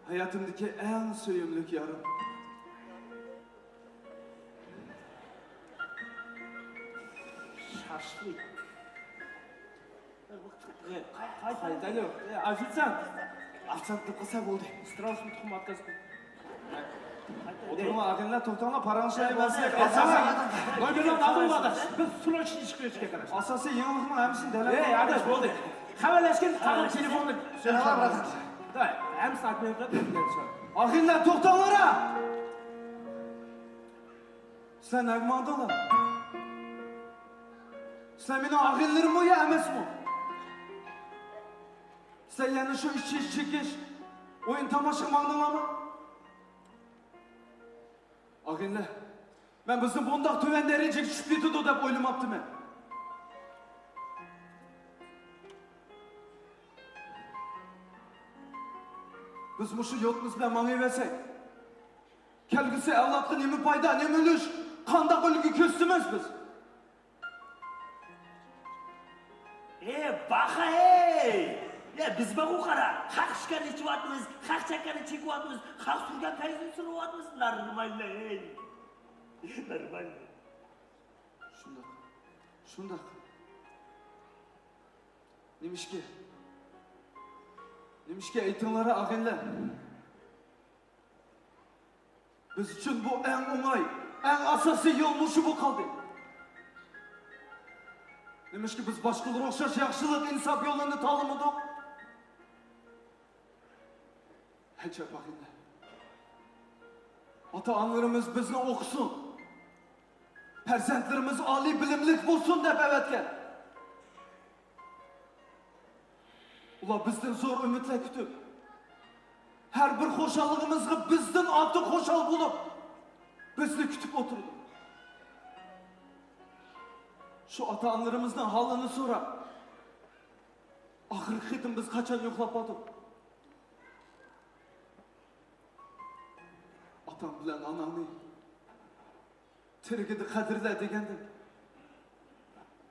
ھاياتىمدىكى ئەڭ سۆيۈملۈك يارىم. شاشلىك. قايتايلى. ئوفىتسانت. ئوفىتسانت دەپ قىلسا بولدى. ستراۋسنى تۇخۇم ئاتكاز. ئولتۇرما، ئاغىنىلەر، توختاڭلار، پاراڭلىشايلى، مەن سىلەرگە ئاساسىي، نومېرلارنى ئالدىڭمۇ، ئاداش؟ بىز سرочный ئىشقا ئۆتۈشكە قاراش. ئاساسىي يېڭىلىقنىڭ ھەممىسىنى دەلىل. ئەي، ئاداش، بولدى. خەۋەرلەشكىن، تاغام تېلېفوننى. سەلام، براتان. ھەممىسىنى ئاكمېنىڭ قىلىپ. ئاغىنىلەر، توختاڭلار! سىلەر نەگە ماڭدىڭلار؟ سىلەر مېنىڭ ئاغىنىلىرىممۇ يا ئەمەسمۇ؟ سىلەر يەنە شۇ ئىچىش، چېكىش، ئويۇن تاماشىغا ماڭدىڭلارمۇ؟ ئاغىنىلەر، مەن بىزنىڭ بۇنداق تۆۋەن دەرىجىگە چۈشۈپ كېتىدۇ دەپ ئويلىماپتىمەن. بىز مۇشۇ يوتىمىز بىلەن ماڭىۋەرسەك، كەلگۈسى ئەۋلادقا نېمە پايدا، نېمە ئۈلۈش، قانداق ئۈلگە كۆرسىتىمىز بىز؟ ئەي، باخا، ئەي! يا، بىز بارغۇ قارا، خەق ئىچكەننى ئىچىۋاتىمىز، خەق چەككەننى چېكىۋاتىمىز، خەق سۈرگەن پەيزىنى سۈرۈۋاتىمىز، نارمال، ئەي! نارمال. شۇنداق، شۇنداق. نېمىشقا؟ نېمىشقا ئېيتىڭلار، ئاغىنىلەر؟ بىز ئۈچۈن بۇ ئەڭ ئوڭاي، ئەڭ ئاساسىي يول مۇشۇ بولۇپ قالدى. نېمىشقا بىز باشقىلىرىغا ئوخشاش ياخشىلىق، ئىنساپ يولىنى تاللىمىدۇق؟ ئەجەب، ئاغىنىلەر. ئاتا-ئانىلىرىمىز بىزنى ئوقۇسۇن، پەرزەنتلىرىمىز ئالىي بىلىملىك بولسۇن دەپ ئەۋەتكەن. ئۇلار بىزدىن زور ئۈمىدلەر كۈتۈپ، ھەر بىر خۇشاللىقىمىزغا بىزدىن ئارتۇق خۇشال بولۇپ، بىزنى كۈتۈپ ئولتۇرىدۇ. شۇ ئاتا-ئانىلىرىمىزنىڭ ھالىنى سوراپ، ئاخىرقى قېتىم بىز قاچان يوقلاپ باردۇق؟ ئاتاڭ بىلەن ئاناڭنى تىرىكىدە قەدىرلە دېگەندەك.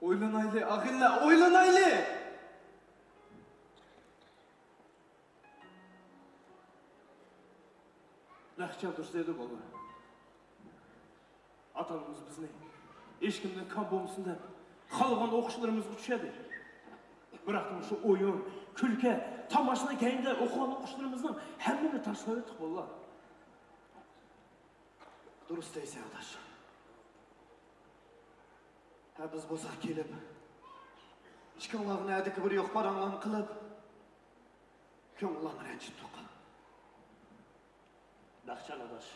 ئويلىنايلى، ئاغىنىلەر، ئويلىنايلى! بەختىيار دۇرۇس دەيدۇ، بالىلار. ئاتا-ئانىمىز بىزنى ھېچكىمدىن كەم بولمىسۇن دەپ، خالىغان ئوقۇشلىرىمىزغا چۈشەردى. بىراق مۇشۇ ئويۇن، كۈلكە، تاماشىنىڭ كەينىدە ئوقۇغان ئوقۇشلىرىمىزنىڭ ھەممىنى تاشلاۋەتتۇق، بالىلار. دۇرۇس دەيسەن، ئاداش. ھە، بىز بولساق كېلىپ، ئىككىڭلارغا نەدىكى بىر يوق پاراڭلارنى قىلىپ، كۆڭۈللەرنى رەنجىتتۇق. بەختىيار ئاداش،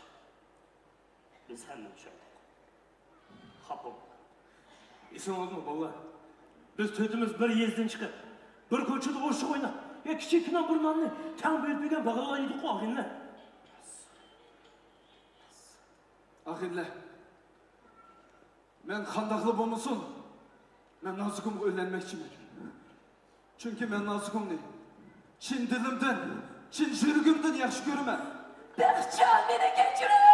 بىز ھەممىنى چۈشەندۇق. خاپا بولما. ئېسىڭىزدىمۇ، بالىلار؟ بىز تۆتىمىز بىر يېزىدىن چىقىپ، بىر كوچىدا ئوشۇق ئويناپ، يا كىچىككىنە بىر ناننى تەڭ بۆلۈپ يېگەن باغىلار ئىدۇققۇ، ئاغىنىلەر. ئاغىنىلەر، مەن قانداقلا بولمىسۇن، مەن نازۇگۇمغا ئۆيلەنمەكچىمەن. چۈنكى مەن نازۇگۇمنى چىن دىلىمدىن، چىن يۈرىكىمدىن ياخشى كۆرىمەن. بەختىيار، مېنى كەچۈرۈڭ!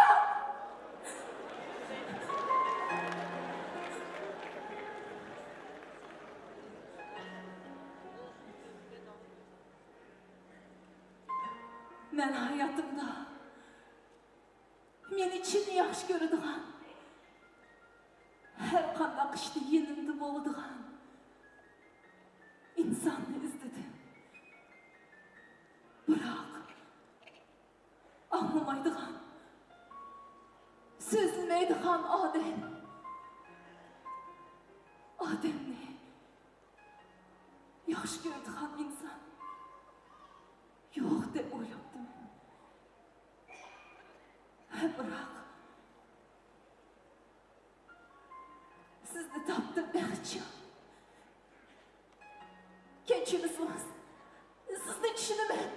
مەن ھاياتىمدا مېنى چىن ياخشى كۆرىدىغان، ھەر قانداق ئىشتا يېنىمدا بولىدىغان ئىنساننى ئىزدىدىم. بىراق، ئاڭلىمايدىغان، سۆزلىمەيدىغان ئادەم، ئادەمنى ياخشى كۆرىدىغان ئىنسان يوق دەپ ئويلاپتىمەن. ھە، بىراق، سىزنى تاپتىم، بەختىيار. كەچۈرسىڭىز، سىزنى چۈشىنىمەن.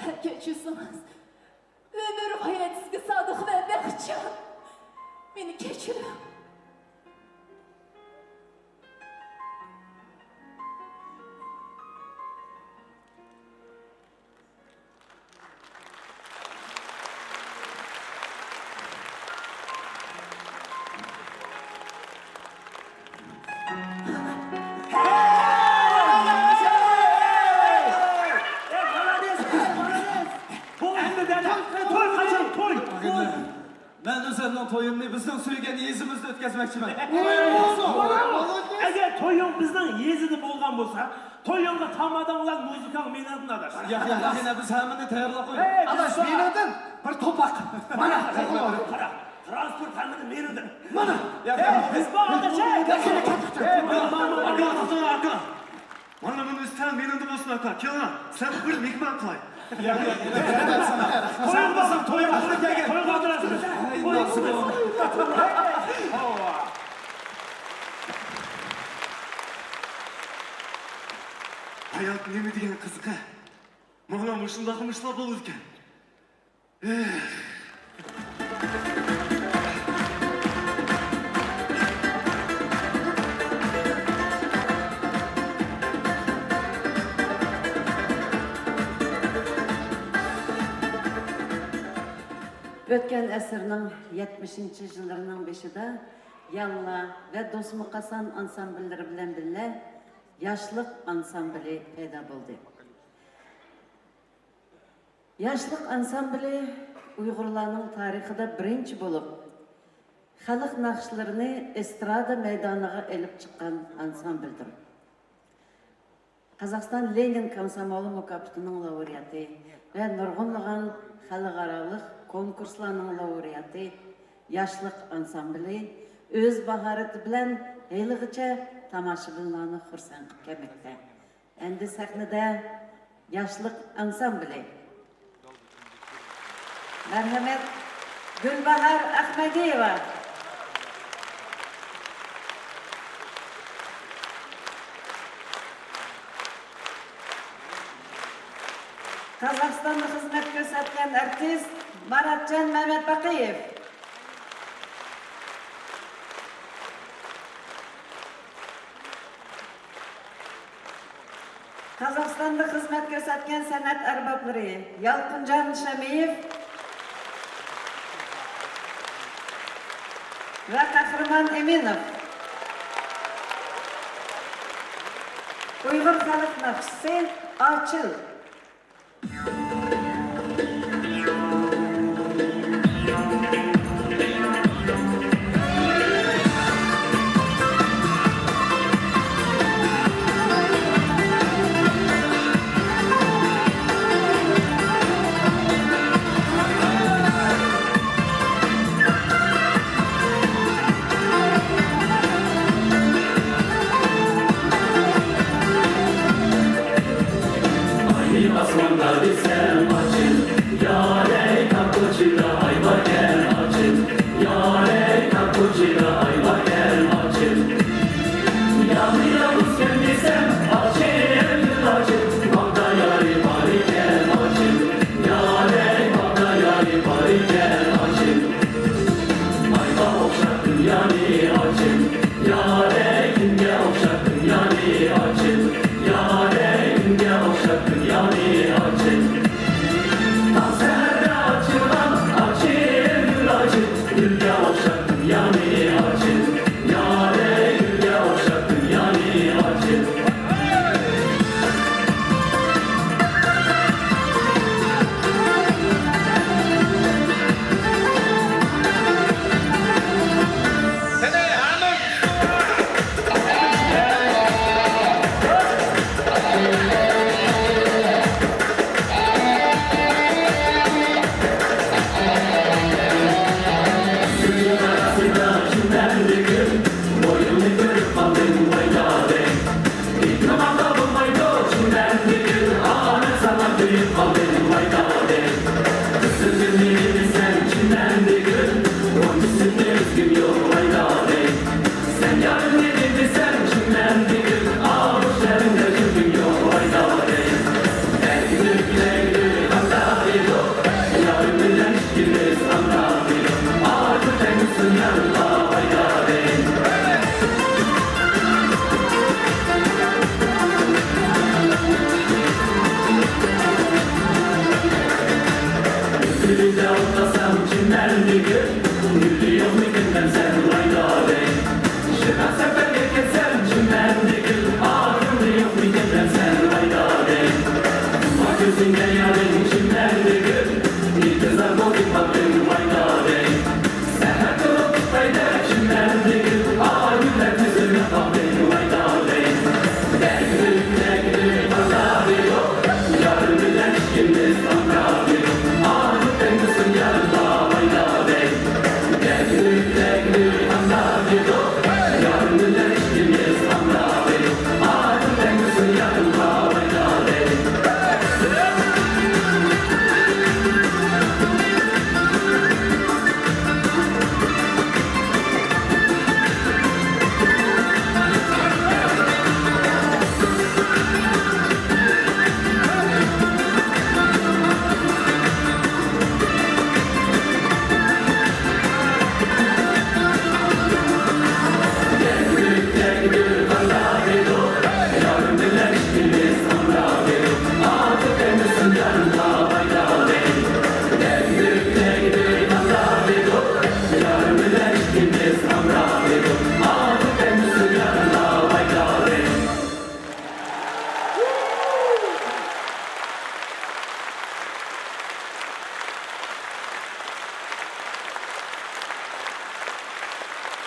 ھە، كەچۈرسىڭىز، ئۆمۈر ھايات سىزگە سادىقمەن، بەختىيار. مېنى كەچۈرۈڭ. توي قاچان، توي؟ مەن ئۆزۈمنىڭ تويۇمنى بىزنىڭ سۆيگەن يېزىمىزدا ئۆتكۈزمەكچىمەن. ئەگەر تويۇڭ بىزنىڭ يېزىدا بولغان بولسا، تويۇڭغا تاماداڭ بىلەن مۇزىكاڭ مېنىڭدىن، ئاداش. ياق، ياق، ياق، يەنە بىز ھەممىنى تەييارلاپ قويدۇق. ئەي، ئاداش، مېنىڭدىن بىر توپاق. مانا، قارا، تىرانسپورت ھەممىنى مېنىڭدىن. مانا. ياق، ياق، بىز بار، ئاداش، ئەي. ياق، ياق، ياق، ياق. ئەي، مانا، مانا، مانا. ئاكا، ئاكا، ئاكا. مانا بۇنى ئۈستەل مېنىڭدە بولسۇن، ئاكا. كېلىڭ، سىلەرگە بىر مېھمان قىلاي. ياق، ياق، ياق. سەن بولساڭ تويغا، تويغا ئولتۇرىسىز. ھايات نېمە دېگەن قىزىق-ە. مانا مۇشۇنداقمۇ ئىشلار بولىدىكەن. ئۆتكەن ئەسىرنىڭ يەتمىشىنچى يىللىرىنىڭ بېشىدا ياللا ۋە دوسمۇقاسان ئانسامبىللىرى بىلەن بىللە ياشلىق ئانسامبىلى پەيدا بولدى. ياشلىق ئانسامبىلى ئۇيغۇرلارنىڭ تارىخىدا بىرىنچى بولۇپ، خەلق ناخشىلىرىنى ئېسترادا مەيدانىغا ئېلىپ چىققان ئانسامبىلدۇر. قازاقىستان لېنىن كومسومولى مۇكاپاتىنىڭ لاۋرېئاتى ۋە نۇرغۇنلىغان خەلقئارالىق كونكۇرسلارنىڭ لاۋرېئاتى ياشلىق ئانسامبىلى ئۆز باھارىتى بىلەن ھېلىغىچە تاماشىبىنلارنى خۇرسەن قىلىپ كەلمەكتە. ئەمدى سەھنىدە ياشلىق ئانسامبىلى. مەرھەمەت، گۈلباھار ئەخمەدىيېۋا. قازاقىستاندا خىزمەت كۆرسەتكەن ئارتىس ماراتجان مەمەتباقىيېف. قازاقىستاندا خىزمەت كۆرسەتكەن سەنئەت ئەربابلىرى يالقۇنجان شەمىيېف ۋە قەھرىمان ئىمىنوف. ئۇيغۇر خەلق ناخشىسى ئاچىل. ئاينى ئاسماندا دېسەم ئاچىل، يارەي، تاغ كوچىدا ئاي باركەن ئاچىل، يارەي، تاغ كوچىدا ئاي باركەن ئاچىل. ياغنى يالغۇزكەن دېسەم ئاچىل، ئاچىل، باغدا يارى بار ئىكەن ئاچىل، يارەي، باغدا يارى بار ئىكەن ئاچىل. ئايغا ئوخشاپ دۇنيانى ئاچىل، يارەي، كۈنگە ئوخشاپ دۇنيانى ئاچىل، يارەي، كۈنگە ئوخشاپ دۇنيانى ئاچىل. تاڭ سەھەردە ئاچىلغان ئاچىل، ئاچىل، گۈلگە ئوخشاپ دۇنيانى ئاچىل، يارەي، گۈلگە ئوخشاپ دۇنيانى ئاچىل.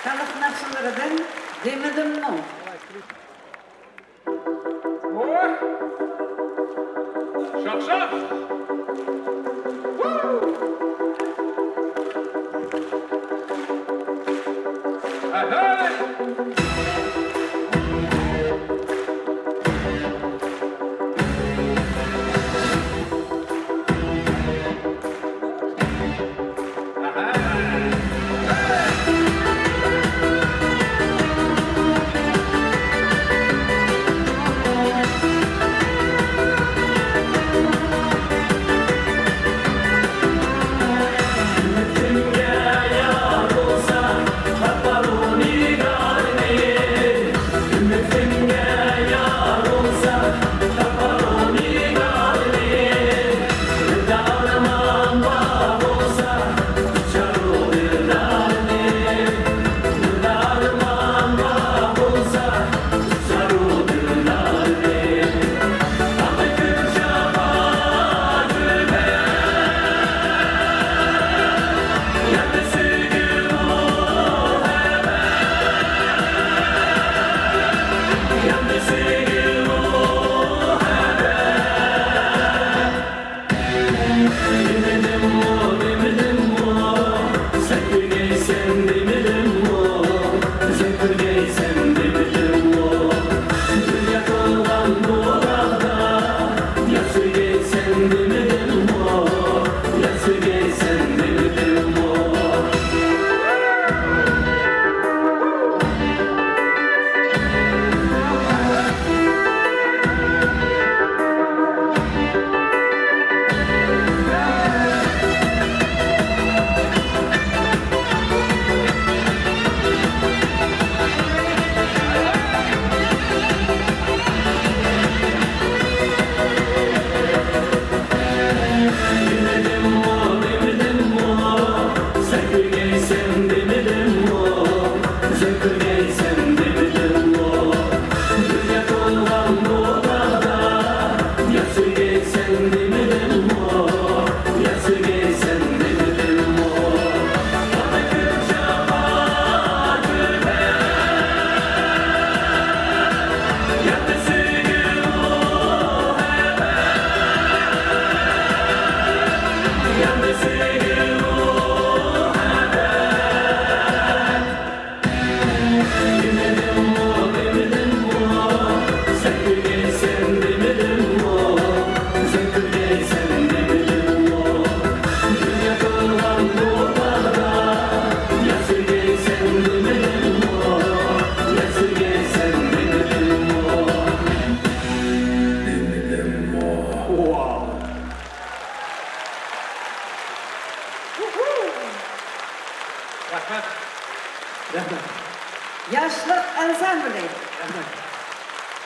خەلق ناخشىلىرىدىن دېمىدىممۇ؟ ۋوي! شاخ-شاخ! ۋۇ! ئەھەي!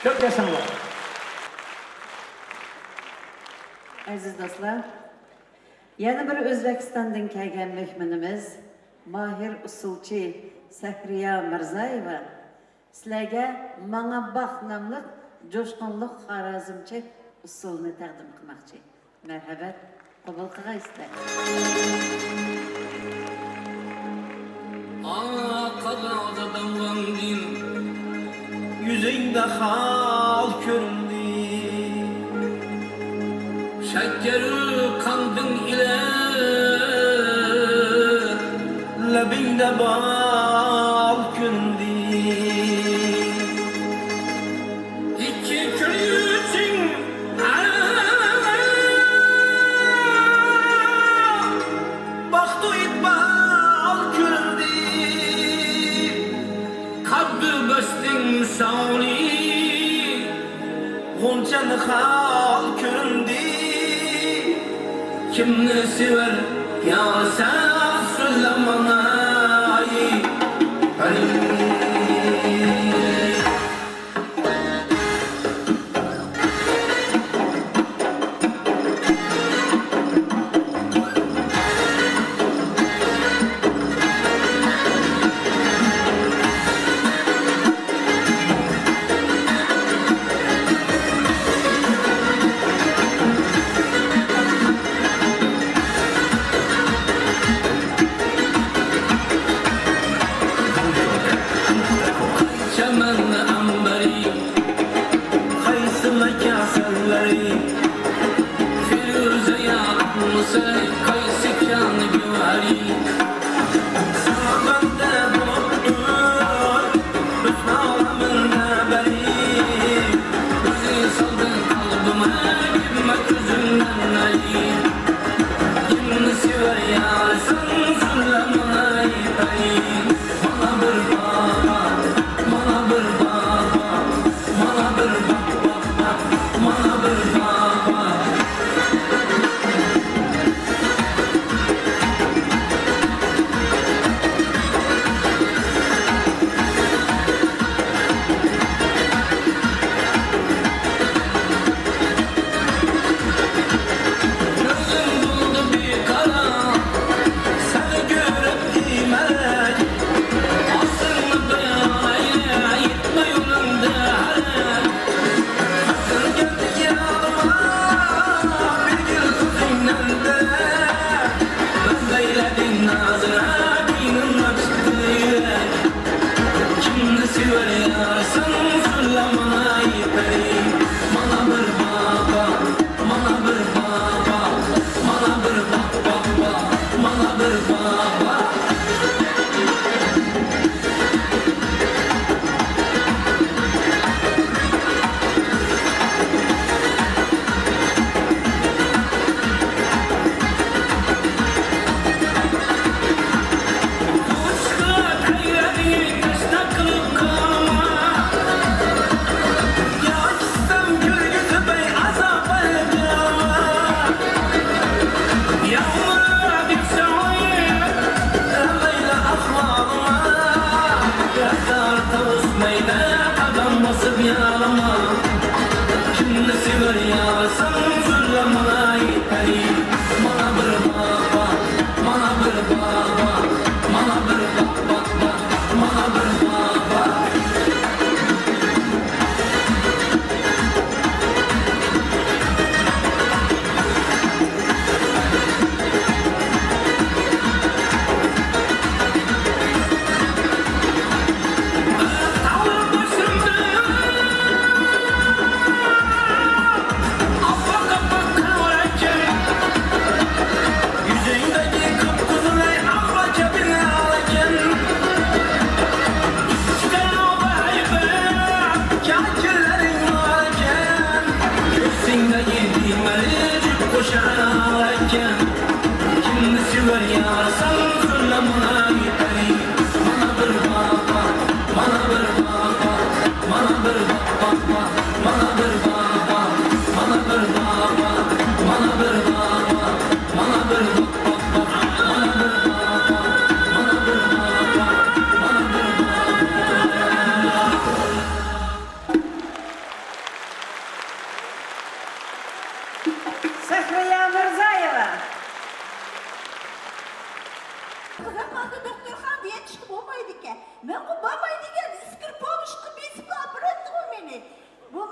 كۆپ ياشاڭلار. ئەزىز دوستلار، يەنە بىر ئۆزبېكىستاندىن كەلگەن مېھمىنىمىز، ماھىر ئۇسسۇلچى سەھرىيا مىرزايېۋا سىلەرگە ماڭا باق ناملىق جۇشقۇنلۇق خارازمچە ئۇسسۇلنى تەقدىم قىلماقچى. مەرھەمەت، قوبۇل قىلغايسىلەر. ئاق قازانغا داۋاندىن يۈزۈڭدە خال كۆرۈندى. شەكەر قاندىڭ ئىلە لەبىڭدە بال كۆرۈندى. ئىككى كۆزۈڭ باختۇ ئىقبال كۆرۈندى. قاددى بەستىڭ مىسالى غۇنچە نىخال كۆرۈندى. كىمنى سېۋەر يا سەن سۆزلە ماڭا، ئەي، ئەي. چەمەن ئەمبىرى، قايسى مەكاسەنلىرى، فىرۇزە ياقمىسا، قايسى كان گۆھەرى؟ ساڭا بەندە بولۇپتۇ ھۆسن ئالەمنىڭ رەھبىرى. ئۆزى سالدى قەلبىمگە، كىممۇ كۆزۈمدىن ئەي. كىمنى سېۋەر يا سەن سۆزلە ماڭا، ئەي. مانا بىر باغ، مانا بىر باغ، مانا بىر باغ، باغ، باغ، مانا بىر باغ، باغ.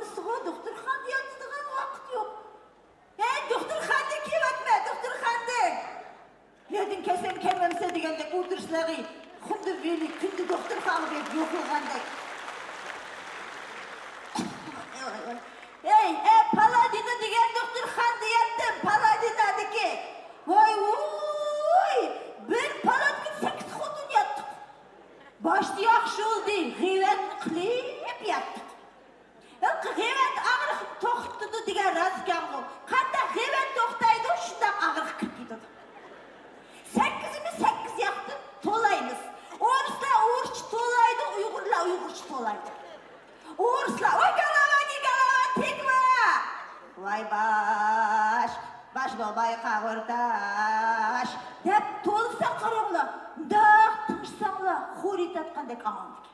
ئۇستىغۇ، دوختۇرخانىدا ياتىدىغان ۋاقىت يوق. ھەي، دوختۇرخانىدىن كېلىۋاتىمەن، دوختۇرخانىدىن. يەردىن كەلسەم كەلمەمسەن دېگەندەك ئولتۇرۇشلارغا خۇددى ۋىلى كۈندە دوختۇرخانىغا بېرىپ يوقلىغاندەك. ھەي، ھەي، پالادىنا دېگەن دوختۇرخانىدا ياتتىم، پالادىنادىكى. ۋاي ۋۇي، بىر پالاتكىدا سەككىز خوتۇن ياتتۇق. باشتا ياخشى بولدى، غەيۋەتنى قىلىپ ياتتۇق. ھېلىقى غەيۋەت ئاغرىقنى توختىتىدۇ دېگەن راستكەنغۇ. قانداق غەيۋەت توختايدۇ، شۇنداق ئاغرىق كىرىپ كېتىدۇ. سەككىزىمىز سەككىز ياقتىن تولايمىز. ئورۇسلار ئورۇسچە تولايدۇ، ئۇيغۇرلار ئۇيغۇرچە تولايدۇ. ئورۇسلار، ۋاي گالاۋاگى گالاۋا تېگىۋا! ۋاي باش، باش بولماي قاغۇر تاش دەپ تولىسا قاراڭلار، مۇنداق تىڭشىساڭلار خورىتاتقاندەك ئاڭلىنىدىكەن.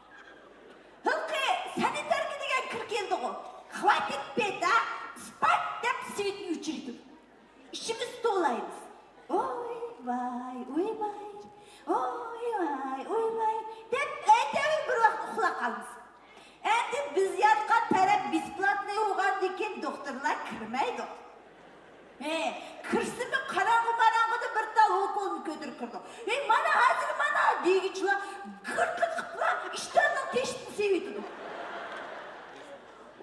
ھېلىقى سانىتاركا دېگەن كىر كېلىدىغۇ. خۋاتىت پېتا، سپات دەپ سۋېتنى ئۆچۈرىدۇ. ئىچىمىز تولايمىز. ئوي ۋاي، ئوي ۋاي، ئوي ۋاي، ئوي ۋاي دەپ ئەتەۋە بىر ۋاقىت ئۇخلاپ قالىمىز. ئەمدى بىز ياتقان تەرەپ بېسپلاتنىي بولغاندىكىن دوختۇرلار كىرمەيدۇ. ھە، كىرسىمۇ قاراڭغۇ ماراڭغۇدا بىر تال ئوكۇلنى كۆتۈرۈپ كىرىدۇ. ھەي، مانا ھازىر مانا دېگۈچىلا گىرتلىق قىپلا ئىشتاننىڭ تېشىدىن سېۋىتىدۇ.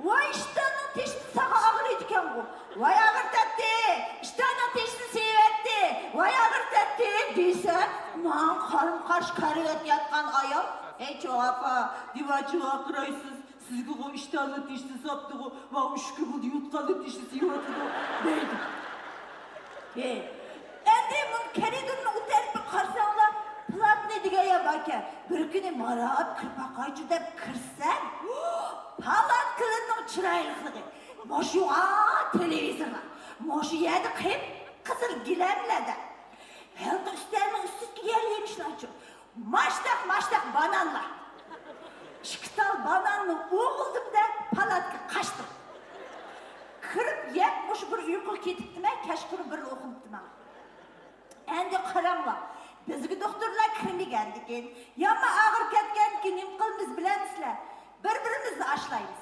ۋاي ئىشتاننىڭ تېشىدىن ساغا ئاغرىيدىكەنغۇ. ۋاي ئاغرىتاتتى، ئىشتاننىڭ تېشىدىن سېۋەتتى، ۋاي ئاغرىتاتتى دېسە، ماڭا قارىمۇ قارشى كارىۋەتتە ياتقان ئايال، ھەي چوڭ ئاپا، دىۋاچىغا ئاقىرايسىز، سىزگىغۇ ئىشتاننىڭ تېشىسى ساپتىغۇ، ماۋۇ ئۈچ كۈن بولدى يوتقاننىڭ تېشىسى يەۋاتىدۇ دەيدۇ. ھە. ئەمدى مۇنۇ كەرىدۇرنىڭ ئۇ تەرىپىگە قارىساڭلار، پلاتنىي دېگەن يەر باركەن. بىر كۈنى ماراپ كىرىپ باقايچۇ دەپ كىرسەم، پالاتكىلىرىنىڭ چىرايلىقلىقى. مۇشۇ تېلېۋىزورلار، مۇشۇ يەردە قىپقىزىل گىلەملەردە. ھېلىقى ئۈستەلنىڭ ئۈستىدىكى يەر يېمىشلارچۇ. ماشتاق، ماشتاق بانانلار. ئىككى تال باناننى ئوغۇلدۇم-دە، پالاتكىغا قاچتىم. كىرىپ يەپ مۇشۇ بىر ئۇيقۇغا كېتىپتىمەن، كەچقۇرۇن بىرلا ئوخۇمىپتۇ ماڭا. ئەمدى قاراڭلار، بىزگە دوختۇرلار كىرمىگەندىكىن، يامان ئاغرىپ كەتكەندىكىن نېمە قىلىمىز بىلەمسىلەر؟ بىر-بىرىمىزنى ئاشلايمىز.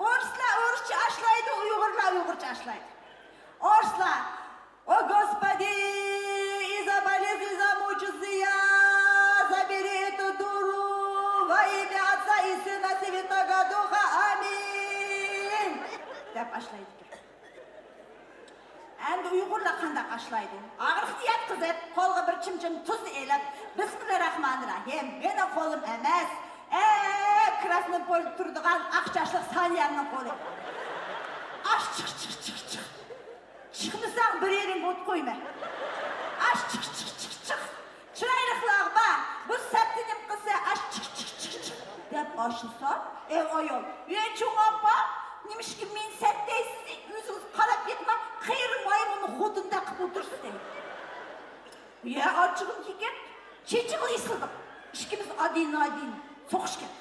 ئورۇسلار ئورۇسچە ئاشلايدۇ، ئۇيغۇرلار ئۇيغۇرچە ئاشلايدۇ. ئورۇسلار، «О Господи, и заболел, и замучился я, забери эту дуру во имя Отца и Сына Святого Духа. Аминь!» دەپ ئاشلايدىكەن. ئەمدى ئۇيغۇرلار قانداق ئاشلايدۇ؟ ئاغرىقتا ياتقۇزۇپ، قولىغا بىر چىمچىم تۇزنى ئېلىپ، بىسمىللا راھمانىر راھىم، مېنىڭ قولۇم ئەمەس، ئە، كراسنوپولدا تۇرىدىغان ئاق چاچلىق سانىيەمنىڭ قولى. ئاش چىق، چىق، چىق، چىق. چىقمىساڭ بىر يېرىڭگە ئوت قويىمەن. ئاش چىق، چىق، چىق، چىق. چىرايلىقلارغا بار، بۇ سەتتە نېمە قىلسا، ئاش چىق، چىق، چىق، چىق دەپ ئاشلىسا، ئەي ئايال، ئەي چوڭ ئاپا، نېمىشقا مېنى سەت دەيسىز؟ ئۆزىڭىز قاراپ ياتما، قېرى مايمۇننى خوتۇندەك قىلىپ ئولتۇرىسىز دەيدۇ. يا ئاچچىقىم كېلىپ، چېچىغىلا ئېسىلدىم. ئىككىمىز ئاددىينى ئاددىينى سوقۇشكەن.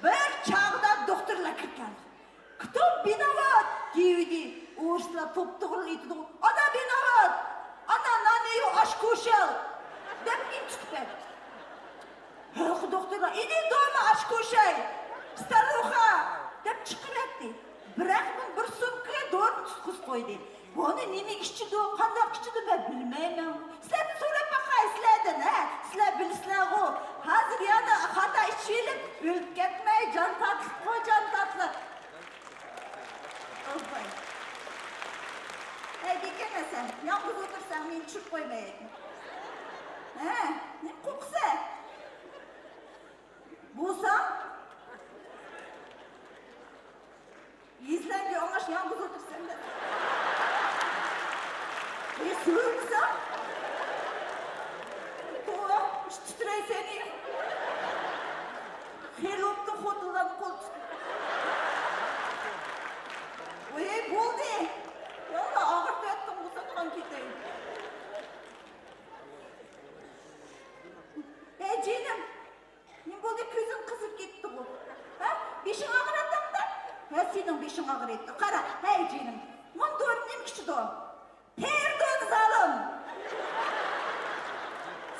بىر چاغدا دوختۇرلار كىرىپ كەلدى. «Кто виноват?» دېۋىدى. ئورۇسلار توپتوغرا ئېيتىدىغۇ، «Она виноват! Она на неё аш кушал!» دەپ ئىنتىتىپ بەردى. ھېلىقى دوختۇرلار، «Иди дома аш кушай, старуха!» دەپ چىقىرىۋەتتى. بىراق مۇنى بىر سومكىغا دورىنى تۇتقۇزۇپ قويدى. «بۇنى نېمىگە ئىچىدۇ، قانداق ئىچىدۇ، مەن بىلمەيمەن. سىلەردىن سوراپ باقاي، سىلەردىن، ھە؟ سىلەر بىلىسىلەرغۇ. ھازىر يەنە خاتا ئىچىۋېلىپ ئۆلۈپ كەتمەي، جان تاتلىققۇ، جان تاتلىق.» ئوباي. ھەي، بىكەم سەن، يالغۇز ئولتۇرساڭ مېنى چۈشۈرۈپ قويمايدىڭ. ھە، نېمە قورقىسەن؟ بولسا، يېزىلەرگە ئوڭاش يالغۇز ئولتۇرساڭ دە. ھېي، سۆرىمىسەڭ. توۋا، تىترەيسەن. خېلى بوپتۇ خوتۇنلارنى قول تۇتۇپ. ۋاي، بولدى. ياللا ئاغرىتىۋەتتىڭ، بولسا تۇرغان كېتەي. ھەي، جېنىم. نېمە بولدى، كۆزۈڭ قىزىپ كېتىپتىغۇ؟ ھە؟ بېشىڭ ئاغرىدىمدۇ؟ ھە، سېنىڭ بېشىڭ ئاغرىيتتى. قارا، ھەي جېنىم، مۇنۇ دورىنى نېمە ئىچىدۇ؟ پىردونزالون!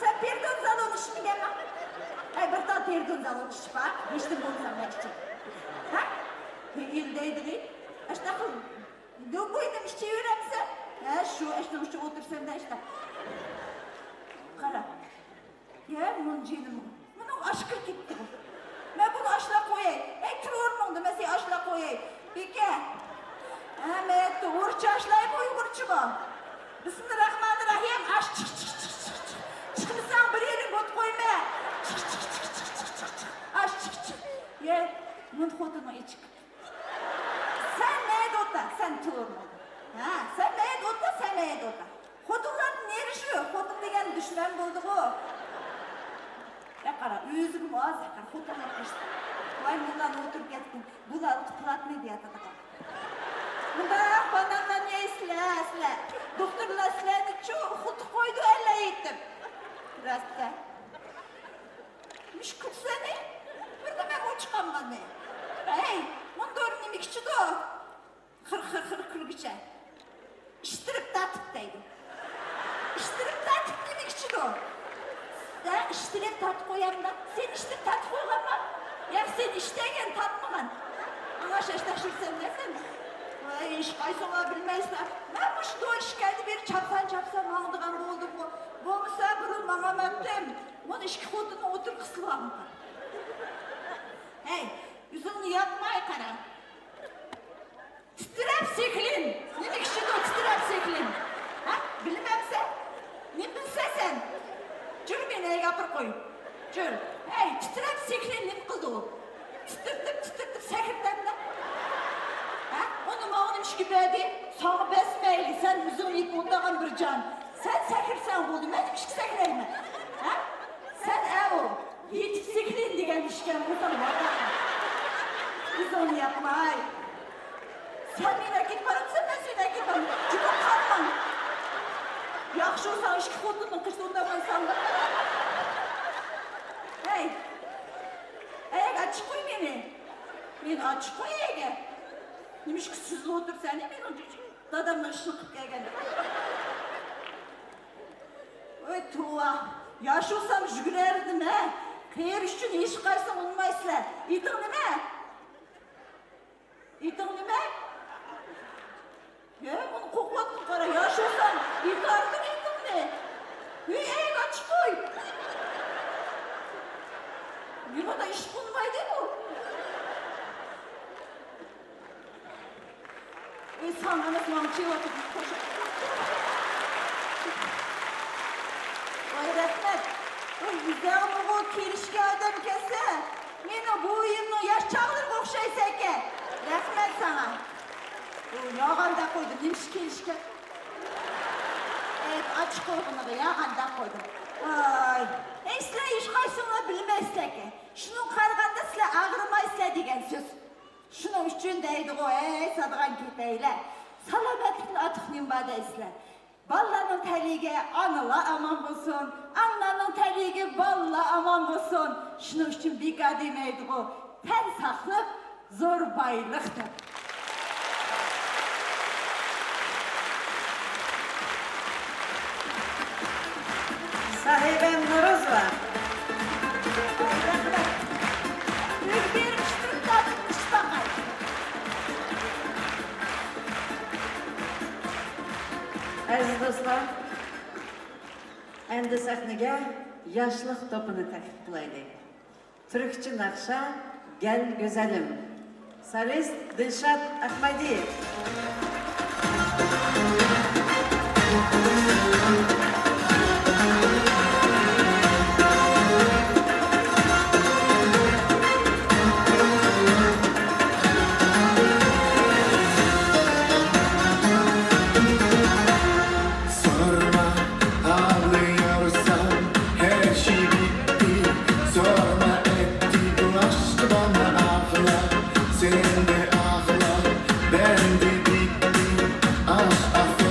سەن پىردونزالون ئىچمىگەنمۇ؟ ھەي، بىر تال پىردونزالون ئىچىپ باق، ھېچنېمە بولمىسا مەن ئىچەي. ھە؟ ئىلدەيدىغى. ئاشتاق قىل. لوبوي نېمە ئىچىۋېرەمسەن؟ ھە، شۇ ئاشتاق ئىچىپ ئولتۇرسەن-دە، ئاشتاق. قارا. يا، مۇنۇ جېنىم. مۇنىڭ ئاشقىلى كېتىپتىغۇ. مەن بۇنى ئاشلاپ قوياي. ئەي، تۇرۇرمۇڭ دېمە، سېنى ئاشلاپ قوياي. بىكە. ھە، مەيەتتە ئورۇسچە ئاشلايمۇ، ئۇيغۇرچىمۇ؟ بىسمىللاھىررەھمانىررەھىم. ئاش چىق، چىق، چىق، چىق، چىق. چىقمىساڭ بىر يېرىڭگە ئوت قويما. چىق، چىق، چىق. ئاش چىق، چىق. يە، مۇنۇ خوتۇننىڭ ئىچىك. سەن مەيدە ئوتا، سەن تۇرما. ھە، سەن مەيدە ئوتا، سەن مەيدە ئوتا. خوتۇنلاردىن نېرى شۇ، خوتۇن دېگەن دۈشمەن بولدىغۇ. يا قارا، ئۆزۈممۇ ھازىر قارا، خوتۇنلار قىلسا. ۋاي، مۇنۇلار ئولتۇرۇپ كەتكىن، بۇلار پلاتنىي دېيەتىدىغان. مۇنداق بانانلارنى يەيسىلەر، سىلەر. دوختۇرلار سىلەرنى چۇ، ئۇخلىتىپ قويىدۇ، ئەللەر يېتىپ. راستتا. مۇشۇ كۈلسەنى، بىردىنمۇ چىقالمىدى. ھەي، مۇندۇر نېمە ئىچىدۇ؟ خىر، خىر، خىر كۈلگۈچە. ئىشتىرىپ تارتىپ دەيدۇ. ئىشتىرىپ تارتىپ نېمە ئىچىدۇ؟ سەن ئىشتىرىپ تارتىپ قويامدا، سەن ئىشتىرىپ تارتىپ قويغانما؟ ياق، سەن ئىشتەگەن تارتمىغان. ئاڭا شاشتاش يۈرسەن دەسەن. ۋاي، ھېچقايسىڭلار بىلمەيسىلەر. مەن مۇشۇ دو ئىشكەلدە بېرى چاپسان، چاپسان ماڭىدىغان بولدۇمغۇ. بولمىسا بۇرۇن ماڭاماتتىم. مانا ئىككى خوتۇننى ئولتۇرغۇزۇۋالمىغان. ھەي، يۈزۈڭنى ياپماي قارا. تىترەپ سېكلىن. نېمە ئىچىدۇ تىترەپ سېكلىن؟ ھە؟ بىلمەمسەن؟ نېمە بىلسەن سەن؟ جۈر مېنى ئەيگە ئاپىرىپ قوي. جۈر. ھەي، تىترەپ سېكلىن نېمە قىلدى ئۇ؟ تىترىتىپ، تىترىتىپ سەكرىتەمدە. ھە؟ ئۇنى ماڭا نېمە ئىشكە بەردى؟ ساڭا بەرسە مەيلى، سەن ئۆزۈڭ يېپىپ ئولتۇرغان بىر جان. سەن سەكرىسەڭ بولدى، مەن نېمە ئىشكە سەكرەيمەن؟ ھە؟ سەن ئەۋۇ. يېتىپ سېكلىن دېگەن ئىشكەن بولسام، ۋاقا. ئۆزۈڭنى ياقماي. سەن مېنى ئەكېتىپ بارامسەن، مەن سېنى ئەكېتىپ بارامەن. جۈمۈپ قالماڭ. ياخشى بولساڭ ئىككى خوتۇننىڭ قېشىدا ئولتۇرمايساڭ. ھەي. ھەي، ئاچىقوي مېنى. مېنى ئاچىقوي ئەگەر. نېمىشقا سىزلا ئولتۇرسەن، مېنىڭ دادامنىڭ ئىشىنى قىلىپ كەلگەن. ۋاي توۋا، ياش بولسام يۈگۈرەر ئىدىم ھە. قېرىش ئۈچۈن ھېچقايسىڭ ئۇنىمايسىلەر. ئېتىڭ نېمە؟ ئېتىڭ نېمە؟ ھە، بۇنى قوقۇۋاتقىنى قارا، ياش بولسام ئېتەردىم ئېتىڭنى. ھەي، ئەي، ئاچىقوي. مېنىڭدا ئىش بولمايدۇ بۇ. ئۆي ساڭا ئەمەس، ماڭا چېۋىۋاتىدۇ. ۋاي، رەھمەت. ئۆي ئىزدەڭمىغۇ كېلىشكەن ئادەم كەلسە، مېنىڭ بوۋىيىمنىڭ ياش چاغلىرىغا ئوخشايسەنكەن. رەھمەت ساڭا. ئۇ ياغان دەپ قويدۇم، نېمىشقا كېلىشكەن؟ ئەي، ئاچىقويغىنىغا ياغان دەپ قويدۇم. ۋاي، ئەي، سىلەر ھېچقايسىڭلار بىلمەيسىلەركەن. شۇنىڭغا قارىغاندا سىلەر ئاغرىمايسىلەر دېگەن سۆز. شۇنىڭ ئۈچۈن دەيدىغۇ، ھەي، سادىغان كېپەيلەر، سالامەتلىكتىن ئارتۇق نېمە بار دەيسىلەر؟ بالىلارنىڭ تەلىيىگە ئانىلار ئامان بولسۇن، ئانىلارنىڭ تەلىيىگە بالىلار ئامان بولسۇن. شۇنىڭ ئۈچۈن بىكار دېمەيدىغۇ، تەن ساقلىق زور بايلىق دەپ. ساھىبەم نورۇزوۋا. ئەزىز دوستلار، ئەمدى سەھنىگە ياشلىق توپىنى تەكلىپ قىلايلى. تۈركچە ناخشا، گەل گۈزەلىم. سولىست دىلشات ئەخمەدىيېۋ. Sorma, ağlıyorsam her şey bitti. Sorma, etti bulaştı bana ağla. Sen de ağla, ben de bittim. Ah, affet.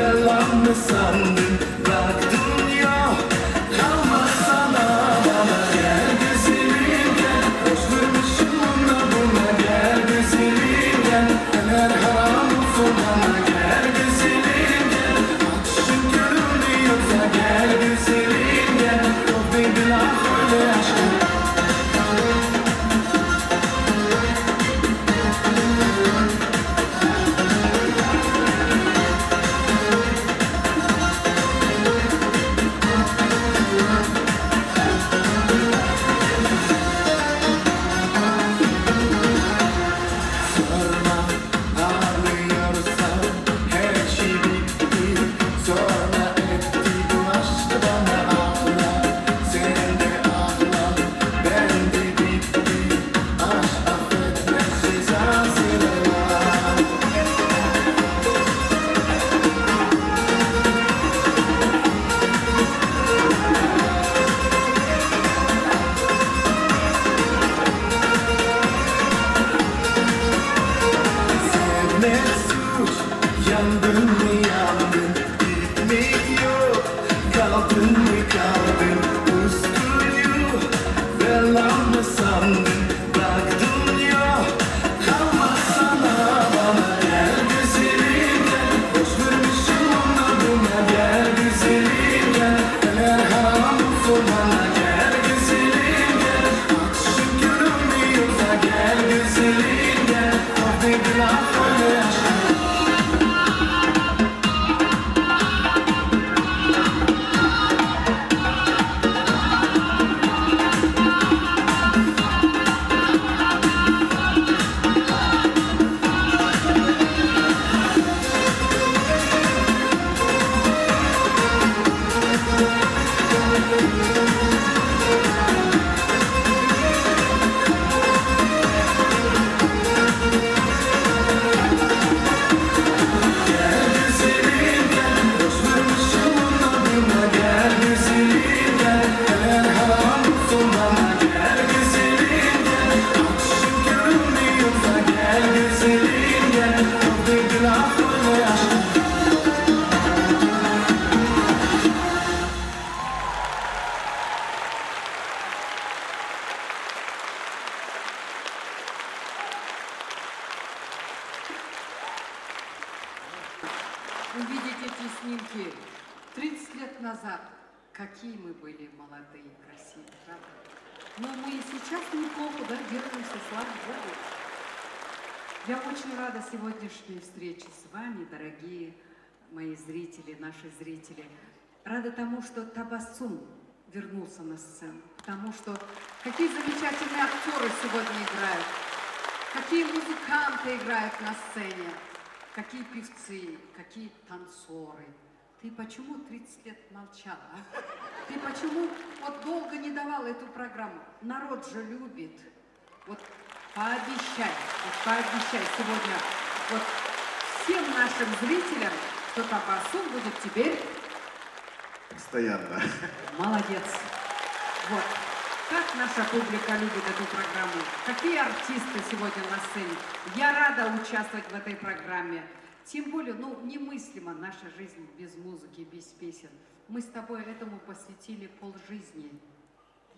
Yalanını sandım, baktım yok. Kalmaz sana bana, gel güzelim gel. Hoş görmüşüm ona buna, gel güzelim gel. Eller haram olsun bana, gel güzelim gel. Aç şu gönlümü yoksa, gel güzelim gel. Yok dedi laf öyle aşkım. Sorma, ağlıyorsam her şey bitti. Sorma, etti bu aşk bana, ağla. Sen de ağla, ben de bitti. Aşk affetmez, cezası da var. Sevmek suç, yandın mı yandın, gitmek yok, kaldın mı kaldın, uskuyu belamı sandın, baktın yok, kalmaz sana bana, gel güzelim gel, boş vermişim ona buna, gel güzelim gel, eller haram olsun bana, gel güzelim gel. Aç şu gönlümü yoksa, gel güzelim gel. Yok dedi laf öyle aşkım. Увидеть эти снимки тридцать лет назад. Какие мы были молодые, красивые, правда? Но мы и сейчас неплохо, да, держимся, слава Богу. Я очень рада сегодняшней встрече с вами, дорогие мои зрители, наши зрители. Рада тому, что Табасум вернулся на сцену, потому что какие замечательные актёры сегодня играют, какие музыканты играют на сцене, какие певцы, какие танцоры. Ты почему тридцать лет молчал, а? Ты почему вот долго не давал эту программу? Народ же любит. Вот пообещай, вот пообещай сегодня вот всем нашим зрителям, что Табасум будет теперь... Постоянно. Молодец. Вот. Как наша публика любит эту программу. Какие артисты сегодня на сцене. Я рада участвовать в этой программе. Тем более, ну, немыслимо наша жизнь без музыки, без песен. Мы с тобой этому посвятили полжизни.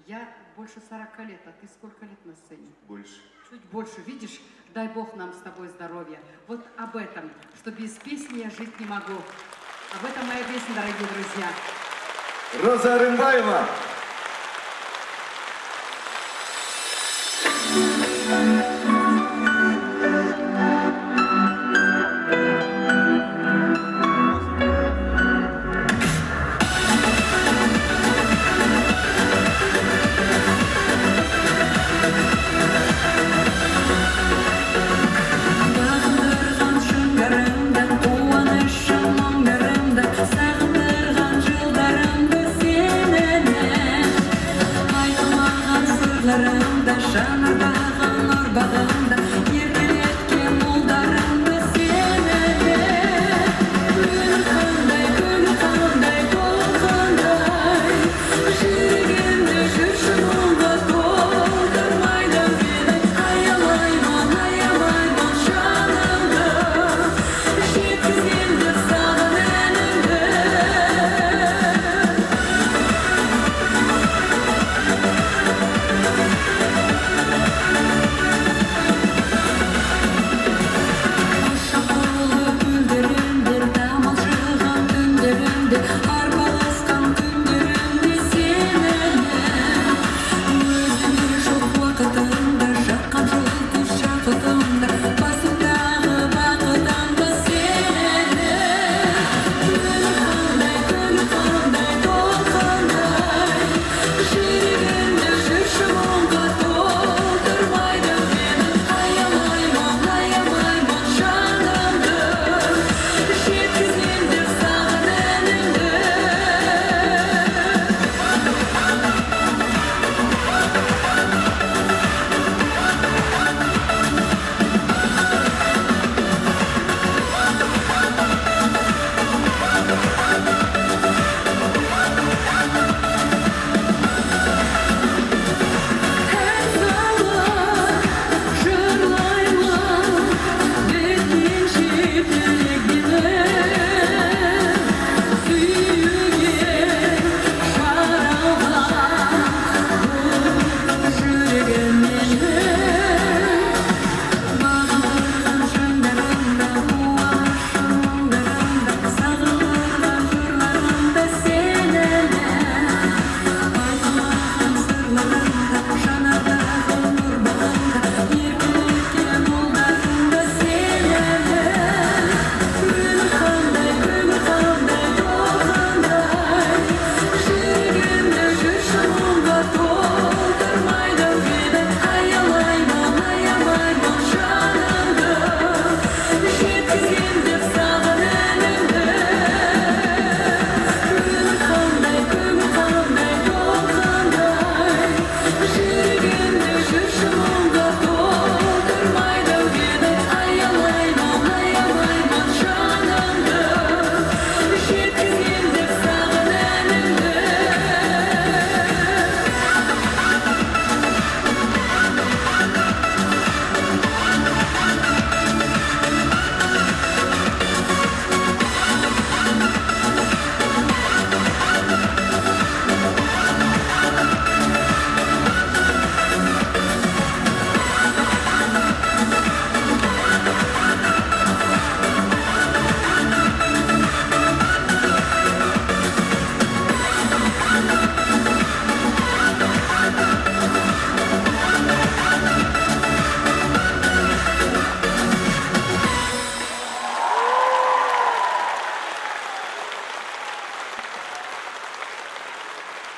Я больше сорока лет, а ты сколько лет на сцене? Больше. Чуть больше, видишь? Дай Бог нам с тобой здоровья. Вот об этом, что без песни я жить не могу. Об этом моя песня, дорогие друзья. Роза Рымбаева. باغدۇرغان شاڭگىرىڭدىن، قۇۋانىشىم مۇڭلىرىمدىن، سېغىندۇرغان جىللىرىمدىن سېنى.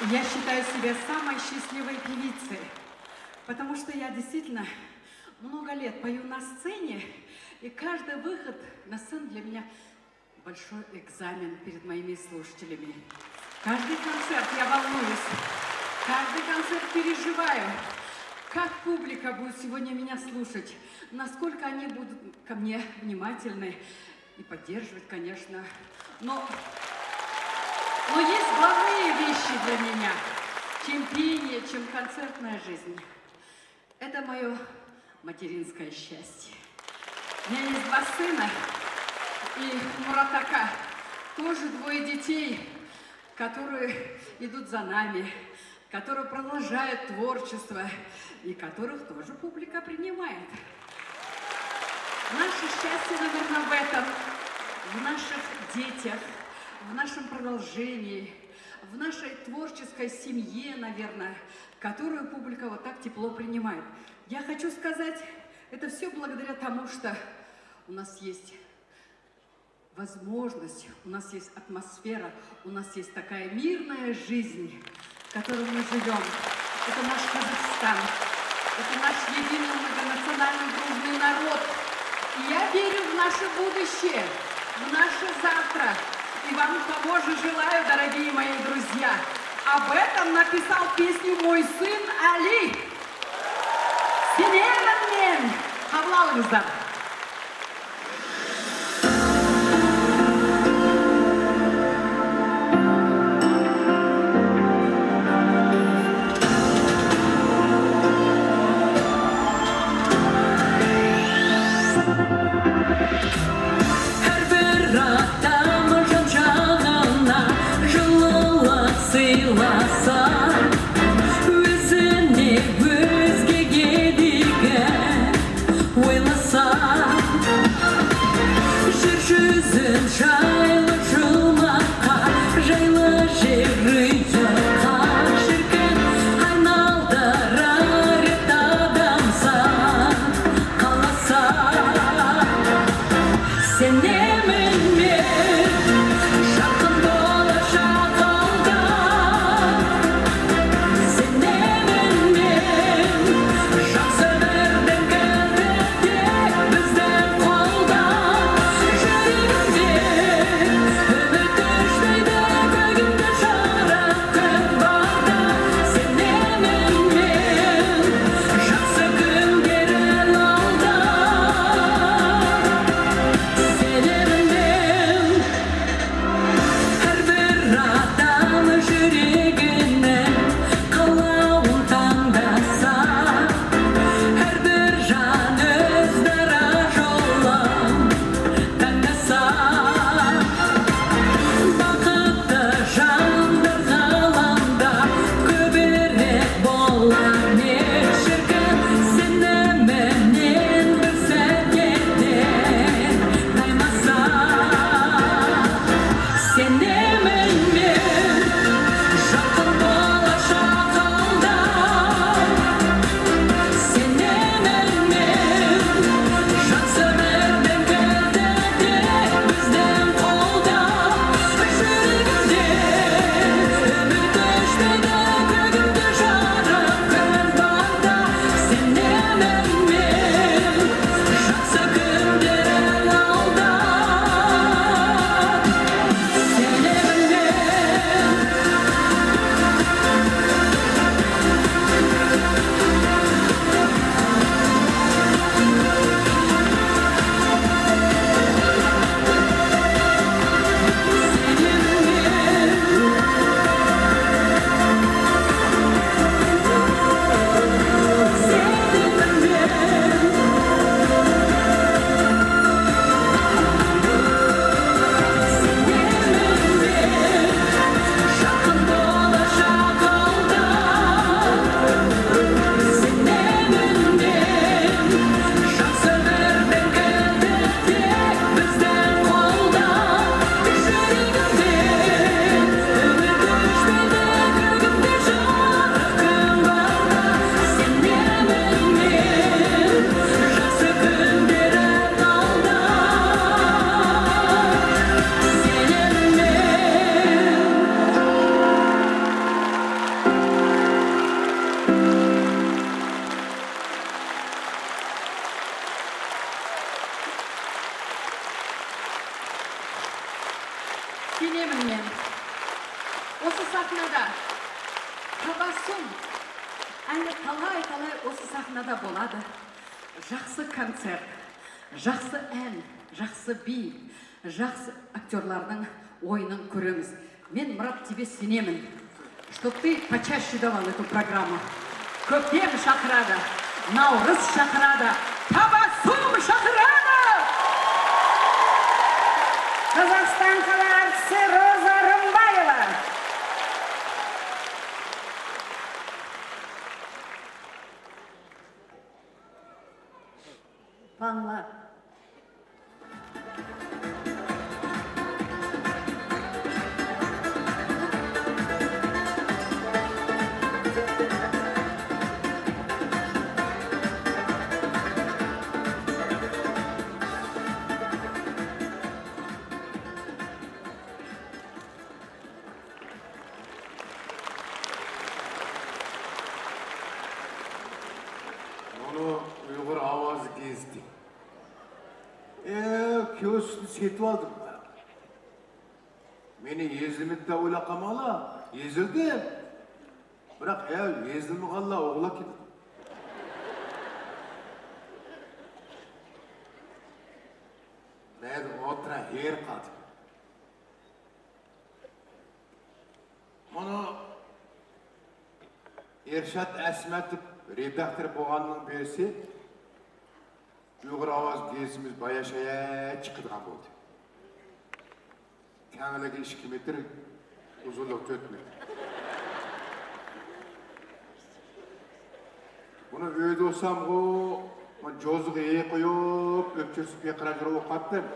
Я считаю себя самой счастливой певицей, потому что я действительно много лет пою на сцене, и каждый выход на сцену для меня большой экзамен перед моими слушателями. Каждый концерт я волнуюсь, каждый концерт переживаю, как публика будет сегодня меня слушать, насколько они будут ко мне внимательны и поддерживать, конечно. Но, но есть главные вещи для меня, чем пение, чем концертная жизнь. Это мое материнское счастье. У меня есть два сына и Муратака, тоже двое детей, которые идут за нами, которые продолжают творчество и которых тоже публика принимает. Наше счастье, наверное, в этом, в наших детях, в нашем продолжении, в нашей творческой семье, наверное, которую публика вот так тепло принимает. Я хочу сказать, это все благодаря тому, что у нас есть возможность, у нас есть атмосфера, у нас есть такая мирная жизнь, в которой мы живем. Это наш Казахстан, это наш единый многонациональный дружный народ. И я верю в наше будущее, в наше завтра. И вам того же желаю, дорогие мои друзья. Об этом написал песню мой сын Али. Сенемін мен! Қабыл алыңыздар. Һәр бер атамы жан-жағына жылылық сыйласа, өзіне, өзгеге дейін ойласа, كېلىمەن مەن. ئوسۇ ساھنىدا تاباسسۇم، ئەنە تالاي-تالاي ئوسۇ ساھنىدا بولىدۇ. ياخشى كونسېرت، ياخشى ئەن، ياخشى بىي، ياخشى ئاكتيورلارنىڭ ئويۇنىنى كۆرىمىز. مەن مۇرات تىۋىگە سېنىمەن، شتوب تى پاچاشى داۋال ئېتىپ پروگرامما. كۆكتەم شاخىرادا، ناۋرۇز شاخىرادا، تاباسسۇم شاخىرادا! قازاقىستان خەلق ئارتىسى روزا رىمبايېۋا. پاڭلا. مانا ئۇيغۇر ئاۋازى گېزىتى. ئە، كىيوسكنى سېتىۋالدىم. مېنى يېزىلمىدى دەپ ئويلاپ قالماڭلار، يېزىلدىم. بىراق، ئە، يېزىلمىغانلار ئوغلاق كېتىدۇ. مەن ئوتتۇرا ھېرىپ قالدىم. مانا ئىرشات ئەسمەتوف رېداكتور بولغاننىڭ بىرسى ئۇيغۇر ئاۋازى گېزىتىمىز باياشايا چىقىدىغان بولدى. كەڭلىكى ئىككى مېتىر، ئۇزۇنلۇقى تۆت مېتىر. بۇنى ئۆيدە بولسامغۇ، جوزىغا يېيى قويۇپ، ئۆپچۈرسە پىقىراپ يۈرۈپ ئوقۇۋاتتىم.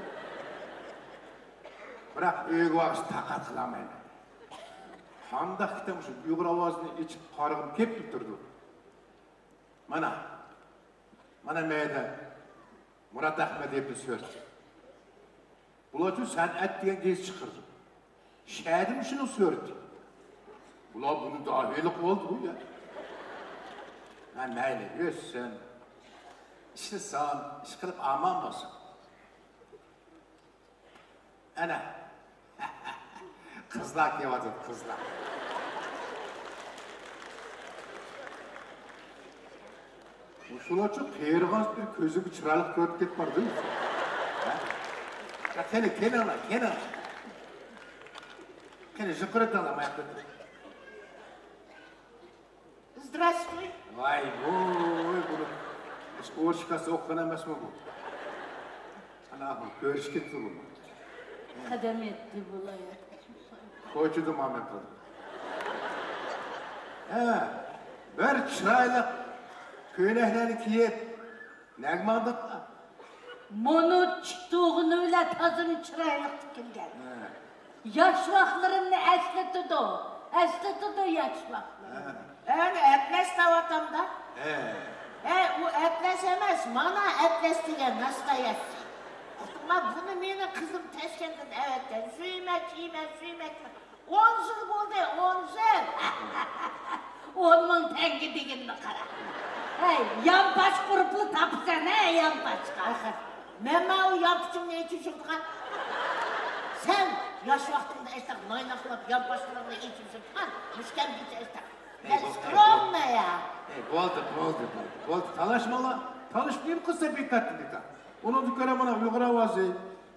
بىراق ئۆيگە بارغاچ تاقەت قىلالمايمەن. قانداق كىتاب مۇشۇ ئۇيغۇر ئاۋازىنى ئېچىپ قارىغۇم كېلىپ تۇرىدۇ. مانا، مانا مەيدە مۇرات ئەخمەتوۋنىڭ سۈرىتى. بۇلارچۇ سەنئەت دېگەن گېزىت چىقىرىدۇ. شەدىمۇ شۇنىڭ سۈرىتى. بۇلار بۇنى داھىيلىق بولدى بۇ يا. ھە، مەيلى، ئۆتسۇن. ئىشلىسۇن، ئىشقىلىپ ئامان بولسۇن. ئەنە. قىزلار كېلىۋاتىدۇ، قىزلار. مۇشۇلارچۇ قېرىغاس بىر كۆزۈمگە چىرايلىق كۆرۈنۈپ كېتىپ بارىدۇ. ھە؟ يا، قېنى، كېلىڭلار، كېلىڭلار. قېنى، يۇقىرى تاڭلار، ماياقتا. Здравствуй. ۋاي ۋوي، بۇنى ئوشكاسى ئوقۇغان ئەمەسمۇ بۇ؟ ئانا، كۆرۈشۈپ كېتىپتۇ بۇ. قەدەم يەتتى بۇلايا. تويچىدا مامەن قىلدى. ھە، بىر چىرايلىق كۆينەكلەرنى كىيىپ، نەگە ماڭدۇق؟ مۇنۇ چىقتۇغىنى بىلەن تازىمۇ چىرايلىق تىكىلگەن. ھە. ياش ۋاقىتلىرىمنى ئەسلىتىدۇ، ئەسلىتىدۇ ياش ۋاقىتلىرىمنى. ھە. ئەنە ئەتلەس دەۋاتامدا. ھە. ھە، ئۇ ئەتلەس ئەمەس، مانا ئەتلەس دېگەن ناستاياتسى. ئۇقتۇڭلار، بۇنى مېنىڭ قىزىم تاشكەنتتىن ئەۋەتكەن. سۆيمە، كىيمە، سۆيمە، كىيمە. ئون يىل بولدى، ئون يىل. ئون مىڭ تەڭگە دېگىنىنى قارا. ھەي، يانپاش قۇرۇپلا تاپىسەن، ھە، يانپاشقا. ئاخىر، مەن ماۋۇ يانپۇچۇمنى ئېچىپ يۈرىدىغان. سەن ياش ۋاقتىڭدا ئەشتاق نايناقلاپ يانپاشلىرىڭنى ئېچىپ يۈرىدىغان، مۇشكەمگىچە ئەشتاق. مەن سكروننايا. ئەي، بولدى، بولدى، بولدى، بولدى، تالاشماڭلار. تالىشىپ نېمە قىلسا بىكارتىن بىكار. ئۇنىڭدىن كۆرە مانا ئۇيغۇر ئاۋازى،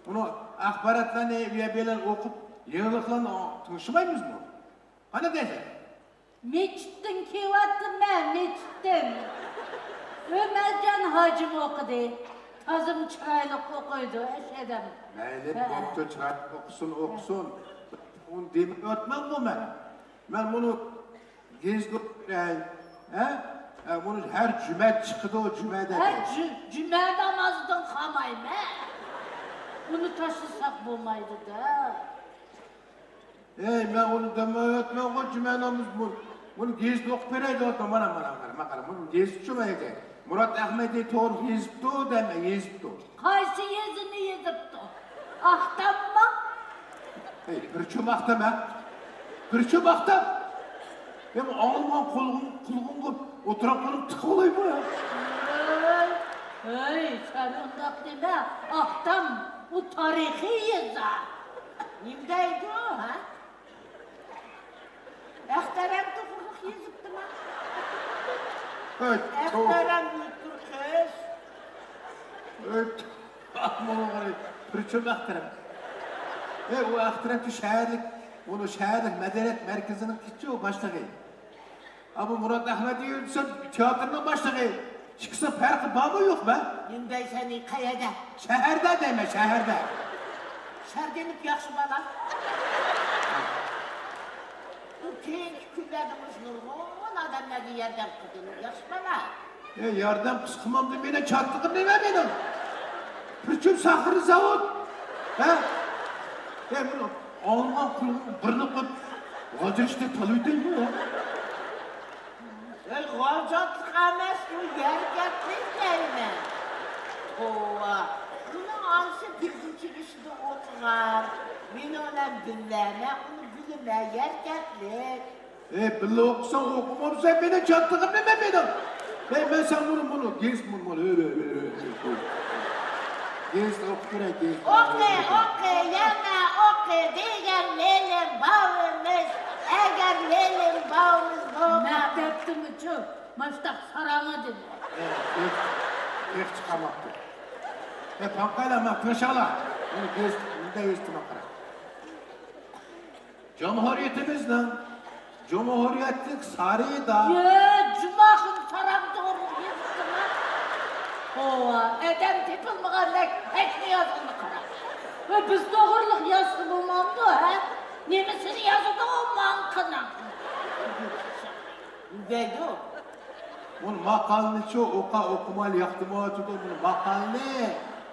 ئۇنىڭ ئاخباراتلارنى ئۇ يەر بۇ يەرلەرنى ئوقۇپ، يېڭىلىقلارنى تىڭشىمايمىزمۇ؟ قانداق دەيسەن؟ مىچىتتىن كېلىۋاتىمەن، مىچىتتىن. ئۆمەرجان ھاجىم ئوقۇدى. تازىمۇ چىرايلىق ئوقۇيدۇ، ئەشەدەم. مەيلى، ھە. بوپتۇ، چىرايلىق ئوقۇسۇن، ھە. ئوقۇسۇن. ئۇنى دېمەيۋاتىمەنغۇ مەن. مەن بۇنى گېزىت ئوقۇپ بېرەي. ھە؟ ھە، بۇنى ھەر جۈمە چىقىدۇ، جۈمەدە. ھە، جۈ-، جۈمە نامازىدىن قالمايمەن. بۇنى تاشلىساق بولمايدۇ-دە. ئەي، مەن ئۇنى دېمەيۋاتىمەنغۇ، جۈمە نامىزى بۇ. بۇنى گېزىتتە ئوقۇپ بېرەي دەۋاتىمەن. مانا، مانا، قارا، مانا، قارا. بۇنى گېزىتچۇ مەيگە. مۇرات ئەخمەتوۋ توغرا يېزىپتۇ دەيمەن، يېزىپتۇ. قايسى يېزىنى يېزىپتۇ؟ ئاقتاممۇ؟ ئەي، بىر چوم ئاقتام، ھە؟ بىر چوم ئاقتام. مەن ئاڭلىمىغان قۇلىقىم، قۇلىقىمغا ئولتۇراپ قالىپ تىقىۋالايمۇ، ھە؟ ھەي، ھەي، سەن ئۇنداق دېمە. ئاقتام، ئۇ تارىخىي يېزا. نېمە دەيدۇ، ھە؟ ئەختەرەم توغرىلىق يېزىپتىما؟ ھەي، تو- ئەختەرەم ئۆتكۈر قىز. ھەي، تو- ئاھ، ماڭا قارا، پىرچىم ئەختەرەم. ھەي، ئۇ ئەختەرەم شۇ شەھەرلىك، ئۇنىڭ شەھەرلىك مەدەنىيەت مەركىزىنىڭ ئىچى ئۇ باشلىقى. ئا، بۇ مۇرات ئەخمەت دېسەم، تىياتىرنىڭ باشلىقى. ئىككىسىنىڭ پەرقى بارمۇ يوقمۇ؟ نېمە دەيسەن، قەيەردە؟ شەھەردە دەيمەن، شەھەردە. شەردىنىپ ياخشى بالا. بۇ كېيىنكى كۈنلەردە مۇشۇ نۇرغۇن ئادەملەرگە ياردەم قىلدىم، ياخشى بالا. ئە، ياردەم قىلسا قىلمامدۇ، مېنىڭ چاتىقىم نېمە مېنىڭ؟ پىرچىم ساخىر زاۋۇت. ھە؟ ئە، مېنىڭ ئالغان قۇلۇقنىڭ بىرنى قىلىپ، غاجىرىشتەك تالىۋېتەيمۇ يا؟ ھەي، غاجاتلىق ئەمەس، ئۇ يەركەتلىك دەيمەن. توۋا، ئۇنىڭ ئانىسى بىردىنچى بېشىدا ئوقۇغان، مېنىڭ بىلەن بىللە، مەن ئۇنى بىلىمەن، يەركەتلىك. ئەي، بىللە ئوقۇساڭ ئوقۇمامسەن، مېنىڭ چاتىقىم نېمە مېنىڭ؟ ئەي، مەن ساڭا مۇنۇ، مۇنۇ، گېزىت مۇنۇ، مۇنۇ، گېزىت ئوقۇپ بېرەي، گېزىت. ئوقى، ئوقى، يەنە ئوقى دېگەن مېنىڭ باۋىمىز. ئەگەر مېنىڭ باۋىمىز بولغان. مەكتەپتىمۇچۇ ماشتاق ساراڭا دېدى. ئەي، تېخى، تېخى چىقارماپتۇ. ئەي، پاڭقايلار، ماڭا تىڭشاڭلار. مۇنۇ گېزىت، مۇنداق گېزىتىمەن قارا. جۇمھۇرىيىتىمىزنىڭ جۇمھۇرىيەتلىك سارىيىدا. يە، جۇماخۇن ساراڭ توغرىلىق يېزىپتىما؟ توۋا، ئادەم تېپىلمىغاندەك ھەشنى يازغىنى قارا. ۋە بىز توغرىلىق يازسا بولمامدۇ، ھە؟ نېمىسىنى يازىدۇ ماڭقىنىڭ؟ دەيدۇ. ئۇنى ماقالىنىچۇ ئوقا ئوقۇمايلا ياقتۇرمايۋاتىدۇ، بۇ ماقالىنى.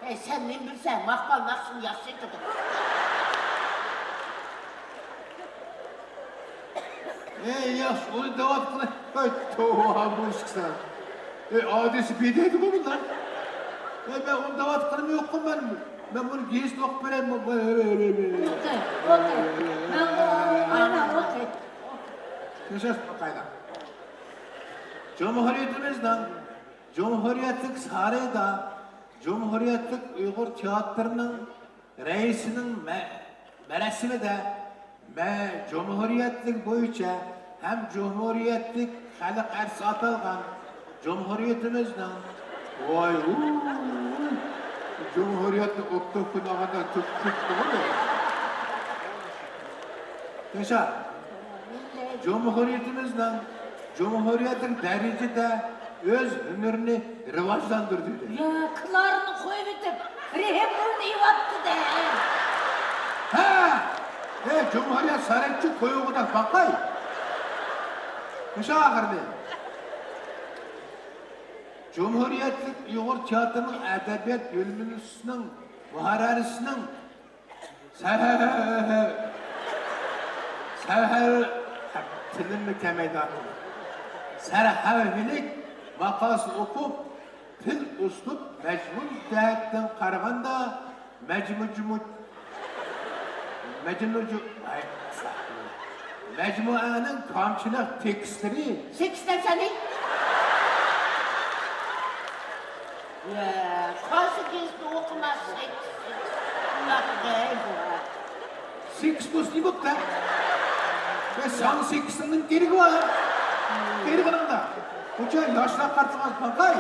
ئەي، سەن نېمە بىلىسەن، ماقال ناخشىنى ياخشى ئېيتىدۇ. ئەي، ياخشى، ئۇنى داۋات قىلىپ، ھەي، توۋا، بۇ ئىشقىسان. ئەي، ئادىسى بىدەيدىغۇ بۇنداق. ئەي، مەن ئۇنى داۋات قىلىم يوققۇ، مەن، مەن بۇنى گېزىتتە ئوقۇپ بېرەي. ئوقى، ئوقى. مەن ئوقۇيمەن، ئوقى. تىڭشاش باقايلا. جۇمھۇرىيىتىمىزنىڭ جۇمھۇرىيەتلىك سارىيىدا جۇمھۇرىيەتلىك ئۇيغۇر تىياتىرىنىڭ رەئىسىنىڭ مە-، مەراسىمىدە مە-، جۇمھۇرىيەتلىك بويىچە ھەم جۇمھۇرىيەتلىك خەلق ئەرتىسى ئاتالغان جۇمھۇرىيىتىمىزنىڭ، ۋاي، ۋۇي، جۇمھۇرىيەتنى ئوتتۇرا كۈن ئالغاندا تۈرتكە كېتىدىغۇ. ياشا! جۇمھۇرىيىتىمىزنىڭ جۇمھۇرىيەتلىك دەرىجىدە ئۆز ھۈنىرىنى راۋاجلاندۇردى. يا، كىلارنى قويۇۋېتىپ، رېھىمنى يېۋاپتۇ-دە. ھە! ئەي، جۇمھۇرىيەت سارىيىچۇ قويۇڭغۇدەك باقاي. مۇشۇ ئاخىرىنى. جۇمھۇرىيەتلىك ئۇيغۇر تىياتىرىنىڭ ئەدەبىيات يۆنىلىشىنىڭ مۇھەررىرىسىنىڭ سەھەر، سەھەر، تىلىممۇ كەلمەيدۇ. سەرھەۋھىلىك ماقالىسىنى ئوقۇپ، تىل ئۇسلۇب مەزمۇن جەھەتتىن قارىغاندا، مەجمۇجمۇ-، مەجمۇجۇ-، ئاي، مەجمۇئەنىڭ كامچىلىق تېكىستلىرى. سېكىستەن سەنى. يا، قايسى گېزىتنى ئوقۇماس سېكىس؟ ئۇنداق دەي بۇ. سېكىس بولسا نېمە بوپتۇ؟ يا، ساڭا سېكىسنىڭ نېمە كېرىكى بار؟ كېرىكىنىڭدا. بۇچە ياشلار قارتلىغان پاقاي.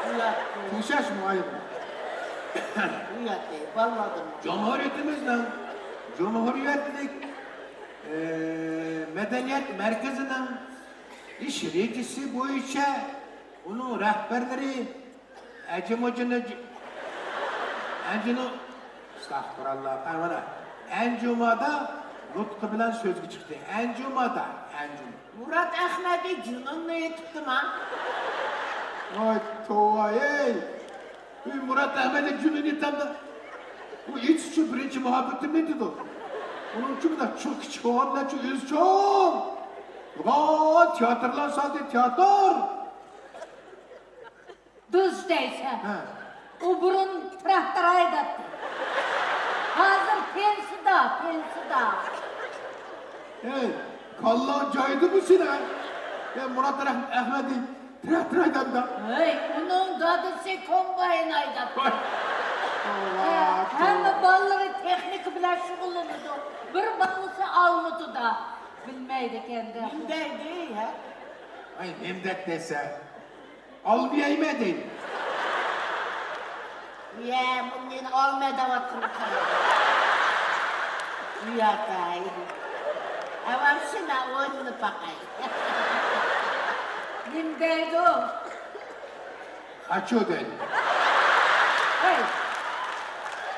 ئۇنداق. تىڭشاش مۇئايىم. ئۇنداق دەي، بالىلاردىن. جۇمھۇرىيىتىمىزنىڭ جۇمھۇرىيەتلىك، ئى، مەدەنىيەت مەركىزىنىڭ ئىش رېجىسى بويىچە ئۇنىڭ رەھبەرلىرى ئەجىمۇجىنى، ئەنجىنۇ، ئەستەغپۇرۇللا، قايمانا. ئەنجۇمادا نۇتقى بىلەن سۆزگە چىقتى. ئەنجۇمادا، ئەنجۇما. مۇرات ئەخمەتى جۇنۇننى ئېيتىپتىما؟ ۋاي، توۋا، ئەي! ئۇ مۇرات ئەخمەتى جۇنۇننى ئېيتامدا، ئۇ ئېيتىشچۇ بىرىنچى مۇھەببىتىمنى ئېيتىدۇ. ئۇنىڭ ئۈچۈن مۇنداق چوڭ كىچىك بولغان بىلەنچۇ ئۆزى چوڭ. ۋاي، تىياتىرلار سالدى، تىياتىر! دۇز دەيسەن. ھە. ئۇ بۇرۇن تراكتور ھەيدەپتۇ. ھازىر پېنسىدا، پېنسىدا. ھەي، كاللاڭ جايىدىمۇ سېنىڭ؟ يا مۇرات رەھم-، ئەخمەتى تراكتور ھەيدەمدۇ؟ ھەي، ئۇنىڭ دادىسى كومباين ھەيدەپتۇ. ۋاي. ھە، ھەممە بالىلىرى تېخنىكا بىلەن شۇغۇللىنىدۇ. بىر بالىسى ئالمۇتىدا. بىلمەيدىكەن-دە. نېمە دەيدۇ، ھە؟ ئاي، نېمە دەپ دېسە، ئالمىيايمەن دەيدۇ. يە، بۇ مېنى ئالما دەۋاتقىنى قارا. ياتاي. ئەۋەمشىنا ئوينىنىپ باقاي. نېمە دەيدۇ؟ خاچۇ دەيدۇ. ھەي،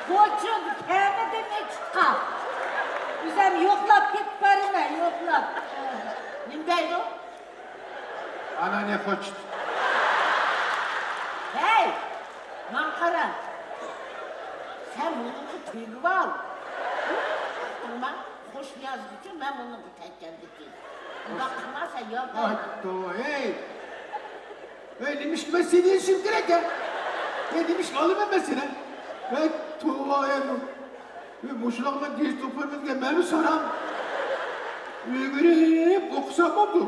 خوچۇ كەمىدىن ئېچىققا. ئۆزۈم يوقلاپ كېتىپ بارىمەن، يوقلاپ. نېمە دەيدۇ؟ ئانا نە خوچۇت. ھەي، ماڭا قارا. سەن مۇنىڭغا تېگىۋال. ئۇقتۇڭما؟ خوش نىيازغىچۇ مەن مۇنىڭغا تەگكەندىكىن. ئۇنداق قىلما سەن، ياق. ئاي، توۋا، ھەي. ھەي، نېمىشقا مەن سېنى ئېلىشىم كېرەك، ھە؟ ھەي، نېمىشقا ئالىمەن مەن سېنى؟ ھەي، توۋا، ھەي، بۇ. ھەي، مۇشۇلارغا دېيىش توپلىرىمىزغا مەنمۇ سارام. ئۆگىنىپ ئوقۇسام بولدى.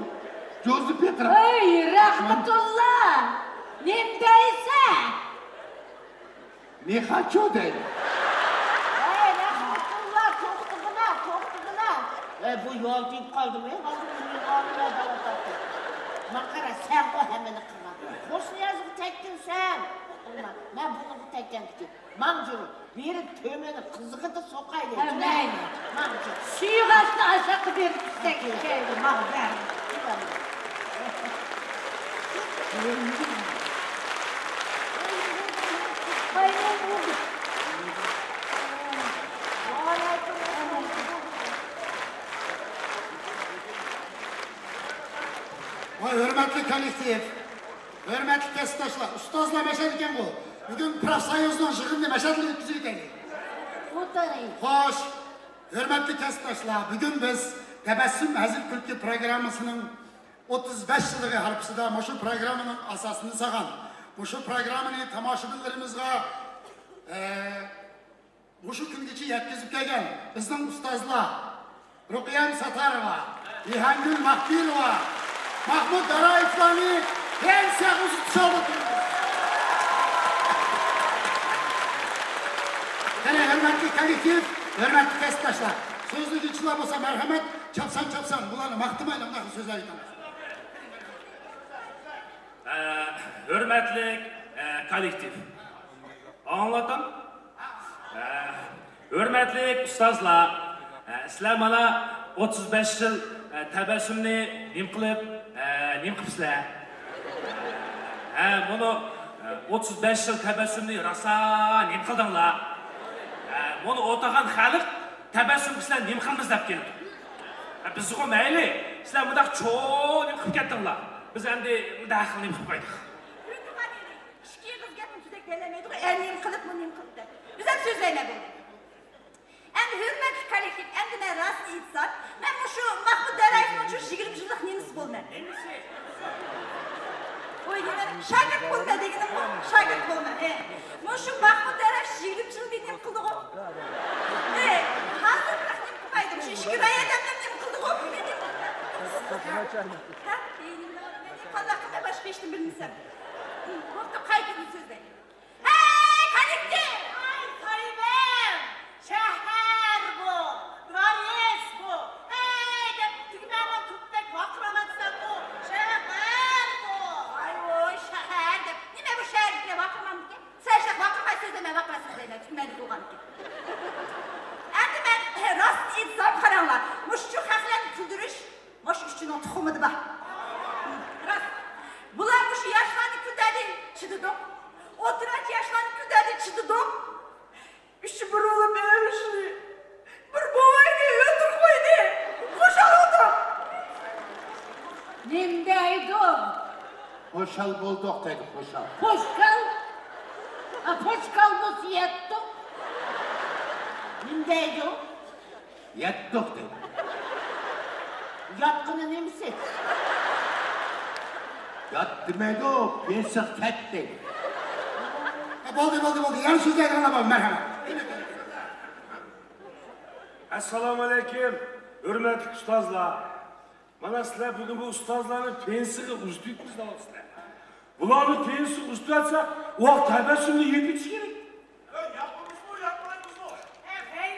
جوزىپ بېقىرام. ھەي، رەھمەتۇللا! نېمە دەيسەن؟ نېخاچو دەيدۇ. ھەي، رەھمەتۇللا، توختىغىنا، توختىغىنا. ھەي، بۇ يالتىيىپ قالدىمۇ؟ ھازىر مېنى ئالىمەن دەۋاتاتتى. ماڭا قارا، سەنغۇ ھەممىنى قىلغان. خوش نىيازغا تەگكىن سەن. مەن بۇنىڭغا تەگكەندىكىن. ماڭ جۇرۇ، بېرىپ تۆمۈرنى قىزىقىدا سوقايلى. ھە، مەيلى. ماڭ جۇرۇ. سۈيىغاچنى ئاشاققا بېرىپ ئىچسەك ئىچەيلى، ماڭ بەر. ۋاي، ھۆرمەتلىك كوللېكتىپ، ھۆرمەتلىك كەسىپداشلار، ئۇستازلار مەشەدە ئىكەنغۇ. بۈگۈن پروفسويۇزنىڭ يىغىنىنى مەشەدىلا ئۆتكۈزۈۋېتەيلى. ئولتۇرۇڭ. خوش. ھۆرمەتلىك كەسىپداشلار، بۈگۈن بىز تەبەسسۇم ھەزىل كۈلكە پروگراممىسىنىڭ ئوتتۇز بەش يىللىقى ھارپىسىدا مۇشۇ پروگراممىنىڭ ئاساسىنى سالغان، مۇشۇ پروگراممىنى تاماشىبىنلىرىمىزغا، ئە، مۇشۇ كۈنگىچە يەتكۈزۈپ كەلگەن بىزنىڭ ئۇستازلار رۇقىيەم ساتاروۋا، بىھەمگۈل ماخپىروۋا، ماخمۇت دارايېۋلارنى پېنسىيەگە ئۇزىتىش ئالدىدا تۇرىمىز. يەنە ھۆرمەتلىك كوللېكتىپ، ھۆرمەتلىك كەسىپداشلار، سۆزلىگۈچىلەر بولسا مەرھەمەت، چاپسان-چاپسان بۇلارنى ماختىمايلا مۇنداق سۆزلەۋېتىڭ. ئە، ھۆرمەتلىك، ئە، كوللېكتىپ. ئاڭلىۋاتام. ئە، ھۆرمەتلىك ئۇستازلار، ئە، سىلەر مانا ئوتتۇز بەش يىل، ئە، تەبەسسۇمنى نېمە قىلىپ، ئە، نېمە قىپسىلەر؟ ھە، مۇنۇ، ئە، ئوتتۇز بەش يىل تەبەسسۇمنى راسا نېمە قىلدىڭلار؟ ئە، مۇنۇ ئولتۇرغان خەلق تەبەسسۇمغا سىلەر نېمە قىلىمىز دەپ كېلىپتۇ. ھە، بىزغۇ مەيلى، سىلەر مۇنداق چوڭ نېمە قىلىپ كەتتىڭلار. بىز ئەمدى مۇنداق خىل نېمە قىلىپ قويدۇق. ئىككى ئېغىز گەپنى تۈزەك دېيەلمەيدىغۇ، ئەر نېمە قىلىپ، بۇ نېمە قىلىپ دەپ. بىز ھەم سۆزلەيمەن بولدى. ئەمدى ھۆرمەتلىك كوللېكتىپ، ئەمدى مەن راستىنى ئېيتسام، مەن مۇشۇ ماخمۇت دارايېۋنىڭ شۇ يىگىرمە يىللىق نېمىسى بولىمەن. ۋوي، نېمە، شاگىرت بولىمەن دېگىنىمغۇ، شاگىرت بولىمەن، ھە. مۇشۇ ماخمۇت دارايېۋ يىگىرمە يىل بىر نېمە قىلدىغۇ؟ ھە، ھازىر بىراق نېمە قىلمايدۇ، مۇشۇ ئىچكى رايون ئادەملەر نېمە قىلدىغۇ؟ ھە؟ قانداق قىلماي باشقا ھېچنېمە بىلمىسەم. بوپتۇ، قايتىدىن سۆزلەي. ھەي، كوللېكتىپ! ھەي، سايىبىم! شەھەر بۇ، دەريا بۇ. ھەي، دەپ تۈگمەننىڭ توپىدەك ۋارقىراۋاتساڭمۇ، شەھەر بۇ. ۋاي ۋوي، شەھەر دەپ. نېمە بۇ شەھەردىكى ۋارقىرىمامدىكىن؟ سەن شۇنداق ۋارقىرىماي سۆزلىمە، ۋارقىراپ سۆزلەيمەن، تۈگمەندە تۇرغانكىن. ئەمدى مەن راستىنى ئېيتسام، قاراڭلار، مۇشۇ خەقلەرنى كۈلدۈرۈش مۇشۇ ئۈچىنىڭ تۇخۇمىدا بار. راست. بۇلار مۇشۇ ياشلارنى كۈلدۈردى، چىدىدۇق. ئوتتۇرا ياشلارنى كۈلدۈردى، چىدىدۇق. ئۈچ بۇرۇلۇپ ئېرىشتى. بىر بوۋاينى ئۆلتۈرۈپ قويدى. خۇشال بولدۇق. نېمە دەيدۇ؟ خۇشال بولدۇق دەيدۇ، خۇشال. پوشكال؟ ئا، پوشكال بولسا يەتتۇق. نېمە دەيدۇ؟ يەتتۇق دەيدۇ. ياتقىنى نېمىسى؟ يات دېمەيدۇ، پېنسىيەگە كەتتى. بولدى، بولدى، بولدى. يەنە سۆزلەيدىغانلار بار، مەرھەمەت. ئەسسالامۇئەلەيكۇم، ھۆرمەتلىك ئۇستازلار. مانا سىلەر بۈگۈن بۇ ئۇستازلارنى پېنسىيىگە ئۇزىتىۋېتىمىز دەۋاتىسىلەر. بۇلارنى پېنسىيىگە ئۇزىتىۋەتسەك، ئۇ ۋاقىت تەبەسسۇمنى يېپىۋېتىش كېرەك. ئەي، ياپىمىزمۇ، ياپمايمىزمۇ؟ ئەي، غەيرىي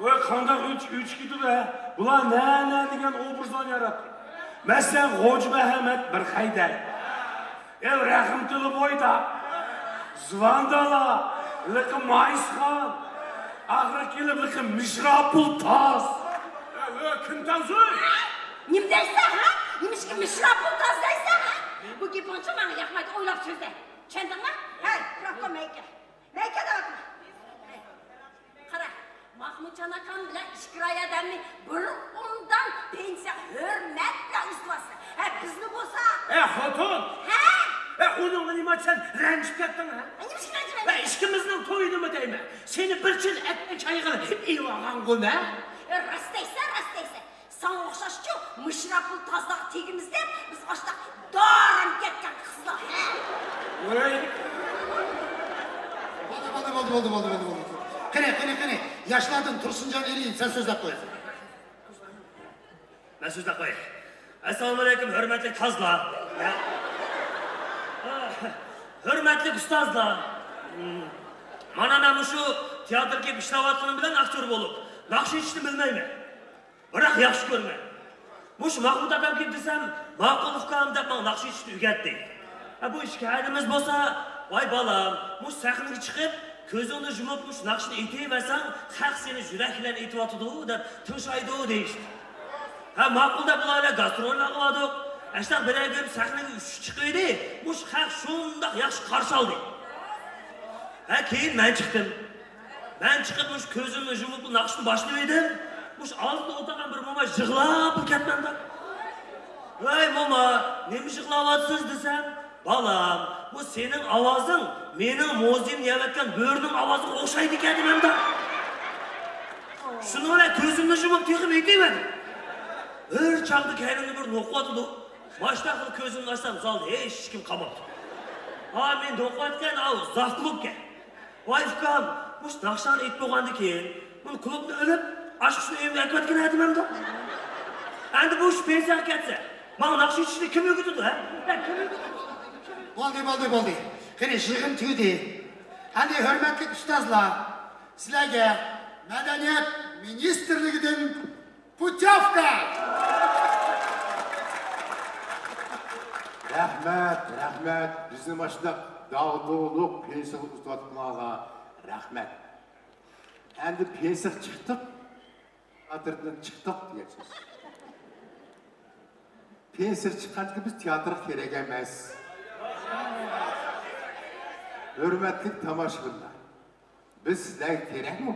ۋاي، قانداق ئۆچ-، ئۆچ كېتىدۇ ھە؟ بۇلار نە-نە دېگەن ئوبرازلارنى ياراتتى. مەسىلەن، غوجا مەھەممەت بىر خەيدەر. ئەي، رەھمىتۇللا بويداق. زۇۋاندالا، لىقى مايسىخان. ئاخىرى كېلىپ لىقى مىشراپۇل تاز. ئەي، كىم تاز ئۇ؟ نېمە دەيسەن، ھە؟ نېمىشقا مىشراپۇل تاز دەيسەن، ھە؟ بۇ گېپىڭچۇ ماڭا ياقمايدۇ، ئويلاپ سۆزلە. چۈشەندىڭمۇ؟ ھەي، پروفكوم ھەيكەل. مەن كېلىۋاتىمەن. قارا، ماخمۇتجان ئاكام بىلەن ئىككى راي ئادەمنى بىر ئومدان پېنسىيە ھۆرمەت بىلەن ئۇزىتىۋاتىسەن. ھە، بىزنى بولسا. ئە، خوتۇن! ھە؟ ئە، ئۇنىڭغا نېمە سەن رەنجىپ كەتتىڭ، ھە؟ ئە، نېمە ئۈچۈن رەنجىمەيمەن؟ ئە، ئىككىمىزنىڭ تويىنىمۇ دەيمەن. سېنى بىر چىل ئەتنە چايغىلى ئېلىۋالغانغۇمەن. ئە، راست دەيسەن، راست دەيسەن. ساڭا ئوخشاشچۇ، مىشراپۇل تازىلارغا تېگىمىز دەپ، بىز ئاشتاق دارام كەتكەن قىزلار، ھە؟ ۋاي. بولدى، بولدى، بولدى، بولدى، بولدى، بولدى، بولدى. قېنى، قېنى، قېنى، ياشلاردىن تۇرسۇنجان ئېلى، سەن سۆزلەپ قويايسەن. مەن سۆزلەپ قوياي. ئەسسالامۇئەلەيكۇم، ھۆرمەتلىك تازىلار. يا. ھۆرمەتلىك ئۇستازلار. مانا مەن مۇشۇ تىياتىرغا كېلىپ ئىشلەۋاتقىنىم بىلەن ئاكتيور بولۇپ، ناخشا ئېيتىشنى بىلمەيمەن. بىراق ياخشى كۆرىمەن. مۇشۇ ماخمۇت ئاكام كېلىپ دېسەم، ماقۇل ئۇكام دەپ ماڭا ناخشا ئېيتىشنى ئۆگەتتى. ھە، بۇ ئىككى ھەدىمىز بولسا، ۋاي بالام، مۇشۇ سەھنىگە چىقىپ، كۆزۈڭنى يۇمۇپ مۇشۇ ناخشىنى ئېيتىۋەرسەڭ، خەق سېنى يۈرەك بىلەن ئېيتىۋاتىدۇ دەپ تىڭشايدۇ دېيىشتى. ھە، ماقۇل دەپ ئۇلار بىلەن گاستروللارغا باردۇق. ئەشتاق بىرەر كۈن سەھنىگە چىقىۋىدى، مۇشۇ خەق شۇنداق ياخشى قارشى ئالدى. ھە، كېيىن مەن چىقتىم. مەن چىقىپ، مۇشۇ كۆزۈمنى يۇمۇپ، ناخشىنى باشلىۋىدىم. مۇشۇ ئالدىدا ئولتۇرغان بىر موماي يىغلاپ كەتمەمدۇ. ۋاي موما، نېمە يىغلاۋاتىسىز دېسەم، بالام، بۇ سېنىڭ ئاۋازىڭ مېنىڭ مۇزېيىمنى يەۋەتكەن بۆرىنىڭ ئاۋازىغا ئوخشايدىكەن دېمەمدۇ. شۇنىڭ بىلەن كۆزۈمنى يۇمۇپ تېخىمۇ يېتىۋەردىم. بىر چاغدا كەينىمدە بىر نوقۇۋاتىدۇ. ماشۇنداق قىلىپ كۆزۈمنى ئاچسام، زالدا ھېچكىم قالماپتۇ. ھا، مېنى نوقۇۋەتكەن ئاۋۇ زاف كۇلۇبكەن. ۋاي ئۇكام، مۇشۇ ناخشىلارنى ئېيتىپ بولغاندىن كېيىن، بۇنى كۇلۇبنى ئېلىپ، ئاچقۇچنى ئۆيۈمگە ئەكىۋەتكىن ھە دېمەمدۇ. ئەمدى بۇ ئىش پېنسىيەگە كەتسە، ماڭا ناخشا ئېيتىشنى كىم ئۆگىتىدۇ ھە؟ ھە، كىم ئۆگىتىدۇ؟ بولدى، بولدى، بولدى. قېنى، يىغىن تۈگىدى. ئەمدى ھۆرمەتلىك ئۇستازلار، سىلەرگە مەدەنىيەت مىنىستىرلىكىدىن پۇتياۋكا! رەھمەت، رەھمەت. بىزنى ماشۇنداق داغدۇغىلىق پېنسىيەگە ئۇزىتىۋاتقىنىڭلارغا رەھمەت. ئەمدى پېنسىيەگە چىقتۇق، تىياتىردىن چىقتۇق دېگەن سۆز. پېنسىيەگە چىققاندىكىن بىز تىياتىرغا كېرەك ئەمەس. ھۆرمەتلىك تاماشىبىنلار، بىز سىلەرگە كېرەكمۇ؟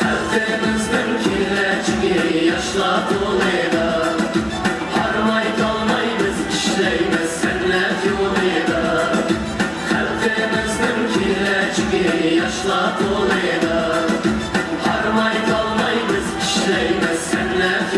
خەلقىمىزنىڭ كېلەچىكى ياشلار قولىدا. ھارماي-تالماي بىز ئىشلەيمىز سەنئەت يولىدا. خەلقىمىزنىڭ كېلەچىكى ياشلار قولىدا. ھارماي-تالماي بىز ئىشلەيمىز سەنئەت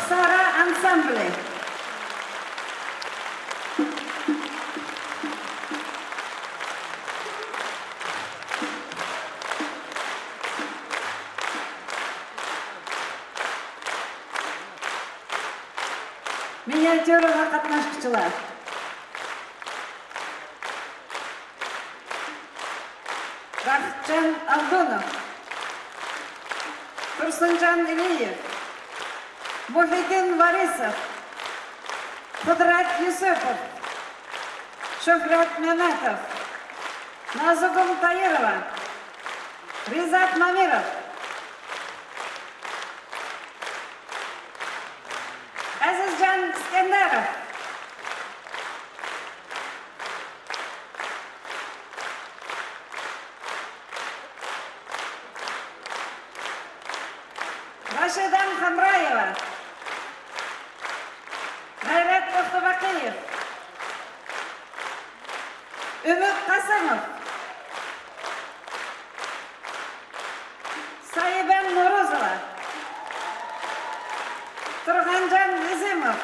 سارا ئانسامبلى. مىنىياتيۇرىغا قاتناشقۇچىلار. بەختجان ئابدۇنوف، تۇرسۇنجان ئىلىيېۋ، مۇھىدىن ۋارىسوف، قۇدرەت يۈسۈپوف، شۆھرەت مەمەتوف، نازۇگۈل تايىروۋا، رىزات مامىروف، ئەزىزجان ئىسكەندەروف. راشىدەم خامرايېۋا، غەيرەت توختىباقىيېۋ، ئۈمىد قاسىموف، سايىبەم نورۇزوۋا، تۇرغانجان نىزىموف،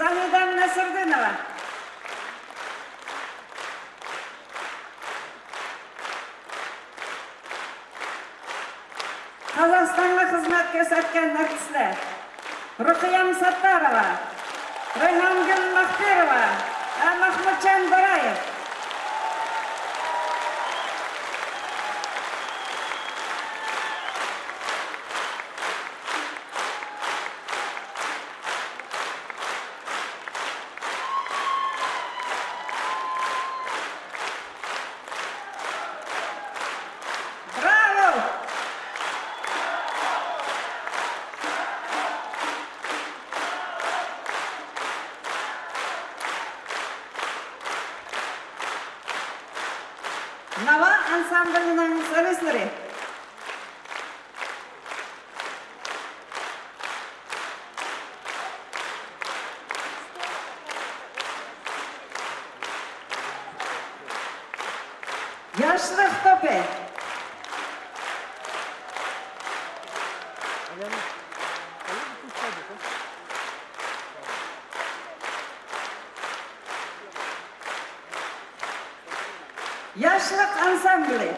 زاھىدەم نەسىردىنوۋا. قازاقىستانغا خىزمەت كۆرسەتكەن ئارتىسلار رۇقىيەم ساتتاروۋا، رەيھانگۈل مەغپۇروۋا ۋە مەخمۇتجان دورايېۋ. براۋو! ناۋا ئانسامبلىنىڭ سولىستلىرى. ياشلىق توپى. ياشلىق ئانسامبلى.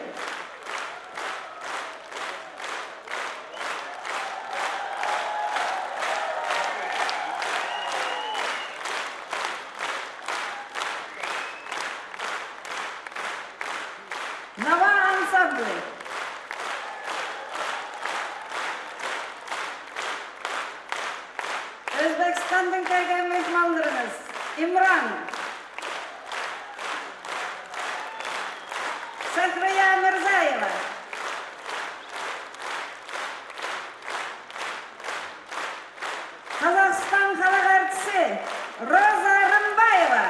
ناۋا ئانسامبلى. ئۆزبېكىستاندىن كەلگەن مېھمانلىرىمىز ئىمران، سەھرىيا مىرزايېۋا، قازاقىستان خەلق ئارتىسى روزا رىمبايېۋا.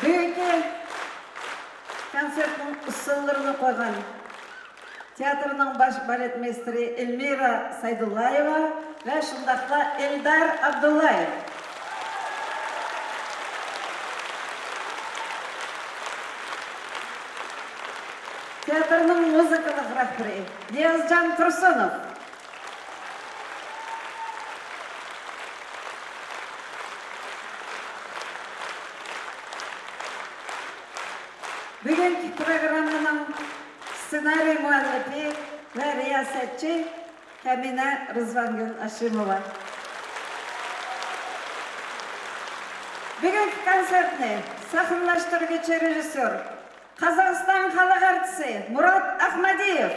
بۈگۈنكى كونسېرتنىڭ ئۇسسۇللىرىنى قويغان تىياتىرنىڭ باش بالېتمېيستېرى ئېلمىرا سەيدۇللايېۋا ۋە شۇنداقلا ئېلدار ئابدۇللايېۋ. تىياتىرنىڭ مۇزىكىلىق رەھبىرى نىيازجان تۇرسۇنوف. بۈگۈنكى پروگراممىنىڭ سېنارىي مۇئەللىپى ۋە رىياسەتچى كەمىنە رىزۋانگۈل ھاشىموۋا. بۈگۈنكى كونسېرتنى سەھنىلەشتۈرگۈچى رېژىسسور، قازاقىستان خەلق ئارتىسى مۇرات ئاخمەدىيېۋ.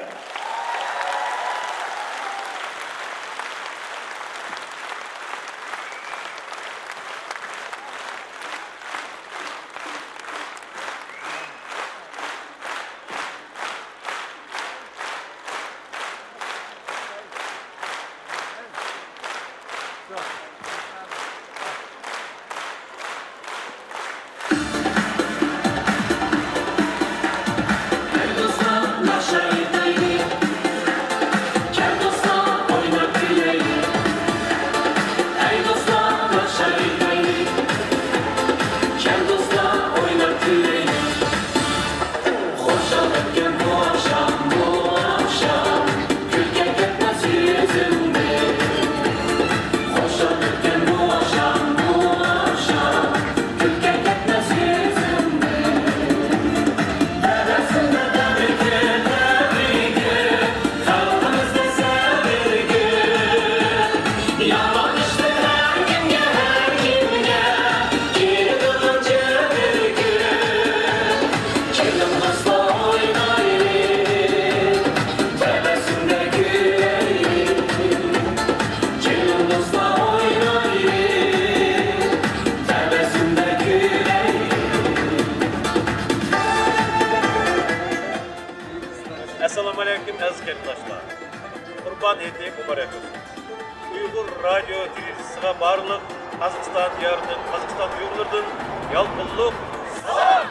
ھېيتى مۇبارەك بولسۇن. ئۇيغۇر رادىيو تېلېۋىزىيىسىغا بارلىق قازاقىستان دىيارىدىن، قازاقىستان ئۇيغۇرلىرىدىن يالقۇنلۇق سالام!